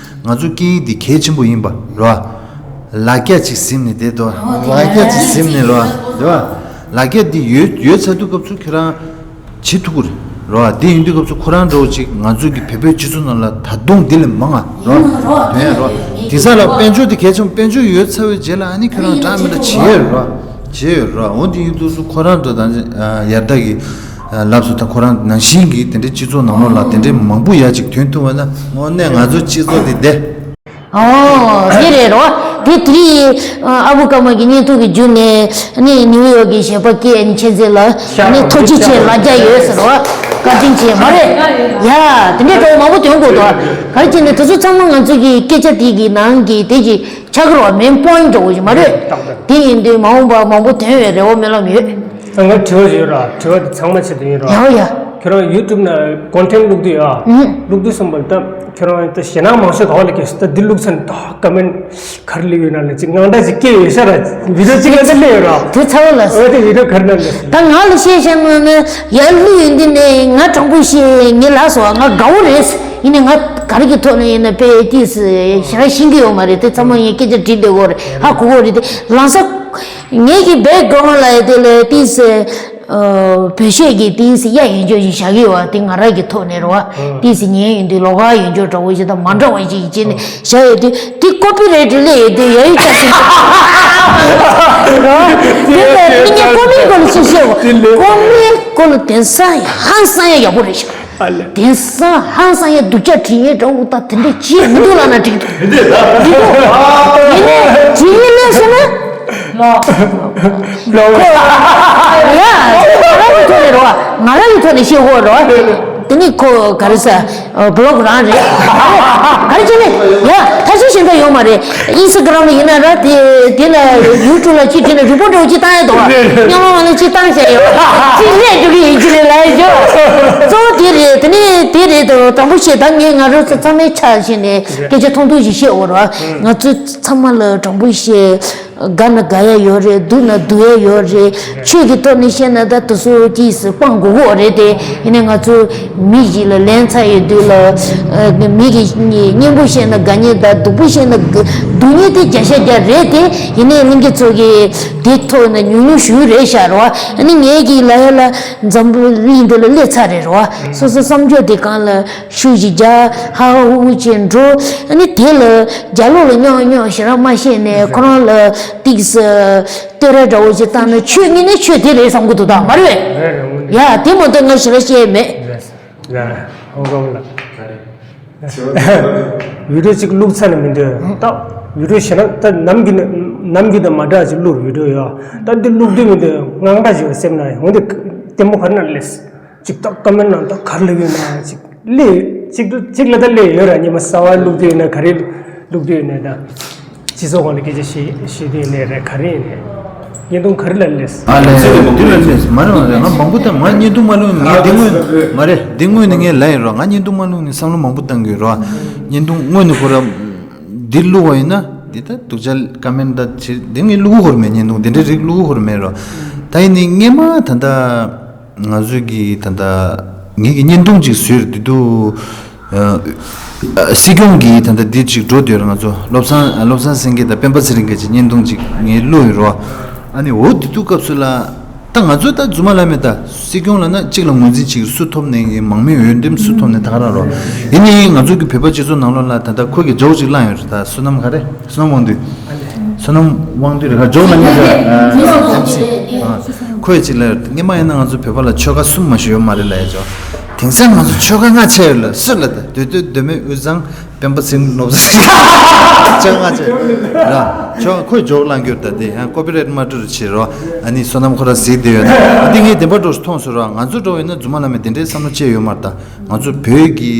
ང་ཚོ་སྐད་ཡིག་འདི་གལ་ཆེན་པོ་ཡིན་པ་རེད་བ། ལ་རྒྱ་ཅིག་ཟིན་ནས་བསྡད་དོ། ལ་རྒྱ་ཅིག་ཟིན་ནས་རེད་བ། རེད་བ། ལ་རྒྱ་འདི་ཡོད་ཡོད་ཚར་དུས་སྐབས་སུ་ཁྱོད་རང་བྱེད་ཐུབ་ཀྱི་རེད་བ། འདི་ཡིན་དུས་སྐབས་སུ་ཁོ་རང་འདྲ་བོ་ཅིག་ང་ཚོ་གི་བོད་པའི་སྤྱི་ཚོགས་ནང་ལ་ད་དུང་འདི་ལས་མང་ང་རེད་བ། དོན་ཡང་རེད་བ། དེང་སང་ལ་དཔལ་འབྱོར་འདི་གལ་ཆེན་པོ། དཔལ་འབྱོར་ཡོད་ཚར་བའི་རྗེས་ལ་ཨ་ནི་ཁྱོད་རང་འདྲ་མི་འདྲ་བྱེད་ཡོད་རེད་བ། བྱེད་ཡོད་རེད་བ། འོ་འདི་ཡིན་དུས་སུ་ཁོ་རང་འདྲ་དང་ཡར་ད་གི་ལབ་སོང་། ད་ཁོ་རང་ནང་བཞིན་གྱི་དེ་འདྲའི་སྤྱི་ཚོགས་ནང་ལོགས་ལ་དེ་འདྲའི་མང་པོ་ཡ་ཅིག་ཐོན་ཐུབ་པ་ན་དངོས་གནས་ང་ཚོ་སྤྱི་ཚོགས་དེ་བདེ། ཨོ་དེ་རེད་རོ། དེ་དེ་རིང་ཨ་བུ་ཀརྨ་གི་བརྙན་ཐུང་གི་བརྒྱུད་ནས་ནི་ནིའུ་ཡོག་གི་གཞས་པ་སྐད་ནི་མཁྱེན་བརྩེ་ལགས་ནི་ཐུགས་རྗེ་ཆེ། ལ་རྒྱ་ཡོད་ཟེར་རོ། བཀའ་དྲིན་ཆེ་མ་རེད། ཡ། དེ་འདྲའི་འདྲ་བོ་མང་པོ་ཐོན་དགོས་འདུག་ག་རེ་བྱས་ནས་དེ་ཚོ་ཚང་མ་ང་ཚོ་གི་སྐད་ཆ་དེ་གི་ནང་གི་དེ་ཅིག་ཆགས་ཀྱི་རེད་བ། མེན་པོ་ཡིན་འདྲ་བོ་ཞིག་མ་རེད། དེ་ཡིན་དུས་མ་འོངས་པ་མང་པོ་ཐོན་བའི་རེ་བ་སྨོན་ལམ་ཡོད། ང་དྲི་བ་ཞིག་ཡོད་ར། དྲི་བ་དེ་ཚང་མ་ཆེད་དུ་ཡིན་ར། ཡའོ་ཡ། ཁྱོད་རང་ཡུ་ཊུབ་ན་ཀོན་ཊེན་ཊི་བླུགས་དུས་ཨ། ཨུ། བླུགས་དུས་སོང་བ་ད་ཁྱོད་རང་ད་ཞེད་སྣང་མང་ཤོས་ག་བ་ལ་སྐྱེས་སོང་། ད་འདི་བླུགས་ཚར་ནས་ད་ཀོ་མེན་ཊི་ག་རེ་སླེབས་ཡོད་ན་ལ་ཅིག་དངངས་སྐྲག་ཅིག་སྐྱེས་ཡོད་ཤག་ར། བི་ཌི་ཡོ་གཅིག་ལ་ད་སླེབས་ཡོད་ར། དེ་ཚ་བོ་ལ། འོ་དེ་བི་ཌི་ཡོ་ག་རེ་ན་ལ། ད་ང་ལ་བཤད་བཤད་མ་ན་ཡར་བླུགས་ཡོང་དུས་ནས་ང་དྲང་པོ་བཤད་ངས་ལབ་སོང་། ང་དགའ་བོ་རེད། ཡིན་ནའི་ང་ག་རེ་གི་ཐོག་ནས་ཡིན་ན་དཔེ་ཏིས་ཞེ་དྲག་ཤེས་ཀྱི་ཡོད་མ་རེད། དེ་ཚང་མ་ངས་སྐད་ཆ་དྲིས་བསྡད་ཡོད་རེད། ཧ་གོ་གི་ཡོད་རེད། དེ་ལམ་སང་ངེད་ཀྱི་བེག་གྷ་རའུན་ཌི་ལ་དེ་ལ་ཏིས་ཨ། བོད་གཞས་ཀྱི་ཏིས་གཡག་ཡོད་འཇོག་ཞིག་བཞག་གི་ཡོད་པ་དེ་ང་རང་གི་ཐོག་ནས་རེད་བ། ཏིས་ཉན་ཡོང་དུས་ལོགས་ཀ་ཡོད་འཇོག་འདྲ་བོ་ཞིག་དང་མ་འདྲ་བ་ཞིག་བྱས་ནས་བཞག་ཡོད་དུས་དེ་ཀོ་པི་རའེ་ཊི་སླེབས་ཡོད་དུས་ཡ་ཡི་ཆ་ཞིག་རེད་བ། དེ་ལ་དེ་ངས་ཀོ་མེན་ཊི་སྐོར་ལ་ཅིག་བཤད་འོ། ཀོ་མེན་ཊི་སྐོར་ལ་དེང་སང་ཧང་སང་ཡ་ཡག་པོ་རེད་ཤག་ཨ་ལས། དེང་སང་ཧང་སང་ཡ་སྡུག་ཅག་བྲིས་ཡས་འདྲ་བོ་ད་དེ་འདྲས་ཅིག་མི་འདུག་ལབ་ན་འགྲིག་འདུག་མི་འདུག་ཡིན་ནའི་བྲིས་ཡས་སླེབས་སོང་ན། ལོ། ལོ། ཡ། ང་རང་གི་ཐོག་ནས་རོ། ང་རང་གི་ཐོག་ནས་བཤད་དགོས་རོ། དེ་ནི་ཁོ་ག་རེ་ཟ། བི་ལོག་རང་རེད། ག་རེ་བྱས་ནས། ཡ། ཐབས་ཤེས་གཞན་དག་ཡོད་མ་རེད། ཨིན་སི་ཊ་གྷ་རམ་ལ་ཡིན་ན་ར། དེ་དེ་ལ་ཡུ་ཊུབ་ལ་ཅིག་བྲིས་ན་རི་པོ་ཊི་འདྲ་བོ་ཅིག་བཏང་ཡ་འདུག་བ། རྙིང་མ་མ་ལ་ཅིག་བཏང་བྱས་ཡོད། ཅིག་སླེབས་འགྲོ་གི་ཡིན་གྱི་རེད་ལབ་ཡ་ཅོ། གཙོ་བོ་དེ་རེད། དེ་ནི་དེ་རེད་དོ། དྲང་པོ་བཤད། ད་ངས་ང་རང་ཚོ་ཚང་མའི་ཆ་བཞག་ནས་སྐད་ཆ་ཐུང་ཐུང་ཞིག་བཤད་འོ་ར། ང་ཚོ་ཚང་མ་ལ་དྲང་པོ་བཤད། དགའ་ན་དགའ་ཡ་ཡོད་རེད། སྡུག་ན་སྡུག་ཡ་ཡོད་རེད། ཆོས་ཀྱི་ཐོག་ནས་བཤད་ན་ད་དེ་ཚོ་ཅིག་སྤང་དགོས་ཀྱི་རེད་དེ། ཡིན་ནའི་ང་ཚོ་མི་ཞིག་ལ་ལན་ཚ་ཡོད་དུས་ལ། ཨ། མི་གི་སྙན་པོ་བཤད་ན་དགའ་མཁན་དང་སྡུག་པོ་བཤད་ན་དགའ། སྡུག་བསྔལ་དེ་བརྒྱ་ཆ་བརྒྱ་རེད་དེ། ཡིན་ནའི་གླིང་གེ་ཚོ་གིས་དེ་ཐོག་ནས་ཉུང་ཉུང་ཞུ་རེད་ཤག་རོ། ཨ་ནི་ངས་ཀྱི་ལ་ཡ་ལ་འཛམ་བུ་གླིང་འདི་ལ་སླེབས་ཚར་རེད་རོ། སོ་སོ་བསམ་སྦྱོར་དེ་སྒང་ལ་ཤུགས་ཤིག་རྒྱག་ཧ་ཧ་ཧུ་ཧུ་བྱས་འགྲོ། ཨ་ནི་དེ་ལ་རྒྱ་ལོག་ལ་རྙོག་རྙོག་ཞེ་དྲག་མ་བཤད་ནས་ཁོ་རང་ལ་ཏིག་ཙམ་བསྟོད་ར་འདྲ་བོ་ཞིག་བཏང་ན་ཆོས་དངོས་གནས་ཆོས་དེ་རེད་བསམ་གི་འདུག་ད་མ་རེད་པས། རེད་རེད། འོང་། ཡ། དེ་མ་གཏོགས་ང་ཞེ་དྲག་བཤད་མེད། རེད། ཡ། ཧོང་ཀོང་ལ། བི་ཌི་ཡོ་གཅིག་བླུགས་ཚར་ནས་མི་འདུག་ད་བི་ཌི་ཡོ་ཞེ་དྲག་ད་ནམ་རྒྱུན་ནམ་རྒྱུན་དང་མ་འདྲ་ཅིག་བླུགས། བི་ཌི་ཡོ་ཡ། ད་འདི་བླུགས་དུས་མི་འདུག་དངངས་སྐྲག་ཅིག་སེམས་ན་འོང་དེ་ལྟད་མོ་ག་རེ་ན་སླེབས། ཅིག་ད་ཀོ་མེན་ཊི་ནང་ད་ག་རེ་ལབ་ཡོད་ན་ཅིག་སླེབས། ཅིག་ཏུ་ཅིག་ལ་ད་སླེབས་ཡོད་ར། ཉི་མ་གསར་པ་བླུགས་དུས་ཡིན་ན་ག་རེ་བླུགས་དུས་ཡིན་ན་ད། སྤྱི་ཚོགས་སྒང་ལ་སྐད་ཆ་བཤད་བཤད་དུས་ཡིན་ནའི་རེད། ག་རེ་ཡིན་ནའི་བརྙན་ཐུང་ག་རེ་ལ་སླེབས། ཨ་ལས། འདི་ལ་སླེབས། མ་རེད་མ་རེད། ང་མང་པོ་ད་ང་བརྙན་ཐུང་མ་བླུགས་ནས། ངས་འདི་སྔོན། མ་རེད། འདི་སྔོན་ནས་ངས་ལབ་ཡིན་རོ། ང་བརྙན་ཐུང་མ་བླུགས་ནས་བསམ་བློ་མང་པོ་བཏང་གི་ཡོད་རོ། བརྙན་ཐུང་སྔོན་ནས་ཁོ་ར་འདི་བླུགས་པ་ཡིན་ན་འདི་ད་སྡུག་ཅག་ཀོ་མེན་ཊི་ད་ཅིག་འདི་ངས་བླུགས་ཡོད་མེད། བརྙན་ཐུང་འདི་འདྲའི་རིགས་བླུགས་ཡོད་མེད་རོ། ད་ཡིན་ནའི་སྔས་མ་ད་ལྟ། ང་ཚོས་ཀྱི་ད་ལྟ་ངེད་ཀྱི་བརྙན་ཐུང་ཅིག་བཟོས་རེད། དེ་དུས་ཨ་ཨ་སྲིད་སྐྱོང་གིས་ད་ལྟ་འདི་ཅིག་འགྲོ་དུས་ང་ཚོ་བློ་བཟང་བློ་བཟང་སེང་གེ་དང་སྤེན་པ་ཚེ་རིང་གི་ཅིག་བརྙན་ཐུང་ཅིག་ངས་བླུགས་ཡོད་རོ། ཨ་ནི་འོ་དེ་དུས་སྐབས་སུ་ལ་ད་ང་ཚོས་ད་རྫུན་མ་ལབ་མེད། ད་སྲིད་སྐྱོང་ལབ་ན་གཅིག་ལ་ངོས་འཛིན་བྱེད་ཀྱི་སུ་ཐོབ་ནས་མང་མོས་འོས་འདེམས་སུ་ཐོབ་ནས་ད་ག་རང་རོ། ཡིན་ནའི་ང་ཚོ་གི་བོད་པ་སྤྱི་ཚོགས་ནང་ལོགས་ལ་ད་ལྟ་ཁོ་གི་ཇོག་ཅིག་བསླངས་ཡོད་རེད། ད་བསོད་ནམས་ག་རེ། བསོད་ནམས་དབང་འདུས། བསོད་ནམས་དབང་འདུས་རེད་ཁ་ཇོག་ལ་ངེས་རེད། ཨ་ཨེམ་སི། ཨ་ཁོས་ཅིག་ལ་སྔས་མ་ཡིན་ན་ང་ཚོ་བོད་པ་ལ་ཆོལ་ཁ་གསུམ་མ་ཞིག་ཡོད་མ་རེད་ལབ་ཡ་ཅོ། དེང་སང་ང་ཚོ་ཆོལ་ཁ་ལྔ་ཆགས་ཡོད་ལ་སུ་ལ་ད་མདོ་སྟོད་མདོ་སྨད་དབུས་གཙང་སྤེན་པ་ཚེ་རིང་བློ་བཟང་ཆོལ་ཁ་ལྔ་ཆགས་ར། ཆོལ་ཁ་ཁོས་ཇོག་ལ་འགྱུར་ད་དེ་ཡང་ཀོ་པི་རའེ་ཊི་མ་སྤྲོད་བྱེད་རོ། ཨ་ནི་བསོད་ནམས་ཁོ་ར་གཟིགས་བསྡད་ཡོད་ན་འདི་ངས་བདེན་པ་འགྲོ་མཐོང་སོང་ར། ང་ཚོ་འགྲོ་ཡོད་ན་རྫུན་མ་ལབ་མེད་དེ་འདྲའི་བསམ་བློ་ཅིག་ཡོད་མ་རེད། ད་ང་ཚོ་བོད་ཀྱི་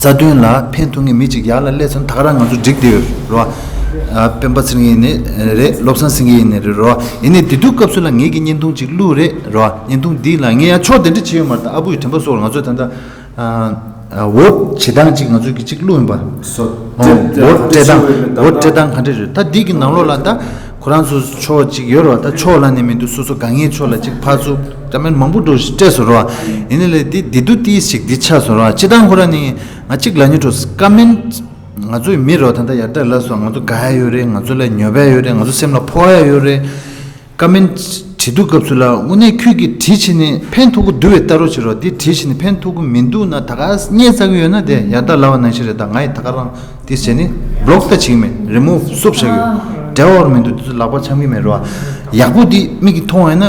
རྩ་དོན་ལ་ཕན་ཐོགས་མཁན་མི་གཅིག་ཡར་ལ་སླེབས་སོང་། ད་ག་རང་ང་ཚོ་འགྲིག་བསྡད་ཡོད་རེད་བ། ཨ་སྤེན་པ་ཚེ་རིང་ཡིན་ནའི་རེད། བློ་བཟང་སེང་གེ་ཡིན་ནའི་རེད་རེད་བ། ཡིན་ནའི་དེ་དུས་སྐབས་སུ་ལ་ངེད་ཀྱི་བརྙན་ཐུང་ཅིག་བླུགས་རེད་རེད་བ། བརྙན་ཐུང་འདི་ལ་ངས་ཡང་ཕྱོགས་དེ་འདྲ་བྱས་ཡོད་མ་རེད། ད་ཨ་བུ་ཡི་དྲན་པ་སོགས་ལ་ང་ཚོས་ད་ལྟ་ཨ་ཨ་འོ་བྱེད་སྟངས་ཅིག་ང་ཚོས་ཀྱི་ཅིག་བླུགས་ཡིན་པ། སོ། ཨོ་འོ་སྤྲད་སྟངས་འོ་སྤྲད་སྟངས་ག་འདྲ་རེད། ད་འདི་གི་ནང་ལོགས་ལ་ད་ཁོ་རང་ཚོ་ཕྱོགས་གཅིག་ཡོད་རེད་བ། ད་ཕྱོགས་ལ་ནི་མི་འདུག་སོ་སོ་དགའ་ངེས་ཕྱོགས་ལ་གཅིག་ཕར་ཚུར་ཀོ་མེན་མང་པོ་འགྲོ་ཞིག་སྤྲད་སོང་རེད་བ། ཡིན་ནའི་ལས་འདི་འདི་དུས་ཏིས་ཞིག་འདི་ཆགས་སོང་རེད་བ། སྤྱི་བཏང་ཁོ་རང་ནི་ང་གཅིག་ལབ་ཉེ་འགྲོ། ཀོ་མེན་ང་ཚོའི་མི་རེད་བ། ད་ལྟ་ཡར་ལྟ་ལ་སོང་ང་ཚོ་དགའ་ཡ་ཡོད་རེད། ང་ཚོ་ལ་ཉོབ་ཡ་ཡོད་རེད། ང་ཚོ་སེམས་ལ་ཕོག་ཡ་ཡོད་རེད། ཀོ་མེན་བྲིས་དུས་སྐབས་སུ་ལ་དངོས་གནས་ཁྱོད་ཀྱིས་བྲིས་བྱས་ནས་ཕན་ཐོགས་ཀྱི་འདུག་པས་ལྟ་རོགས་བྱེད་རོགས། འདི་བྲིས་བྱས་ནས་ཕན་ཐོགས་ཀྱི་མི་འདུག་ན་ད་ག་བརྙས་བཅག་གི་ཡོད་ན་དེ་ཡར་ལྟ་ལབ་པ་ནང་བཞིན་རེད། ད་ང་ཡི་ད་ག་རང་དེ་བྱས་ནས་བློག་ད་བྱེད་ཀྱི་མེད། རི་མུབ་སུབ་བྱ་གི་ཡོད། འབྲེལ་བ་མི་འདུག་དེ་ཚོ་ལག་པ་འཆང་གི་མེད་རོ། ཡག་པོ་འདི་མིག་གིས་མཐོང་བ་ཡིན་ན་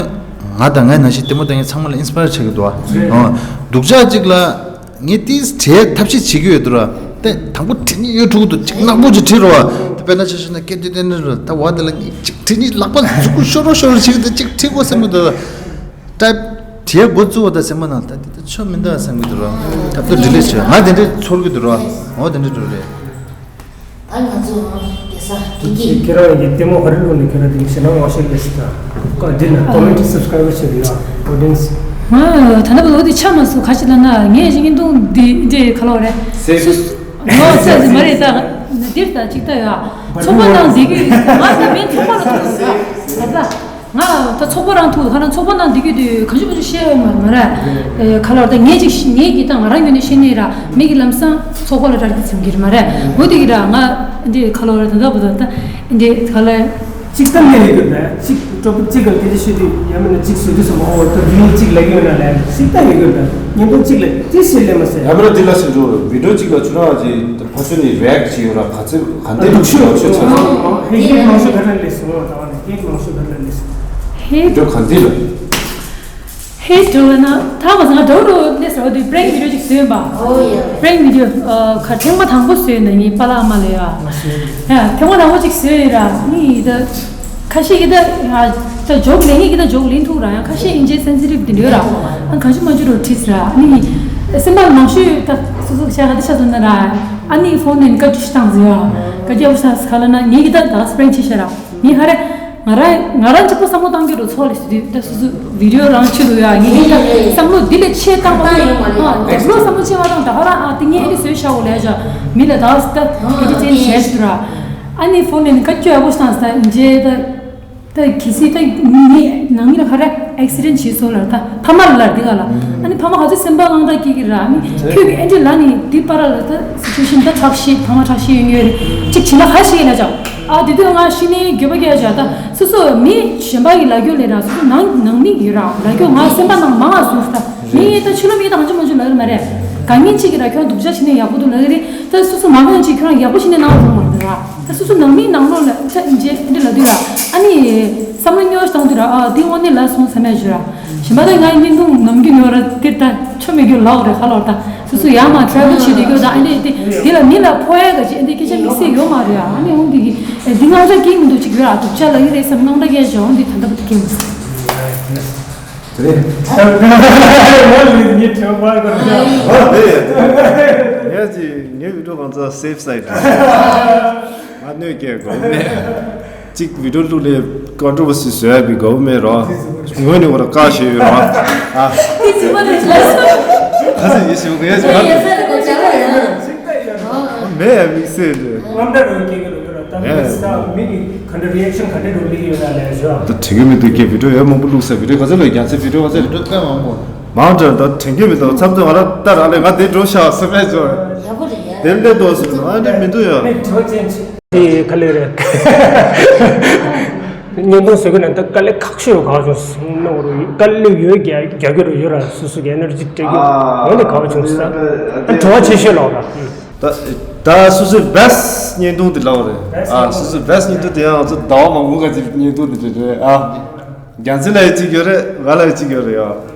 ང་དང་ངའི་ནང་བཞིན་ལྟད་མོ་ལྟ་མཁན་ཚང་མ་ལ་ཨིན་སི་པ་ཡར་ཆགས་ཀྱི་འདུག་ཨ། སྡུག་ཅག་ཅིག་ལ། ངས་ཏིས་བྲལ་ཐབས་ཤེས་བྱེད་ཀྱི་ཡོད་དོ་ར། ཏེ་དང་པོ་བྲིས་ནི་ཡོད་ཕྲུ་གུ་དུ་ཅིག་ནག་པོ་ཅིག་བྲིས་རོ་བ། ཏེ་དཔེར་ན་ཆ་བཞག་ན་སྐད་དེ་དེ་ནི་རོ། ད་བ་དེ་ལ་ངས་ཅིག་བྲིས་ནི་ལག་པ་མཛུ་གུ་ཤོར་རོ་ཤོར་རོ་བྱེད་ཀྱི་འདུག་ཅིག་བྲིས་དགོས་བསམ་གྱི་འདུག་ཏེ་ དེ་འགོ་བཙུགས་པ་དང་སེམས་པ་ནང་ད་དེ་ད་ཆོ་མི་འདུག་བསམ་གྱི་འདུག་ར། ད་ལྟ་ཌི་ལེ་བྱས། ང་དེ་འདྲས་ཚོར་གྱི་འདུག་ར། འོ་དེ་འདྲས་འགྲོ་རེད། ད་ང་ཚོ་རྒྱལ་ས་དགེ་རྒན། ཁྱེད་རང་གི་ལྟད་མོ་ག་རེ་ལོག་ནས་ཁྱེད་རང་དེ་ཞེ་ན་མང་ཤོས་ལས་ཞིག་དང་། ཀ་འདི་ལ་ཀོ་མེན་ཊི་སབ་སི་ཀ་རའེབ་བྱེད་ཡོད་ཨོ་ཌི་ཡེན་སི། ང་ད་ལྟ་བར་དུ་དེ་ཆ་མ་སོང་ག་ཅི་ལ་ན་ངས་ཞིག་བརྙན་ཐུང་འདི་འདྲས་ག་ལོག་རེད། སུ་ངོ་ཚ་ཟི་མ་རེད་ད། འདིར་ད་ཅིག་ལྟ་ཡོད་ཨ། ཚོགས་པ་ནང་འདི་གི་ང་ད་མིན་ཚོགས་པ་ལ་ཐུག་ཡོད་ཨ། ང་ད་ཚོགས་པ་རང་ཐུག་ཁ་ན་ཚོགས་པ་ནང་འདི་གི་དུས་ག་ཅི་ག་ཅི་བཤད་ཡོད་མ་མ་རེད། ཁ་ལོར་ད་ངས་ཅིག་ངས་ཀྱི་ད་ང་རང་ངོས་ནས་བཤད་ནས་ར་མི་གི་ལམ་སང་ཚོགས་པ་ལ་དྲག་གི་ཚིམ་གི་རེད་མ་རེད། འོ་དེ་གི་ར་ང་འདི་ཁ་ལོར་ད་ད་བུ་ད་ད་འདི་ཁ་ལོར། གཅིག་ལྟ་མེད་ལས་དགོས་པས་གཅིག་སྤྲོ་པོ་གཅིག་ག་སྐད་ཆ་བཤད་དུས་ཡང་མིན་ན་གཅིག་བཟོ་དུས་སུ་མ་འོ་ད་བུ་ཡིན་གཅིག་ལ་གི་ཡོད་ན་ལས་གཅིག་ལྟ་ཡོད་དགོས་པས་ཉིན་ཐོ་གཅིག་ལ་ཏི་སི་ལས་མ་ཟེར། ཡ་མི་ར་འདི་ལ་ཟེར་འགྲོ་བི་ཌིའོ་གཅིག་ལ་ཆུ་རགས་ཀྱི་ཕ་ཆུ་ནི་རེག་བྱེད་ཡོད་ར་ག་ཚོད་ག་འདི་ལུགས་ཤོད་ལུགས་ཤོད་ཆ་ཧེ་ཧེ་མང་ཤོས་ག་རེ་ལས་སོང་ད་བ་ནི་ཧེ་མང་ཤོས་ག་རེ་ལས་སོང་། ཧེ་བི་ཌིའོ་ག་འདི་ལ། ཧེ་འགྲོ་བ་ན་ཐག་མ་སང་འགྲོ་འགྲོ་ལས་ཟེར་བ་དུས་པྲེང་བི་ཌིའོ་ཅིག་བཟོས་པ། ཨོ་ཡ། པྲེང་བི་ཌིའོ་ཁ་ཐེངས་མ་དང་པོ་བཟོས་ན་ངའི་པཱ་ལགས་ཨ་མ་ལ་ཡ། ཡ་ཐེངས་མ་དང་པོ་ཅིག་བཟོས་ཡིན་ར་ནི་ད། ཁ་ཤས་ཀྱི་ད་ད་ཇོག་ལེན་ངེས་ཀྱི་ད་ཇོག་ལེན་ཐུག་ར་ཡང་ཁ་ཤས་ཨིན་ཇི་སེན་སི་ཊིབ་དེ་འདྲ་ཡོད་ར། ཨ་གང་ཤུ་མ་ཇུ་རོ་ཁྲིས་ར་ནི། སེམས་པ་མང་ཤོས་ད་སོ་སོ་ཤ་ག་ད་ཤ་སོ་ན་ར། ཨ་ནི་ཕོན་ནས་ནི་བཀའ་བཀྱོན་ཞིག་བཏང་ཟེར་ཡ། བཀའ་བཀྱོན་ཞིག་བཏང་ཟེར་ག་ལ་ན་ངེས་ཀྱི་ད་ད་སི་པྲེང་ཆེ་ཤ་ར། ངས་ཧ་རེ། ང་རང་ང་རང་གཅིག་པོ་བསམ་བློ་བཏང་རྒྱུ་རུ་ཚོགས་ལས་སུ་དུས་ད་སུ་སུ་བི་ཌིའོ་རང་ཆུ་རུ་ཡ་ངས་ད་བསམ་བློ་འདི་ལས་ཆེ་བཏང་བ་ད་ཡོང་བ་རེད། ཨ་ད་བློ་བསམ་བློ་ཆེ་བ་དང་ད་ཧ་ར་ཨ་དེ་ངས་ཨེ་འདི་བཟོས་ཤག་འོ་ལས་བྱ་མི་ལ་ད་ད་གི་དེ་ཅན་བྱས་སུ་ར། ཨ་ནི་ཕོན་ནས་ནི་བཀའ་བཀྱོན་ཡག་པོ་བཏང་ས་ཨིན་ཇེ་ད་ད་གི་སི་ད་ངས་ནང་མི་ལ་ཧ་ར་ཨེག་སི་ཌེན་བྱས་སོང་ལ་ད་ཕ་མ་ལ་ལ་འདི་ག་ལ་ཨ་ནི་ཕ་མ་ག་ཚོད་སེམས་པ་དངངས་སྐྲག་སྐྱེ་གི་ར་ཨ་ནི་ཁྱོད་ཀྱི་ཨེ་འདྲི་ལ་ནི་འདི་པ་ར་ལ་ད་སི་ཅུ་ཨེ་ཤན་ད་ཁྲག་ཤེས་ཕ་མ་ཁྲག་ཤེས་ཡོད་ཡོད་རེད་གཅིག་བྱིན་ན་ཧ་ཤེས་ལ་ཅག་ཨ་དེ་དུས་ང་ཤི་ནས་འགྱོད་པ་སྐྱེ་བྱ་ད་སོ་སོ་མི་གཞན་པ་གི་ལ་རྒྱོ་ལས་ར་སོ་སོ་ནང་ནང་མི་ཡོད་ར་ལ་རྒྱོ་ང་སེམས་པ་ནང་མང་ང་ཟུར་ད་མི་ཡེ་ད་ཆུ་ལོ་མི་ཡེ་ད་ང་ཆུ་མ་ཆུ་ལ་རེ་མ་རེད། ག་ངེད་ཅིག་གི་ར་ཁྱོད་སྡུག་ཅག་བྱེད་ནས་ཡག་པོ་འདུག་ལ་རེད་ད་སོ་སོ་མ་གང་ཅིག་ཁྱོད་རང་ཡག་པོ་བྱེད་ནས་ནང་ལ་འགྲོ་མ་རེད་ར་ད་སོ་སོ་ནང་མི་ནང་ལོགས་ལ་ད་ཨིན་ཇེ་འདི་ལ་དུས་ར་ཨ་ནི་བསམ་བློ་ཉོ་བཏང་དུས་ར་ཨ་འདི་དངོས་གནས་ལ་སོང་ས་མེད་ཞུ་ར་ཞིམ་པ་ད་ང་ཡི་བརྙན་ཐུང་ནམ་རྒྱུན་ཡོད་ར་དེ་ད་ཆོ་མེད་རྒྱུ་ལའོ་རེད་ཧ་ལོ་ད། སོ་སོ་ཡར་མར་ཊ་རེ་ཝལ་བྱེད་དུས་ཀྱོ་དང་ཨ་ནི་དེ་དེ་ལ་མི་ལ་ཕོ་ཡ་ག་ཅིག་ཨ་ནི་སྐད་ཆ་དམིགས་བསལ་ཡོད་མ་རེད་ཨ་ནི་འོང་དེ་གི་འདི་ང་ཚོ་སྐད་མི་འདུག་ཅིག་ཡོད་ཨ་སྡུག་ཅག་ལ་ཡི་རེད་བསམ་དངངས་སྐྲག་སྐད་ཆ་འོང་དེ་ད་ལྟ་བུ་དེ་སྐད་མི་ཟེར། དེ་རེད། ངས་ཅི་ངའི་བི་ཌིའོ་གང་ཚ་སེབ་སའི་ཌི་ང་གནོད་སྐྱེལ་དགོས་མེད། གཅིག་བི་ཌིའོ་བླུགས་ལས་ཀོན་ཊོ་བར་སི་བཟོ་ཡ་གི་དགའ་བོ་མེད་རོ། ངོས་ནས་འོ་ར་བཀག་ཞེས་ཡོད་རོ། ཨ། དེ་ཚོ་མ་རེད་ལ་སོ། ཁ་སང་ཡིན་ཞིག་ངས་ཞིག་ཡ་ས་རེ་གོ་ཅག་ལ་ཡ། མེད་ཡ་དམིགས་བསལ་རེད། དངངས་སྐྲག་རོ་སྐྱེ་གི་རོ་ཡོད་ར་ད་མེད་ས་མི་གི་ག་འདྲ་རི་ཨེག་ཤན་ག་འདྲ་རོ་ལི་ཡོད་ར་ལས་ཞོ། ད་དྲན་གི་མི་འདུག་ཀྱེ་བི་ཌིའོ་ཡ་མང་པོ་བླུགས་ས་བི་ཌིའོ་ག་ཚོད་ལ་རྒྱ་ཚད་བི་ཌིའོ་ག་ཚོད་རེད་ད་མང་པོ། མང་དྲགས་ད་དྲན་གི་མི་འདུག་མཚམས་དུ་ང་ར་ལྟ་ར་ལས་ང་དེ་འགྲོ་ཤག་སེ་བས་ཅོ། ཡག་པོ་རེད་ཡ། དེ་ལས་ཏོག་སུ་ཨ་འདྲ་མི་འདུག་ཡ། དེ་ག་ལེ་རེད། བརྙན་ཐུང་བཟོ་གི་ན་ད་དཀའ་ལས་ཁག་ཤོས་རུ་ག་བ་བྱུང་སོང་ན་བར་དཀའ་ལས་ཡོད་རྒྱ་རྒྱ་གི་རུ་ཡོད་ར་སུ་སུ་གི་ཨེ་ནར་ཇི་སྤྲད་རྒྱུ་འོ་ནི་ག་བ་བྱུང་ས་ད་བྲོ་བ་ཆེ་ཤོས་ལོག་ར། ད་ད་སུ་སུ་བེ་སི་བརྙན་ཐུང་དེ་ལོག་རེད། ཨ་སུ་སུ་བེ་སི་བརྙན་ཐུང་དེ་ཡང་ང་ཚོ་ཟླ་བ་མང་པོ་ག་ཅིག་བརྙན་ཐུང་དེ་རེད་རེད་ཨ། རྒྱ་མཚན་ལ་ཡི་གཅིག་ཡོད་རེད་ང་ལ་ཡི་གཅིག་ཡོད་རེད་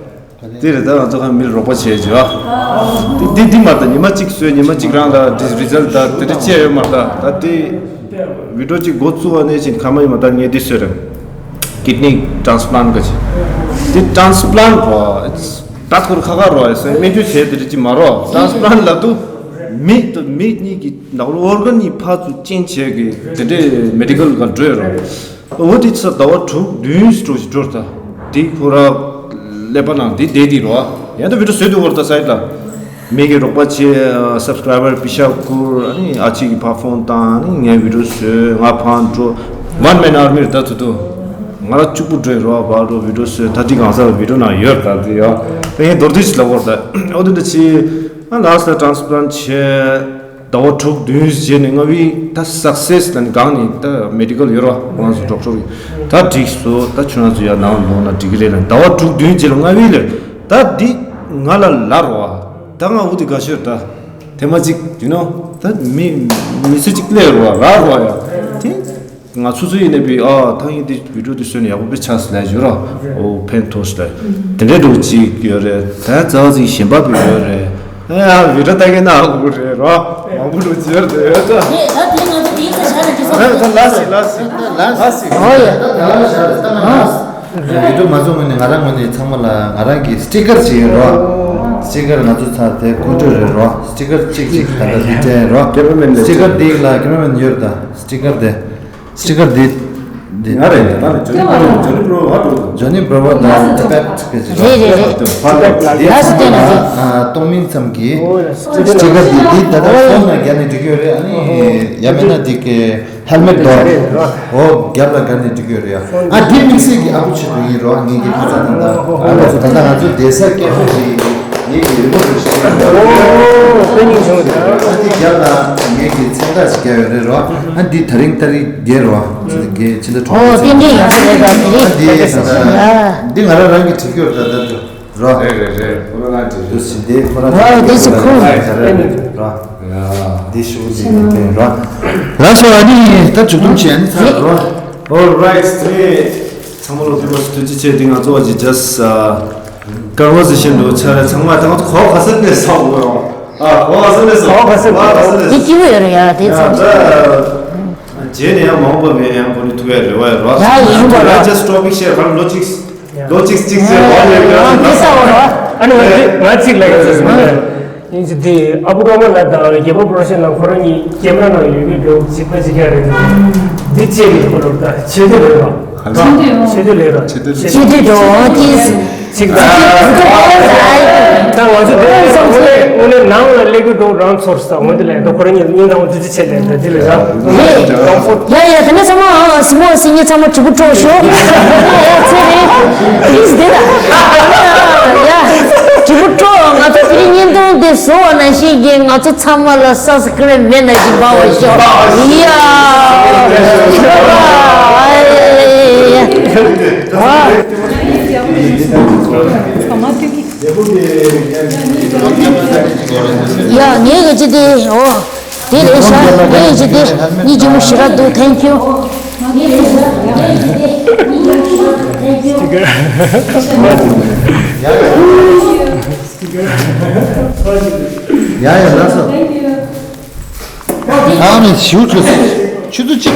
ཡ། དེ་རེད་ད་ང་ཚོ་ཁ་མིར་རོགས་པ་བྱས་བྱས་ཨ། དེ་དེ་འདི་མ་ད་ཉི་མ་གཅིག་བཟོས་ཉི་མ་གཅིག་རང་ལ་དེ་རི་ཛལ་ད་དེ་འདྲ་བཅས་ཡོད་མ་ད་ད་དེ་བི་ཌིའོ་གཅིག་འགོ་བཙུགས་པ་ནས་ཕྱིན་ཁ་མ་ཉི་མ་ད་ངས་འདི་བཟོས་རེད། ཀིད་ནི་ཊ་རན་སི་པ་ལན་ཊི་ག་ཅིག་དེ་ཊ་རན་སི་པ་ལན་ཊི་བ་ད་ཁོར་ཁ་ཁ་རོ་ཨེ་སེ་སྨན་བཅོས་བྱས་དེ་འདྲ་ཅིག་མ་རོ་ཊ་རན་སི་པ་ལན་ཊི་ལབ་དུས་མི་དང་མི་གཉིས་ཀྱི་ནང་ལོ་ཨོར་གན་གཉིས་ཕར་ཚུར་ཅན་བྱས་གི་དེ་འདྲའི་མེ་ཌི་ཀལ་ག་འགྲོ་ཡོད་རོ། འོ་དེ་ཚོ་ཟླ་བ་དྲུག་བདུན་ཙམ་ཞིག་འགྲོ་ད། དེ་ཁོ་ར་ཀླད་པ་ནང་དེ་བསྡད་དེ་རོ། ཡང་ད་བི་ཌིའོ་བཟོས་དུས་འོར་ད་སའིཌ་ལ། མི་གི་རོགས་པ་བྱེད། སབ་སི་ཀ་རའི་བར་པི་ཤ་བསྐུར། ཨ་ནི་ཨ་ཅེ་གི་ཕར་ཕོན་བཏང་། ཨ་ནི་ངའི་བི་ཌིའོ་བཟོས། ང་ཕར་འགྲོ། ཝན་མེན་ཨར་མི་རེད་ད་དུ་དུ། ང་ར་གཅིག་པུ་འགྲོ་ཡི་རོ་བར་རོ་བི་ཌིའོ་བཟོས། ད་དེ་གང་ས་བི་ཌིའོ་ནང་ཡོད་ད་དེ་ཡོ། ད་ངས་མདོར་བསྡུས་ཤིག་ལབ་འོར་ད། འོ་དེ་འདྲ་ཅི། ཨ་ལ་སི་ཊ་ཊ་རན་སི་པ་ལན་ཊི་བྱས། ཟླ་བ་དྲུག་བདུན་རྗེས་ནས་ལྔ་བའི་ད་སག་སེ་སི་ལ་ནི་གང་ནི་ད་མེ་ཌི་ཀལ་ཡོད་རོ་ང་ཚོ་ཌོག་ཊར་གི་ད་འགྲིག་སོ་ད་ཁྱོད་རང་ཚོ་ཡར་ནང་ལོག་ན་འགྲིག་གི་རེད་ལ་ཟླ་བ་དྲུག་བདུན་རྗེས་ལ་ལྔ་བའི་ལེར་ད་འདི་ང་ལ་ལར་བ་ད་ང་འུ་དི་ག་ཤོད་ད་དེ་མ་ཅིག་ཡུ་ནོ་ད་མི་མི་ཚེ་ཅིག་ལས་རོ་ར་རོ་ཡ་དེ། ང་ཚོ་ཚོ་ཡིན་ནའི་བི་ཨ་ཐང་ཡིན་དེ་བི་ཌིའོ་དེ་བཟོས་ནས་ཡག་པོ་དཔེ་ཆགས་སི་ལས་ཡོད་ར། འོ་ཕན་ཐོགས་སི་ལས་དེ་འདྲའི་འདྲ་བོ་ཅིག་ཡོད་རེད། ད་རྩ་བ་ཅིག་གཞན་པ་བི་ཡོད་རེད། ཨ་བི་ཌིའོ་ལྟ་མཁན་ན་ཨ་གུ་རེད་ར། མང་པོ་འདྲ་བོ་ཅིག་ཡོད་རེད་ད། ད་དེ་ང་ཚོ་དེའི་ཚེ་ཞག་ལ་དེ་ཚོ་ད་ལ་སི་ལ་སི་ལ་སི་ཨོ་ཡ་ད་ལ་སི་ལ་སི། ཡུ་ཊུབ་མ་བཟོ་སྔོན་ནས་ང་རང་ངོས་ནས་ཚང་མ་ལ་ང་རང་གི་སི་ཊི་ཀར་ཅིག་ཡོད་རོ། སི་ཊི་ཀར་ང་ཚོ་ཚ་དེ་ཀོན་ཊོལ་རེད་རོ། སི་ཊི་ཀར་གཅིག་གཅིག་ད་ལྟ་འདི་སྤྲད་རོ། ཀེ་མ་ར་མེན་ལ་སི་ཊི་ཀར་འདི་ལ་ཀེ་མ་ར་མེན་ཡོད་རེད་ད། སི་ཊི་ཀར་དེ། སི་ཊི་ཀར་འདི། འདི། ང་རེད་ད་ནི་ཇོ་ནི་ཇོ་ནི་པྲོ་བ་འགྲོ། ཇོ་ནི་པྲོ་བ་དང་ཊི་པེཊ་གི་ཅིག་རོ། རེད་རེད་རེད། ཕར་ལ་ལ་སི་ཊི་ཀར་ཨ་གཏོང་མིན་ཙམ་གྱི་སི་ཊི་ཀར་འདི་འདི་ད་ལྟ་ཕོན་ལ་རྒྱག་ནས་འགྲིག་གི་ཡོད་རེད། ཨ་ནི་ཡ་མེད་ན་འདི་གི་ཧེལ་མེཊ་དོ། འོ་རྒྱབ་ལ་དགའ་ནས་འགྲིག་གི་ཡོད་རེད་ཡ། ཨ་འདི་དམིགས་བསལ་གྱི་ཨ་ཁུ་ཆེད་དུ་ཡིན་རོགས། ངེད་ཀྱི་ཁ་ཚ་ད་ལྟ་ཨ་ལོ་ཚོ་ད་ལྟ་ང་ཚོ་བསྡད་ས་སྐད་ཆ་ཞིག་ངེད་ཀྱི་རི་མོ་རེ་ཞིག་ཨོ་དཔེ་སྙིང་རྗེ་པོ་འདུག་ཨ་འདི་རྒྱབ་ལ་ངེད་ཀྱི་མཚན་རྟགས་ཤིག་རྒྱབ་ཡོད་རེད་རོགས། ཨ་འདི་ད་རིང་ཏ་རིག་བརྒྱད་རོགས། ཕྱི་ཟླ་བརྒྱད་ཕྱི་ཟླ་དྲུག་ཨོ་པ་ཚེས། རྟེན་འབྲེལ་ཡག་པོ་རེད་ད་དེ་རིང་། ཨ་འདི་ད་ལྟ་འདི་ང་རང་རང་གི་བྲིས་ཡོད་རེད་ད་ལྟ་འདི། རོ། རེད་རེད་རེད། ཁོ་རང་ལ་འགྲོ་དུས་ཟིན་ཏེ་ཁོ་རང་ཨོ་དེ་ཚོ་ཁུལ། རོ། འདི་ཤུ་འདི་འདི་རོ། ལགས་སོ། ཨ་ནི་ད་མཇུག་སྡོམ་བྱས། ཨ་ནི་ཚར་རོ། Alright དེ་ཚང་མ་ལ་ཕུལ་བ་ཐུགས་རྗེ་ཆེ། དེ་ང་ཚོ་བ་ཇི་ཇ་སི་ཀར་བ་ཟི་ཤན་འགྲོ་ཆ་རེ་ཚང་མ་ད་ང་ཚོ་གོ་ག་ས་ནས་སོང་རོ། ཨ་གོ་ག་ས་ནས་སོང་། གོ་ག་ས་ནས་གོ་ག་ས་ནས་དེ་སྐྱིད་པོ་ཡོད་རེད་ཡ་དེ་ཚོ། རྗེས་ནས་ཡང་མ་འོངས་པ་མེད་ཡང་གོ་ནས་ཐུག་ཡ་རེ་བ་ཡོད་རོ། ཡ་ཡིན་པ་རོ། Just topic share ག་ལོ་གཅིག་ལོ་གཅིག་གཅིག་ཟེར་བ་ལས་ཀ་ཨ་ནི་ང་ཚིག་ང་ཚིག་ལ་ཡོད་ཟེར་སོང་། ཡིན་གཅིག་དེ་ཨ་བུ་ཀརྨ་ལགས་དང་རྒྱལ་པོ་པྲོ་ཤན་ལགས་ཁོ་རང་གཉིས་ཀེམ་ར་ནང་ཡོད་ཀྱི་འདུག་གཅིག་པ་གཅིག་རྐྱང་རེད་འདུག་འདི་བཅས་ཀྱི་ཁོ་ལོར་ད་ཆེ་དུ་ལས་ར། ཆེ་དུ་ལས་ར། ཆེ་དུ་ཆེ་དུ་འགྲོ་གིས། གཅིག་ད་ད་ང་ཚོ་དེ་དངོས་གནས་ནང་ལ་སླེབས་ཀྱི་འདུག་རང་ཚོར་ས་འོན་ཏེ་ལས་ད་ཁོ་རང་གཉིས་གཉིས་དང་འདི་འདི་བྱས་ལས་ད་འདི་ལས་ར། ཡ་ཡ་དེ་ནས་ཚང་མ་སི་མོ་སི་ཉི་ཚང་མ་དྲི་བ་དྲོ་ཤོག་ཡ་ཚེ་རིང་པི་ལིས་དེ་ལ་ཡ་དྲི་བ་དྲོ། ང་ཚོ་དེ་རིང་བརྙན་ཐུང་དེ་བཟོ་བ་ནང་བཞིན་གྱི་ང་ཚོ་ཚང་མ་ལ་སབ་སི་ཀ་རེབ་མེད་ན་ཅིག་འབག་པ་ཤོག་ཡ་ཡ་ཡ་ཡ་ཡ། ཡ་ངའི་གི་ཅི་དེ་འོ། དེ་རེད་ཤག་ངའི་ཅི་དེ་གཉིས་ཀྱི་མོ་ཞེ་དྲག་འདུག Thank you། ཡ་ཡ་ལགས་སོ། ཨ་ནི་ཞུ་ཆུ་ཆུ་ཚོད་གཅིག